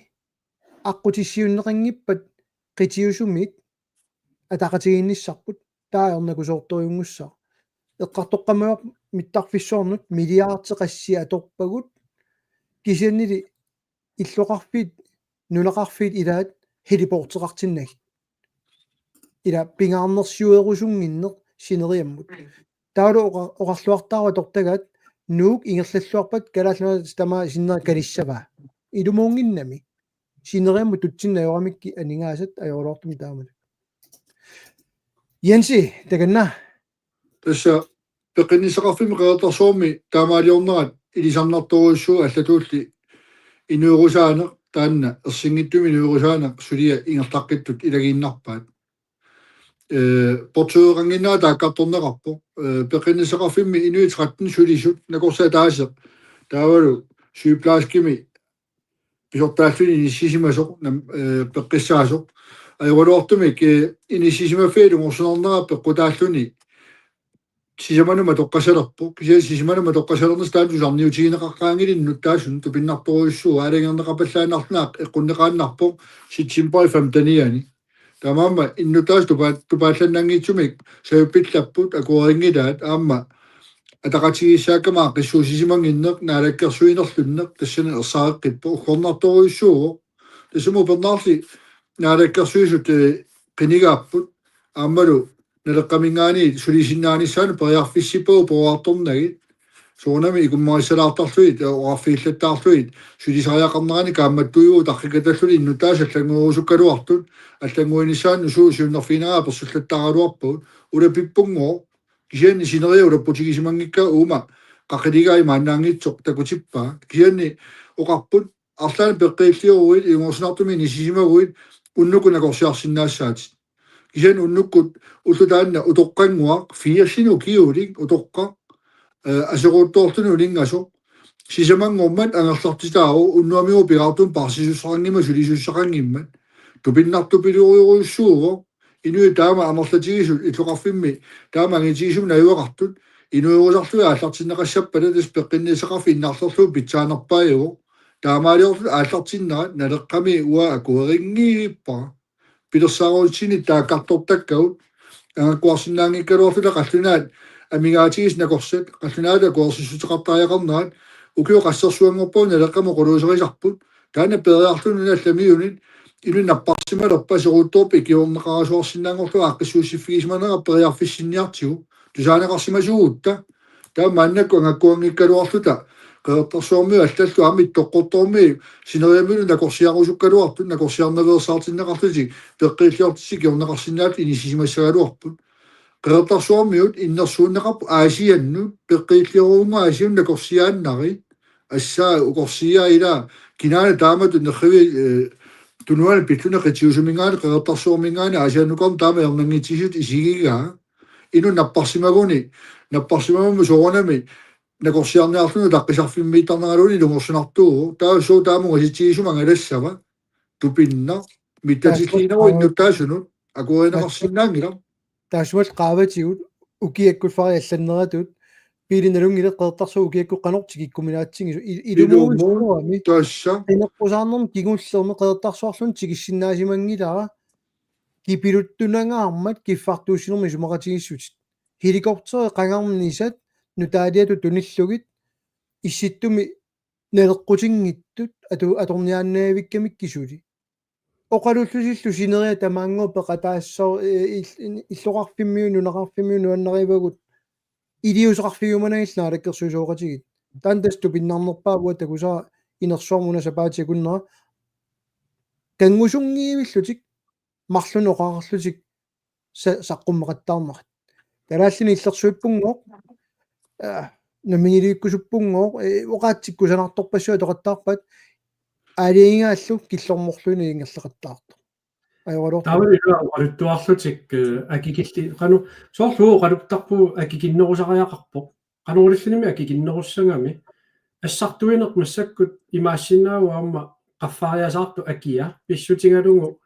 aqqutissiuunneqanngippat qitiusumiit ataqatigiinnissarput, taava nakusoortorujunngussaaq. Eqqartoqqammerpunga mittarfissuarnut milliardeqassi atorpagut, kisiannili illoqarfiit, nunaqarfiit ilaat heliporteqartinnagit. Ila pingaarnersiuerusunnginneq sineriammut. Taavalu oqa-, oqarluartaavoq atortagaat Nuuk ingerlalluarpat Kalaallit Nunaat tamaat sinnera kalissavaa. Ilumuunnginnami. Sineriammut tutsinnut ajoramikkit aningaasat ajoraluartumik taamalu. Jensi, takanna. Tassa peqqinnissaqarfimmi Qeqertarsuarmi taamaaliornerat ilisarnartorujussuuvoq, allatulli inuerusaaneq, taanna ersinngitsumik inuerusaaneq suliaq ingerlaqqittut ilagiinnarpaat. Eh, portueqannginnera taakkartorneqarpoq. Eh, peqqinnissaqarfimmi inuit tretten sulisut, nakorsat ataaseq, taavalu sygeplejerskimi pisortaalluni inissisimasoq, nam-, eh, peqqissaasoq. Ajoraluartumik, eh, inissisimaffiit ilungersunarnerat peqqutaalluni sisamanut matoqqasalerpoq. Kisianni sisamanut matoqqasalernissaq taanna tusarniutigineqaqqaanngilaq, innuttaasunut tupinnartorujussuuvoq, aalajangerneqarpallaannarlugu eqqunneqaannarpoq september femtenianni. Taamaammat innuttaasut tupaa-, tupaallannanngitsumik savippillarput akuerinngilaat, aamma ataqatigiissaakkama aaqqissuussisimannginneq naalakkersuinerlunneq tassani ersareqqippoq, uggornartorujussuuvoq. Tassami upernaarli naalakkersuisut, eh, qinigaapput aammalu Naleqqaminngaanniit sulisinnaanissannut periarfissippavut peruartornagit. Soorunami ikummarissalaartarlugit, eh, oqarfigillattaarlugit, sulisariaqarnerani kaammattuivugut tarrikkatalluni innuttaasut allannguerusukkaluartut, allannguinissaannut suut siunnerfiginerai apersullattaaraluarpagut, ulapippunngooq, kisianni sineriak ulapputigisimanngikkaa uuma qaqiligai maannaanngitsoq takutippaa. Kisianni oqarput arlaannik peqqiillioruit, ilungersunartumik inissisimaguit, unnukkut nakorsiarsinnaassaatit. Kisianni unnukkut ulloq taanna utoqqannguaq, firsinik ukiulik utoqqaq, eh, aserortoorluni uninngasoq. Sisamanngormat angerlartitaavoq, unnuamigut pingaartumik paarsisussaqanngimmat, sulisussaqanngimmat. Tupinnartupilorujussuuvoq. Inuit taama amerlatigisut illoqarfimmi taama angitigisumik najugaqartut, inuerusarlugit aallartinneqassappata tassa peqqinnissaqarfik innarlerlugu pitsaanerpaajuvoq. Taamaaliorluta aallartinnerat Naleqqami uanga akuerinngivippara. Pilersaarutsinni taakkartortakkagut, angakkuarsinnaanngikkaluarluta qallunaat amigaatigisut nakorsat, qallunaatut akuersissuteqartariaqarnerat, ukiut qassersuanngorpagut Naleqqami oqaluuserisarput, taanna peeriarluni una allamiunit, inunnut napparsimalerpat aserortoorpat ikiorneqarasuarsinnaanngorlugu aaqqissuussiffigisimanera periarfissinniartigu, tusaaneqarsimasuugutta, taava maannakkut angakkuanngikkaluarluta, Qeqertarsuarmiut allallu aamma Ittoqqortoormiut sineriammilu nakorsiarusukkaluartut, nakorsiarnaveersaartinneqarlutik, peqqiilliortitsik ikiorneqarsinnaallutik inissisimassagaluarput. Qeqertarsuarmiut innersuunneqarput Aasiannut, peqqiillioruunngooq Aasiannut nakorsiaannari, assaa ukorsiaa ilaa, kinaana taamatut nerrivi, eh, tunuani pilluni qitiusuminngaanniit, Qeqertarsuarminngaanniit, Aasiannukarnut taama ajornanngitsisut isigigaa. Inunnut napparsimaguni, napparsimaguni soorunami nakorsiarniarluni utaqqisarfimmiittarneraluunniit ilungersunartuuvoq. Taava sooq taama ungasitsigisumik angalassava? Tupinnaq, mittatilliineruvoq innuttaasunut, akuerineqarsinnaanngilaq. Taassumalu qaavatigut ukiakkut fari allanneratut, biili nalunngilat Qeqertarsuaq ukiakkut qanoq tikikkuminaatsigisoq, i-, ilumuuissuami. Ilumuut, tassa. Qineqqusaarnermi kingullermi Qeqertarsuarluunniit tikissinnaasimanngilaa, kipiluttunangaarmat kiffartuussinermi isumaqatigiissutit. Helikopteri qangarnisat nutaaliatut tunillugit, issittumi naleqqutinngitsut atu-, atorniaannaavikkamikkit suli. Oqalullutillu sineriak tamaannguaq peqataassooq, eh, ill-, in-, illoqarfimmiut, nunaqarfimmiut nuannarivagut iliuuseqarfigiumanagillu naalakkersuisooqatigiit. Taanna tassa tupinnarnerpaavoq, takusara inersuarmi una sapaatip akunnera kanngusunngivillutik marlunnik oqarlutik sa-, saqqummeqattaarnerat. Kalaallinik illersuippunngooq, eh, namminiilivikkusuppunngooq, eh, oqaatsit kusanartorpassuit atoqattaarpaat, aalajangigaallu killormorluinnaq ingerlaqattaartoq. Ajoraluartoq. Taamani ilaa oqaluttuarlutik, eh, akikilli-, qanoq, soorlu oqaluttarpugut akikinnerusariaqarpoq. Qanoriliorlunimi akikinnerussagami. Assartuineq massakkut imaassinnaavoq aamma qaffariasaartoq akia, pissutigalugu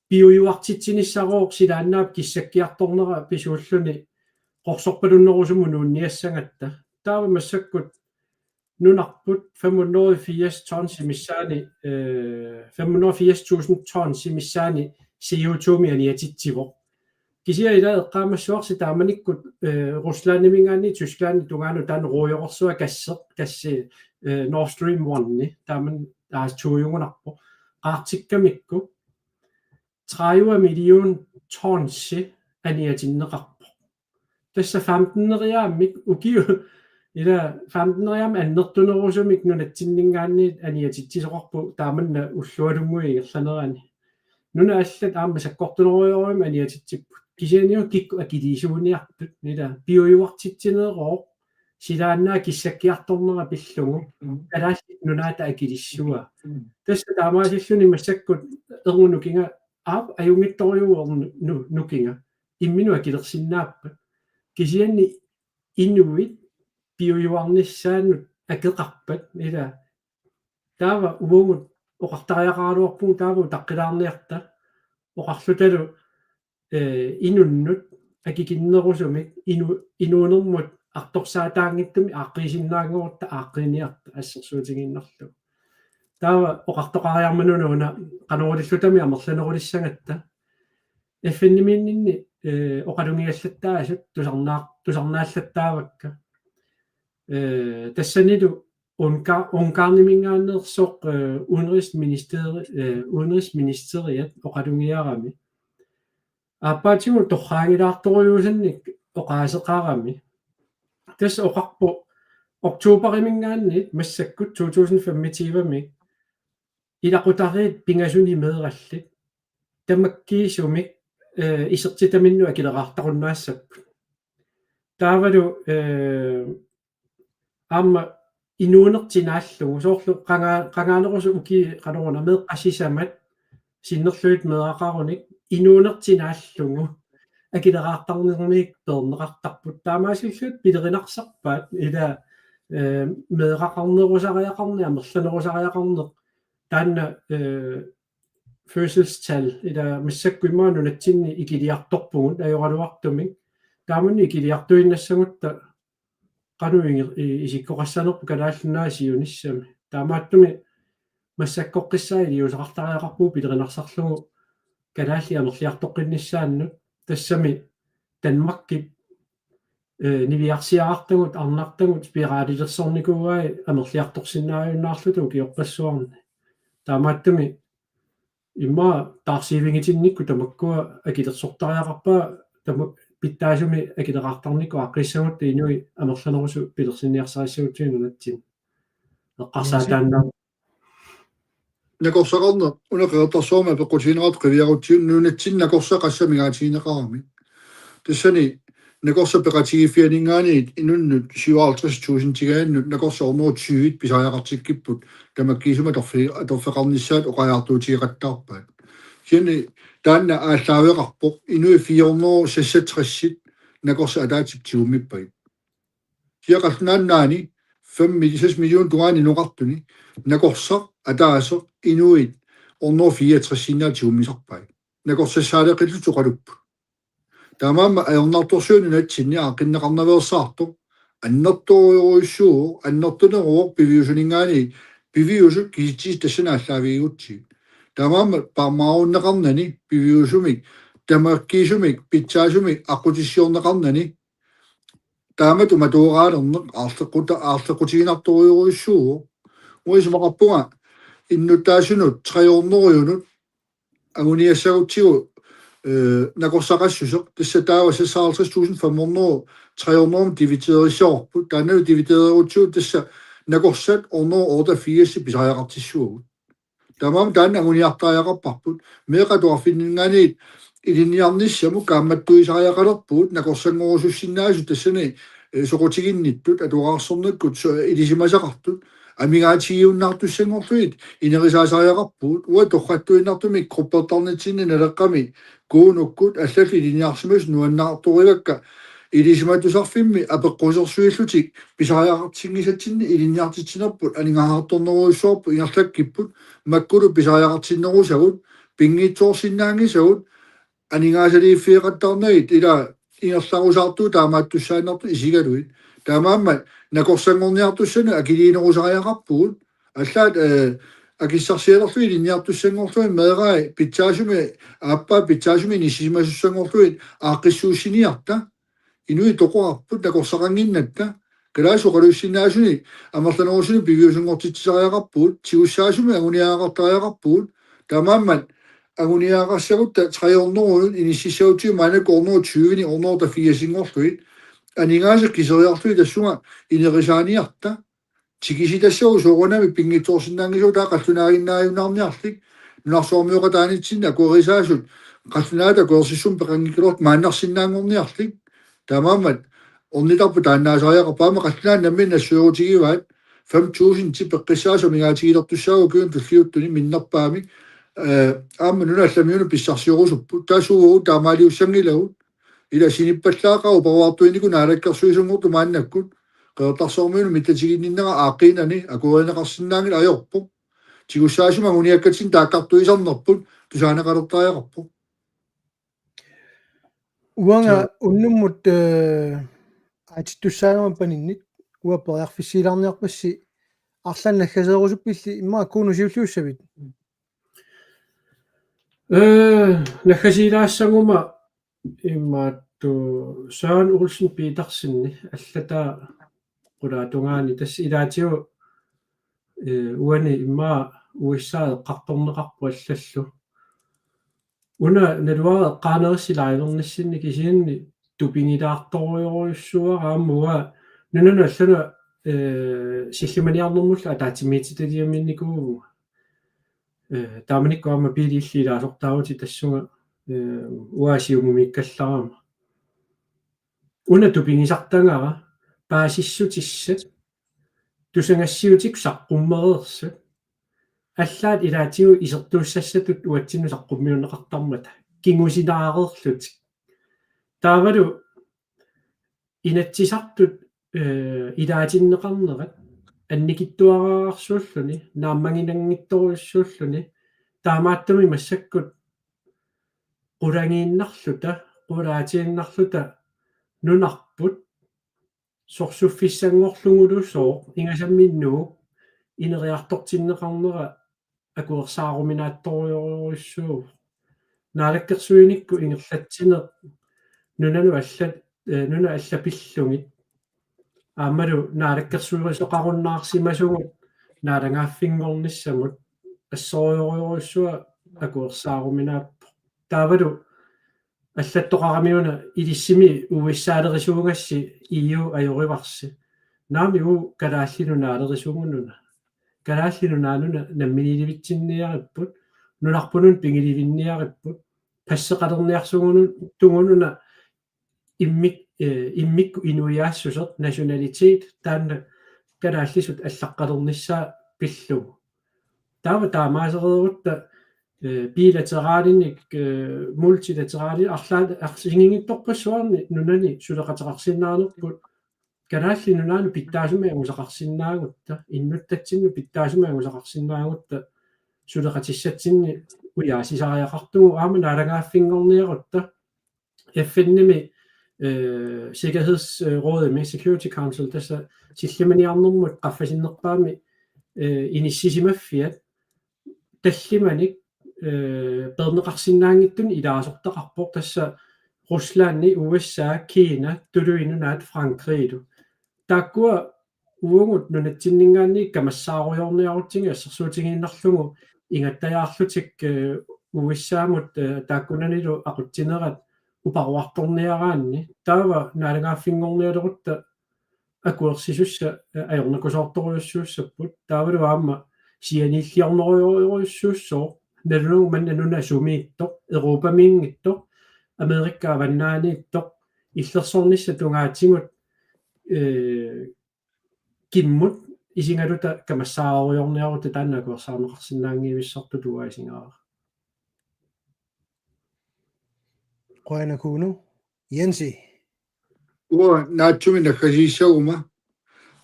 piujuartitsinissarooq silaannaap kissakkiartornera pisuulluni qorsorpalunnerusumut nuunniassagatta. Taava massakkut nunarput fem hundrede og firs tons missaani, eh, fem hundrede og firs tusind tons missaani C O to-mi aniatitsivoq. Kisianni ilaa eqqaamassavarsi taamanikkut, eh, Ruslandiminngaanniit Tysklandip tungaanut taanna ruujorsuaq gassi, gassi, eh, Nord Stream one-i, taamani taas tuujugunarpoq. Qaartikkamikku tredive million tonsi aniatinneqarpoq. Tassa femten-eriaammik ukiu-, ilaa femten-eriaammik annertunerusumik nunatsinninngaanniit aniatitsisoqarpoq taamanna ullualunnguit ingerlanerani. Nunat allat aamma sakkortunerujorujummik aniatitsipput. Kisianni kikkut akiliisuuniartut, ilaa piujuartitsinerooq silaannaap kissakkiartornera pillugu, mm, Kalaallit Nunaata akilissavaa. Mm. Tassa taamaasilluni massakkut erngup nukinga, aap, ajunngitsorujuuvoq nu-, nu-, nukinga. Imminut akilersinnaappat. Kisianni inuit piujuarnissaannut akeqarpat, ilaa. Taava uagut oqartariaqaraluarpugut taava utaqqilaarniarta. Oqarlutalu, eh, inunnut akikinnerusumik inu-, inuunermut artorsaataanngitsumik aaqqiisinnaanngorutta aaqqiiniarta assersuutigiinnarlugu. Taava oqartoqariarmat una qanoq ilillutami amerlanerulissagatta. F N-imiinninni, eh, oqalugigallattaasut tusarnaa-, tusarnaallattaavakka. Eh, tassanilu Unga-, Ungarniminngaanneersoq, eh, udenrigsministeri-, eh, udenrigsministeriat oqalugiarami. Aappaatigut torraanngilaartorujuusannik oqaaseqarami. Tassa oqarpoq oktoberiminngaanniit massakkut to tusind femogtyve-mi ilaqutariit pingasuni meerallit tamakkiisumik, eh, isertitaminnut akileraartarunnaassapput. Taavalu, eh, aamma inuunertik naallugu, soorlu qanga-, qangaanerusoq ukiut qanoruna meeqqat sisamat sinnerlugit meeraqarunik inuunertik naallugu akileraartarnermik peerneqartarput. Taamaasillutik pilerinarsorpaat ila, eh, meeraqarnerusariaqarneq, amerlanerusariaqarneq. Taanna, eh, fødselstal, ila massakkut immaqa nunatsinni ikiliartorpugut ajoraluartumik. Taamani ikiliartuinnassagutta qanoq inge-, i-, isikkoqassanerput Kalaallit Nunaat siunissami. Taamaattumik massakkoqqissaaq iliuuseqartariaqarpugut pilerinarsorlugu kalaallit amerliartoqqinnissaannut. Tassami Danmarkip, eh, niviarsiarartagut, arnartagut, spiralilersornikuuai amerliartorsinnaajunnaarluta ukioqqassuarni. Taamaattumik immaqa taarsiivigitinnikkut tamakkua akilersortariaqarpaat, tama-, pitsaasumik akileraartarnikkut aaqqissagutta inuit amerlanerusut pilersinniarsarissagutsigit nunatsinni. Eqqarsaataannaavoq. Nakorsaqarneq, una Qeqertarsuarmi apeqqutigineqartoq qiviarutsigu nunatsinni nakorsat qassit amigaatigineqaramik. Tassani nakorsat peqatigiiffianinngaanniit inunnut syvoghalvtreds tusindigaannut nakorsat hundrede tyve pisariaqartikkipput tamakkiisumik atorfi-, atorfeqarnissaat oqariartuutigeqattaarpaat. Kisianni taanna aallaaveqarpoq inuit fire hundrede seksogtres nakorsat ataatsip tigummippagit. Kisianni Qallunaat Nunaanni fem, seks millionit tungaanut inoqartuni nakorsaq ataaseq inuit hundrede fireogtres-innaat tigummisarpai. Nakorsassaaleqillutik oqalupput. Taamaammat ajornartorsiut nunatsinni aaqqinneqarnaveersaartoq annertoorujussuuvoq, annertuneruvoq piviusuninngaanniit, piviusut kisitsisit tassani aallaavigatsigu. Taamaammat paarmaarunneqarnani piviusumik, tamakkiisumik, pitsaasumik aqqutissiorneqarnani taamatut matooraalerneq aarleqquta-, aarleqqutiginartorujorujussuuvoq. Uanga isumaqarpunga innuttaasunut tre hundredenut anguniassagutsigu, eh, nakorsaqassuseq, tassa taava seksoghalvtreds tusind fem hundrede, tre hundrede divideerissavarput, taannalu divideererutsigu tassa nakorsat hundrede otteogfirs pisariaqartissuagut. Taamaammat taanna anguniartariaqarparput, meeqqat atuarfinninngaanniit ilinniarnissamut kaammattuisariaqalerpugut, nakorsanngorusussinnaasut tassani, eh, soqutiginnittut atuararsornikkut so-, ilisimasaqartut, amigaatigiunnaartussanngorlugit inerisaasariaqarpugut, uanga torrattuinnartumik gruppertarnitsinni Naleqqami Kuunukkut allallu ilinniarsimasut nuannaartorivakka, ilisimatusarfimmi apeqqusersuillutik pisariaqartinngisatsinnik ilinniartitsinerput aningaasartornerujussuarput ingerlakkipput, makkulu pisariaqartinnerusagut, pinngitsoorsinnaanngisagut, aningaasaliiffeqattaarnagit ila ingerlarusaartugut taamaattussaannartut isigalugit. Taamaammat nakorsanngorniartussanut akiliinerusariaqarpugut. Allaat, eh, akissarsialerlugit ilinniartussanngorlugit meerai pitsaasumik, aappaa pitsaasumik inissisimasussanngorlugit aaqqissuussiniarta. Inuit toqorarput nakorsaqannginnatta. Kalaallisut oqalussinnaasunik amerlanerusunik piviusunngortitsisariaqarpugut, tigussaasumik anguniagaqartariaqarpugut. Taamaammat anguniagaqassagutta tre hundredenut inississagutsigu maannakkut hundrede tyvenik hundrede otteogfirsinngorlugit. Aningaasat kiseriarlugit tassunga inerisaaniarta. Tikisitassagut soorunami pinngitsoorsinnaanngisagut, taava qallunaaginnaajunnaarniarlik. Nunarsuarmioqataanitsinni akuerisaasut qallunaatut akuersissummik peqanngikkaluartut maannarsinnaanngorniarlik. Taamaammat ornitarput taannaasariaqarpoq, aamma qallunaat namminneq nassuerutigivaat fem tusind peqqissaasut amigaatigilertussaapput ukiuni tulliuttuni minnerpaamik. Eh, aamma nunat allamiunut pissarsiorusupput. Taava suut taamaaliussanngilagut. Ila sinippallaaqaaq uparuartuinikuuvoq naalakkersuisunngortut maannakkut. Qeqertarsuarmiunut mittatiginninnera aaqqiinani akuerineqarsinnaanngilaq ajorpoq. Tigussaasumik anguniakkatsinnik taakkartuisarnerput tusaaneqalertariaqarpoq. Uanga Suu. Unnummut, eh, aatsittussaanerma paninnit, uanga periarfissiilaarniarpassi arlaannik naggaseerusuppilli immaqa Kuunup siulliussavit? Eh, naggasiilaassaguma imaattoq Søren Olsen Petersenip allataa qulaatungaani, tassa ilaatigut, eh, uani immaqa U S A eqqartorneqarpoq allallu. Una naluara eqqaanerissi liveernissinni, kisianni tupigilaartorujorujussuuara aamma uanga nunanut allanut, eh, sillimaniarnermullu ataatsimiititaliamiinnikuuvunga. Eh, taamanikkut aamma Pele illit ilaasortaavutit tassunga, eh, uanga Siumumiikkallarama. Una tupigisartagara paasissutissat tusagassiutit saqqummereersut, allaat ilaatigut isertuussassatut uatsinnut saqqummiunneqartarmata kingusinaareerlutik. Taavalu Inatsisartut, eh, ilaatinneqarnerat annikitsuararsuulluni, naammaginanngitsorujussuulluni, taamaattumik massakkut qulagiinnarluta, qulaatiinnarluta nunarput sorsuffissanngorlugulu sooq ingasamminnuuvoq ineriartortinneqarnera akuersaaruminaatsorujorujussuuvoq. Naalakkersuinikkut ingerlatsineq nunanut allat, eh, nunat allat pillugit aammalu naalakkersuisoqarunnaarsimasugut naalagaaffinngornissamut assorujorujussuaq akuersaaruminaappoq. Taavalu allattoqaramiuna ilissimi U S A-lerisuugassi E U ajorivarsi. Naamik, uagut Kalaallit Nunaalerisuugununa. Kalaallit Nunaannuna namminiilivitsinniaripput, nunarpununa pigilivinniaripput, passeqalerniarsugununa immik-, eh, immikkut inuiaassuseq, nationalitet, taanna kalaallisut allaqqalernissaa pillugu. Taava taamaasereerutta, eh, bilateralinik, eh, multilaterali arlaat arsiginngitsorpassuarni nunani suleqateqarsinnaanerput, Kalaallit Nunaannut pitsaasumik angusaqarsinnaagutta, innuttatsinnut pitsaasumik angusaqarsinnaagutta suleqatissatsinni ujaasisariaqartugut, aamma naalagaaffinngorniarutta, F N-imi, eh, Sikkerhedsrådimi, Security Council, tassa sillimaniarnermut qaffasinnerpaami, eh, inissisimaffiat tallimanik, eh, peerneqarsinnaanngitsunik ilaasortaqarpoq, tassa Ruslandi, U S A, Kina, Tuluit Nunaat, Frankrigilu. Taakkua uagut nunatsinninngaanniit kamassaarujoorniarutsigit assersuutigiinnarlugu ingattajaarlutik, eh, U S A-mut, eh, taakkunanilu aqutsinerat uparuartorniaraanni. Taava naalagaaffinngornialerutta akuersisussat, eh, ajornakusoortorujussuussapput. Taavalu aamma sianiilliornerujorujussuussooq. Nalunagu manna nuna sumiittoq, Europamiinngitsoq, Amerikap avannaaniittoq, illersornissap tungaatigut, eh, kimmut isigaluta kamassaarujoorniarutta, taanna akuersaarneqarsinnaanngivissartutut uanga isigaara. Qujanaq Kuno. Jensi. Uanga naatsumik naggasiissaguma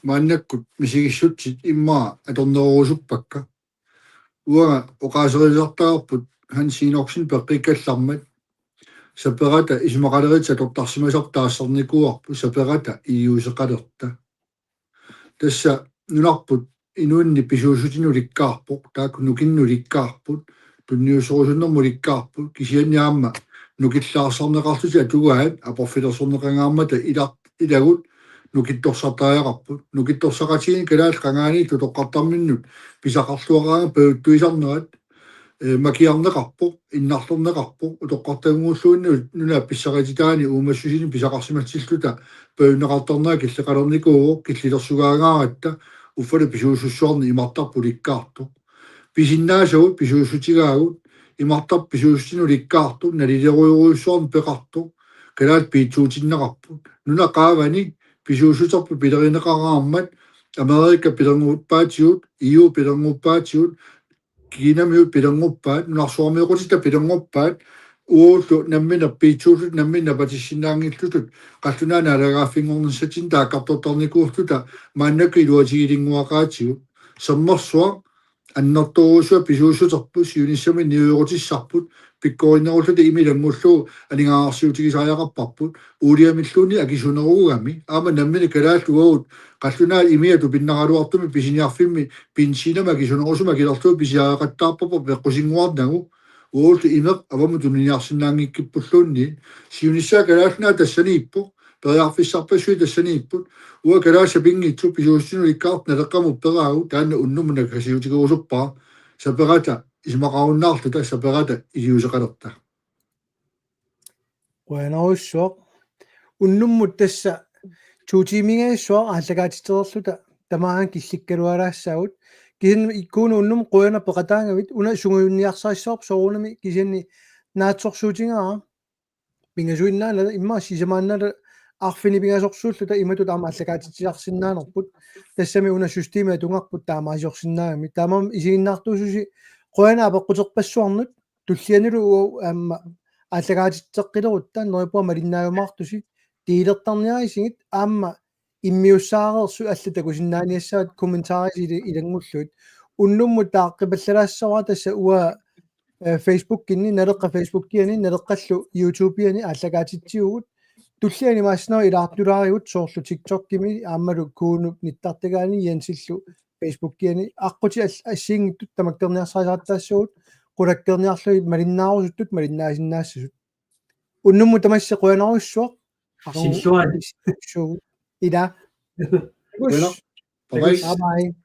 maannakkut misigissutsit immaqa atornerorusuppakka. Uanga oqaaserisartagarput Hans Enoksen peqqikkallarmat, saperata isumaqaleriit atortarsimasarput taassarnikuuarput, saperata E U-seqalerta. Tassa nunarput inuinnit pisuussutinut ulikkaarpoq, taakku nukinnut ulikkaarput, tunniussorusunnermut ulikkaarput, kisianni aamma nukillaarsarneqarlutik atugaat aporfilersorneqangaarmata ila-, ilagut nukittorsartariaqarput. Nukittorsaqatigiinni kalaallit qangaaniit utoqqartarminnut pisaqarluaraangat pajuttuisarnerat, eh, makiarneqarpoq, innarlerneqarpoq, utoqqartagunngulluunniit nunap pissarititaani uumassusinik pisaqarsimatilluta pajunneqartarnerat killeqalernikuuvoq, killilersugaangaaratta, uffalu pisuussussuarnik imartarput ulikkaartoq. Pisinnaasagut pisuussutigaagut, imartarput pisuussutinut ulikkaartoq, nalilerujorujussuarnik peqartoq, kalaallit piitsuutinneqarput. Nuna qaavani pisuussuterput pilerineqaraarmat, Amerika pilernguppaatigut, E U pilernguppaatigut, Kinamiut pilernguppaat, nunarsuarmioqatitta pilernguppaat, uagullu nammineq piitsuulluta, nammineq napatissinnaanngilluta, qallunaat naalagaaffinngornissatsinnut taakkartortarnikuulluta maannakkut iluatigilinnguaqaatigut. Sermersuaq annertoorujussuaq pisuussuterput, siunissami niuerutissarput, pikkorinnerulluta imi ilanngullugu aningaasarsiutigisariaqarparput, uuliamilluunniit akisunerugami, aamma nammineq kalaallit uagut, qallunaat imia tupinnaraluartumik pisiniarfimmi, benzinaamik akisunerusumik akilerlugu pisiariaqattaarparput peqqusinnguarnagu, uagullu imeq avammut tuniniarsinnaanngikkippulluunniit, siunissaa Kalaallit Nunaat tassaniippoq, periarfissarpassuit tassaniipput. Uanga Kalaallisut Pinngitsut pisuussinerikkaartut Naleqqamut peraagut, taanna unnummut naggasiutigerusuppara. Saperata isumaqarunnaarluta, saperata iliuuseqalerta. Qujanarsuaq. Unnummut tassa to tiimingaassuaq aallakaatitsereerluta tamaanga killikkaluaraassaagut. Kisianni ikkuuna unnummut qujanaq peqataagavit, una sungiunniarsarissavarput soorunami, kisianni naatsorsuutigaara. Pingasuinnaanera immaqa sisamaannera arfineq-pingasorsuulluta imatut aamma aallakaatitsisarsinnaanerput. Tassami una systemi atugarput taamaaliorsinnaagami. Taamaammat isiginnaartuususi qujanaq apeqquterpassuarnut, tullianilu uagut aamma aallakaatitseqqilerutta, neriuppunga malinnaajumaartusi, delertarniarisigit aamma immiussaareersut allat takusinnaaniassavatit kommentarit ili-, ilanngullugit. Unnummut taaqqipallalaassavara tassa uanga, eh, Facebookinni, Naleqqap Facebookiani, Naleqqallu YouTubeiani aallakaatitsivugut. Tulliani maassinnaavoq ilaartulaarigut soorlu TikTokimi aammalu Kuunup nittartagaani Jensillu Facebookiani. Aqqutit al-, assigiinngitsut tamakkerniarsarisaqattaassuugut, qulakkeerniarlugit malinnaarusuttut malinnaasinnaassasoq. Unnummut tamassi qujanarsuaq. Silluarit. Ila. Qujanaq. Bye bye. Bye bye.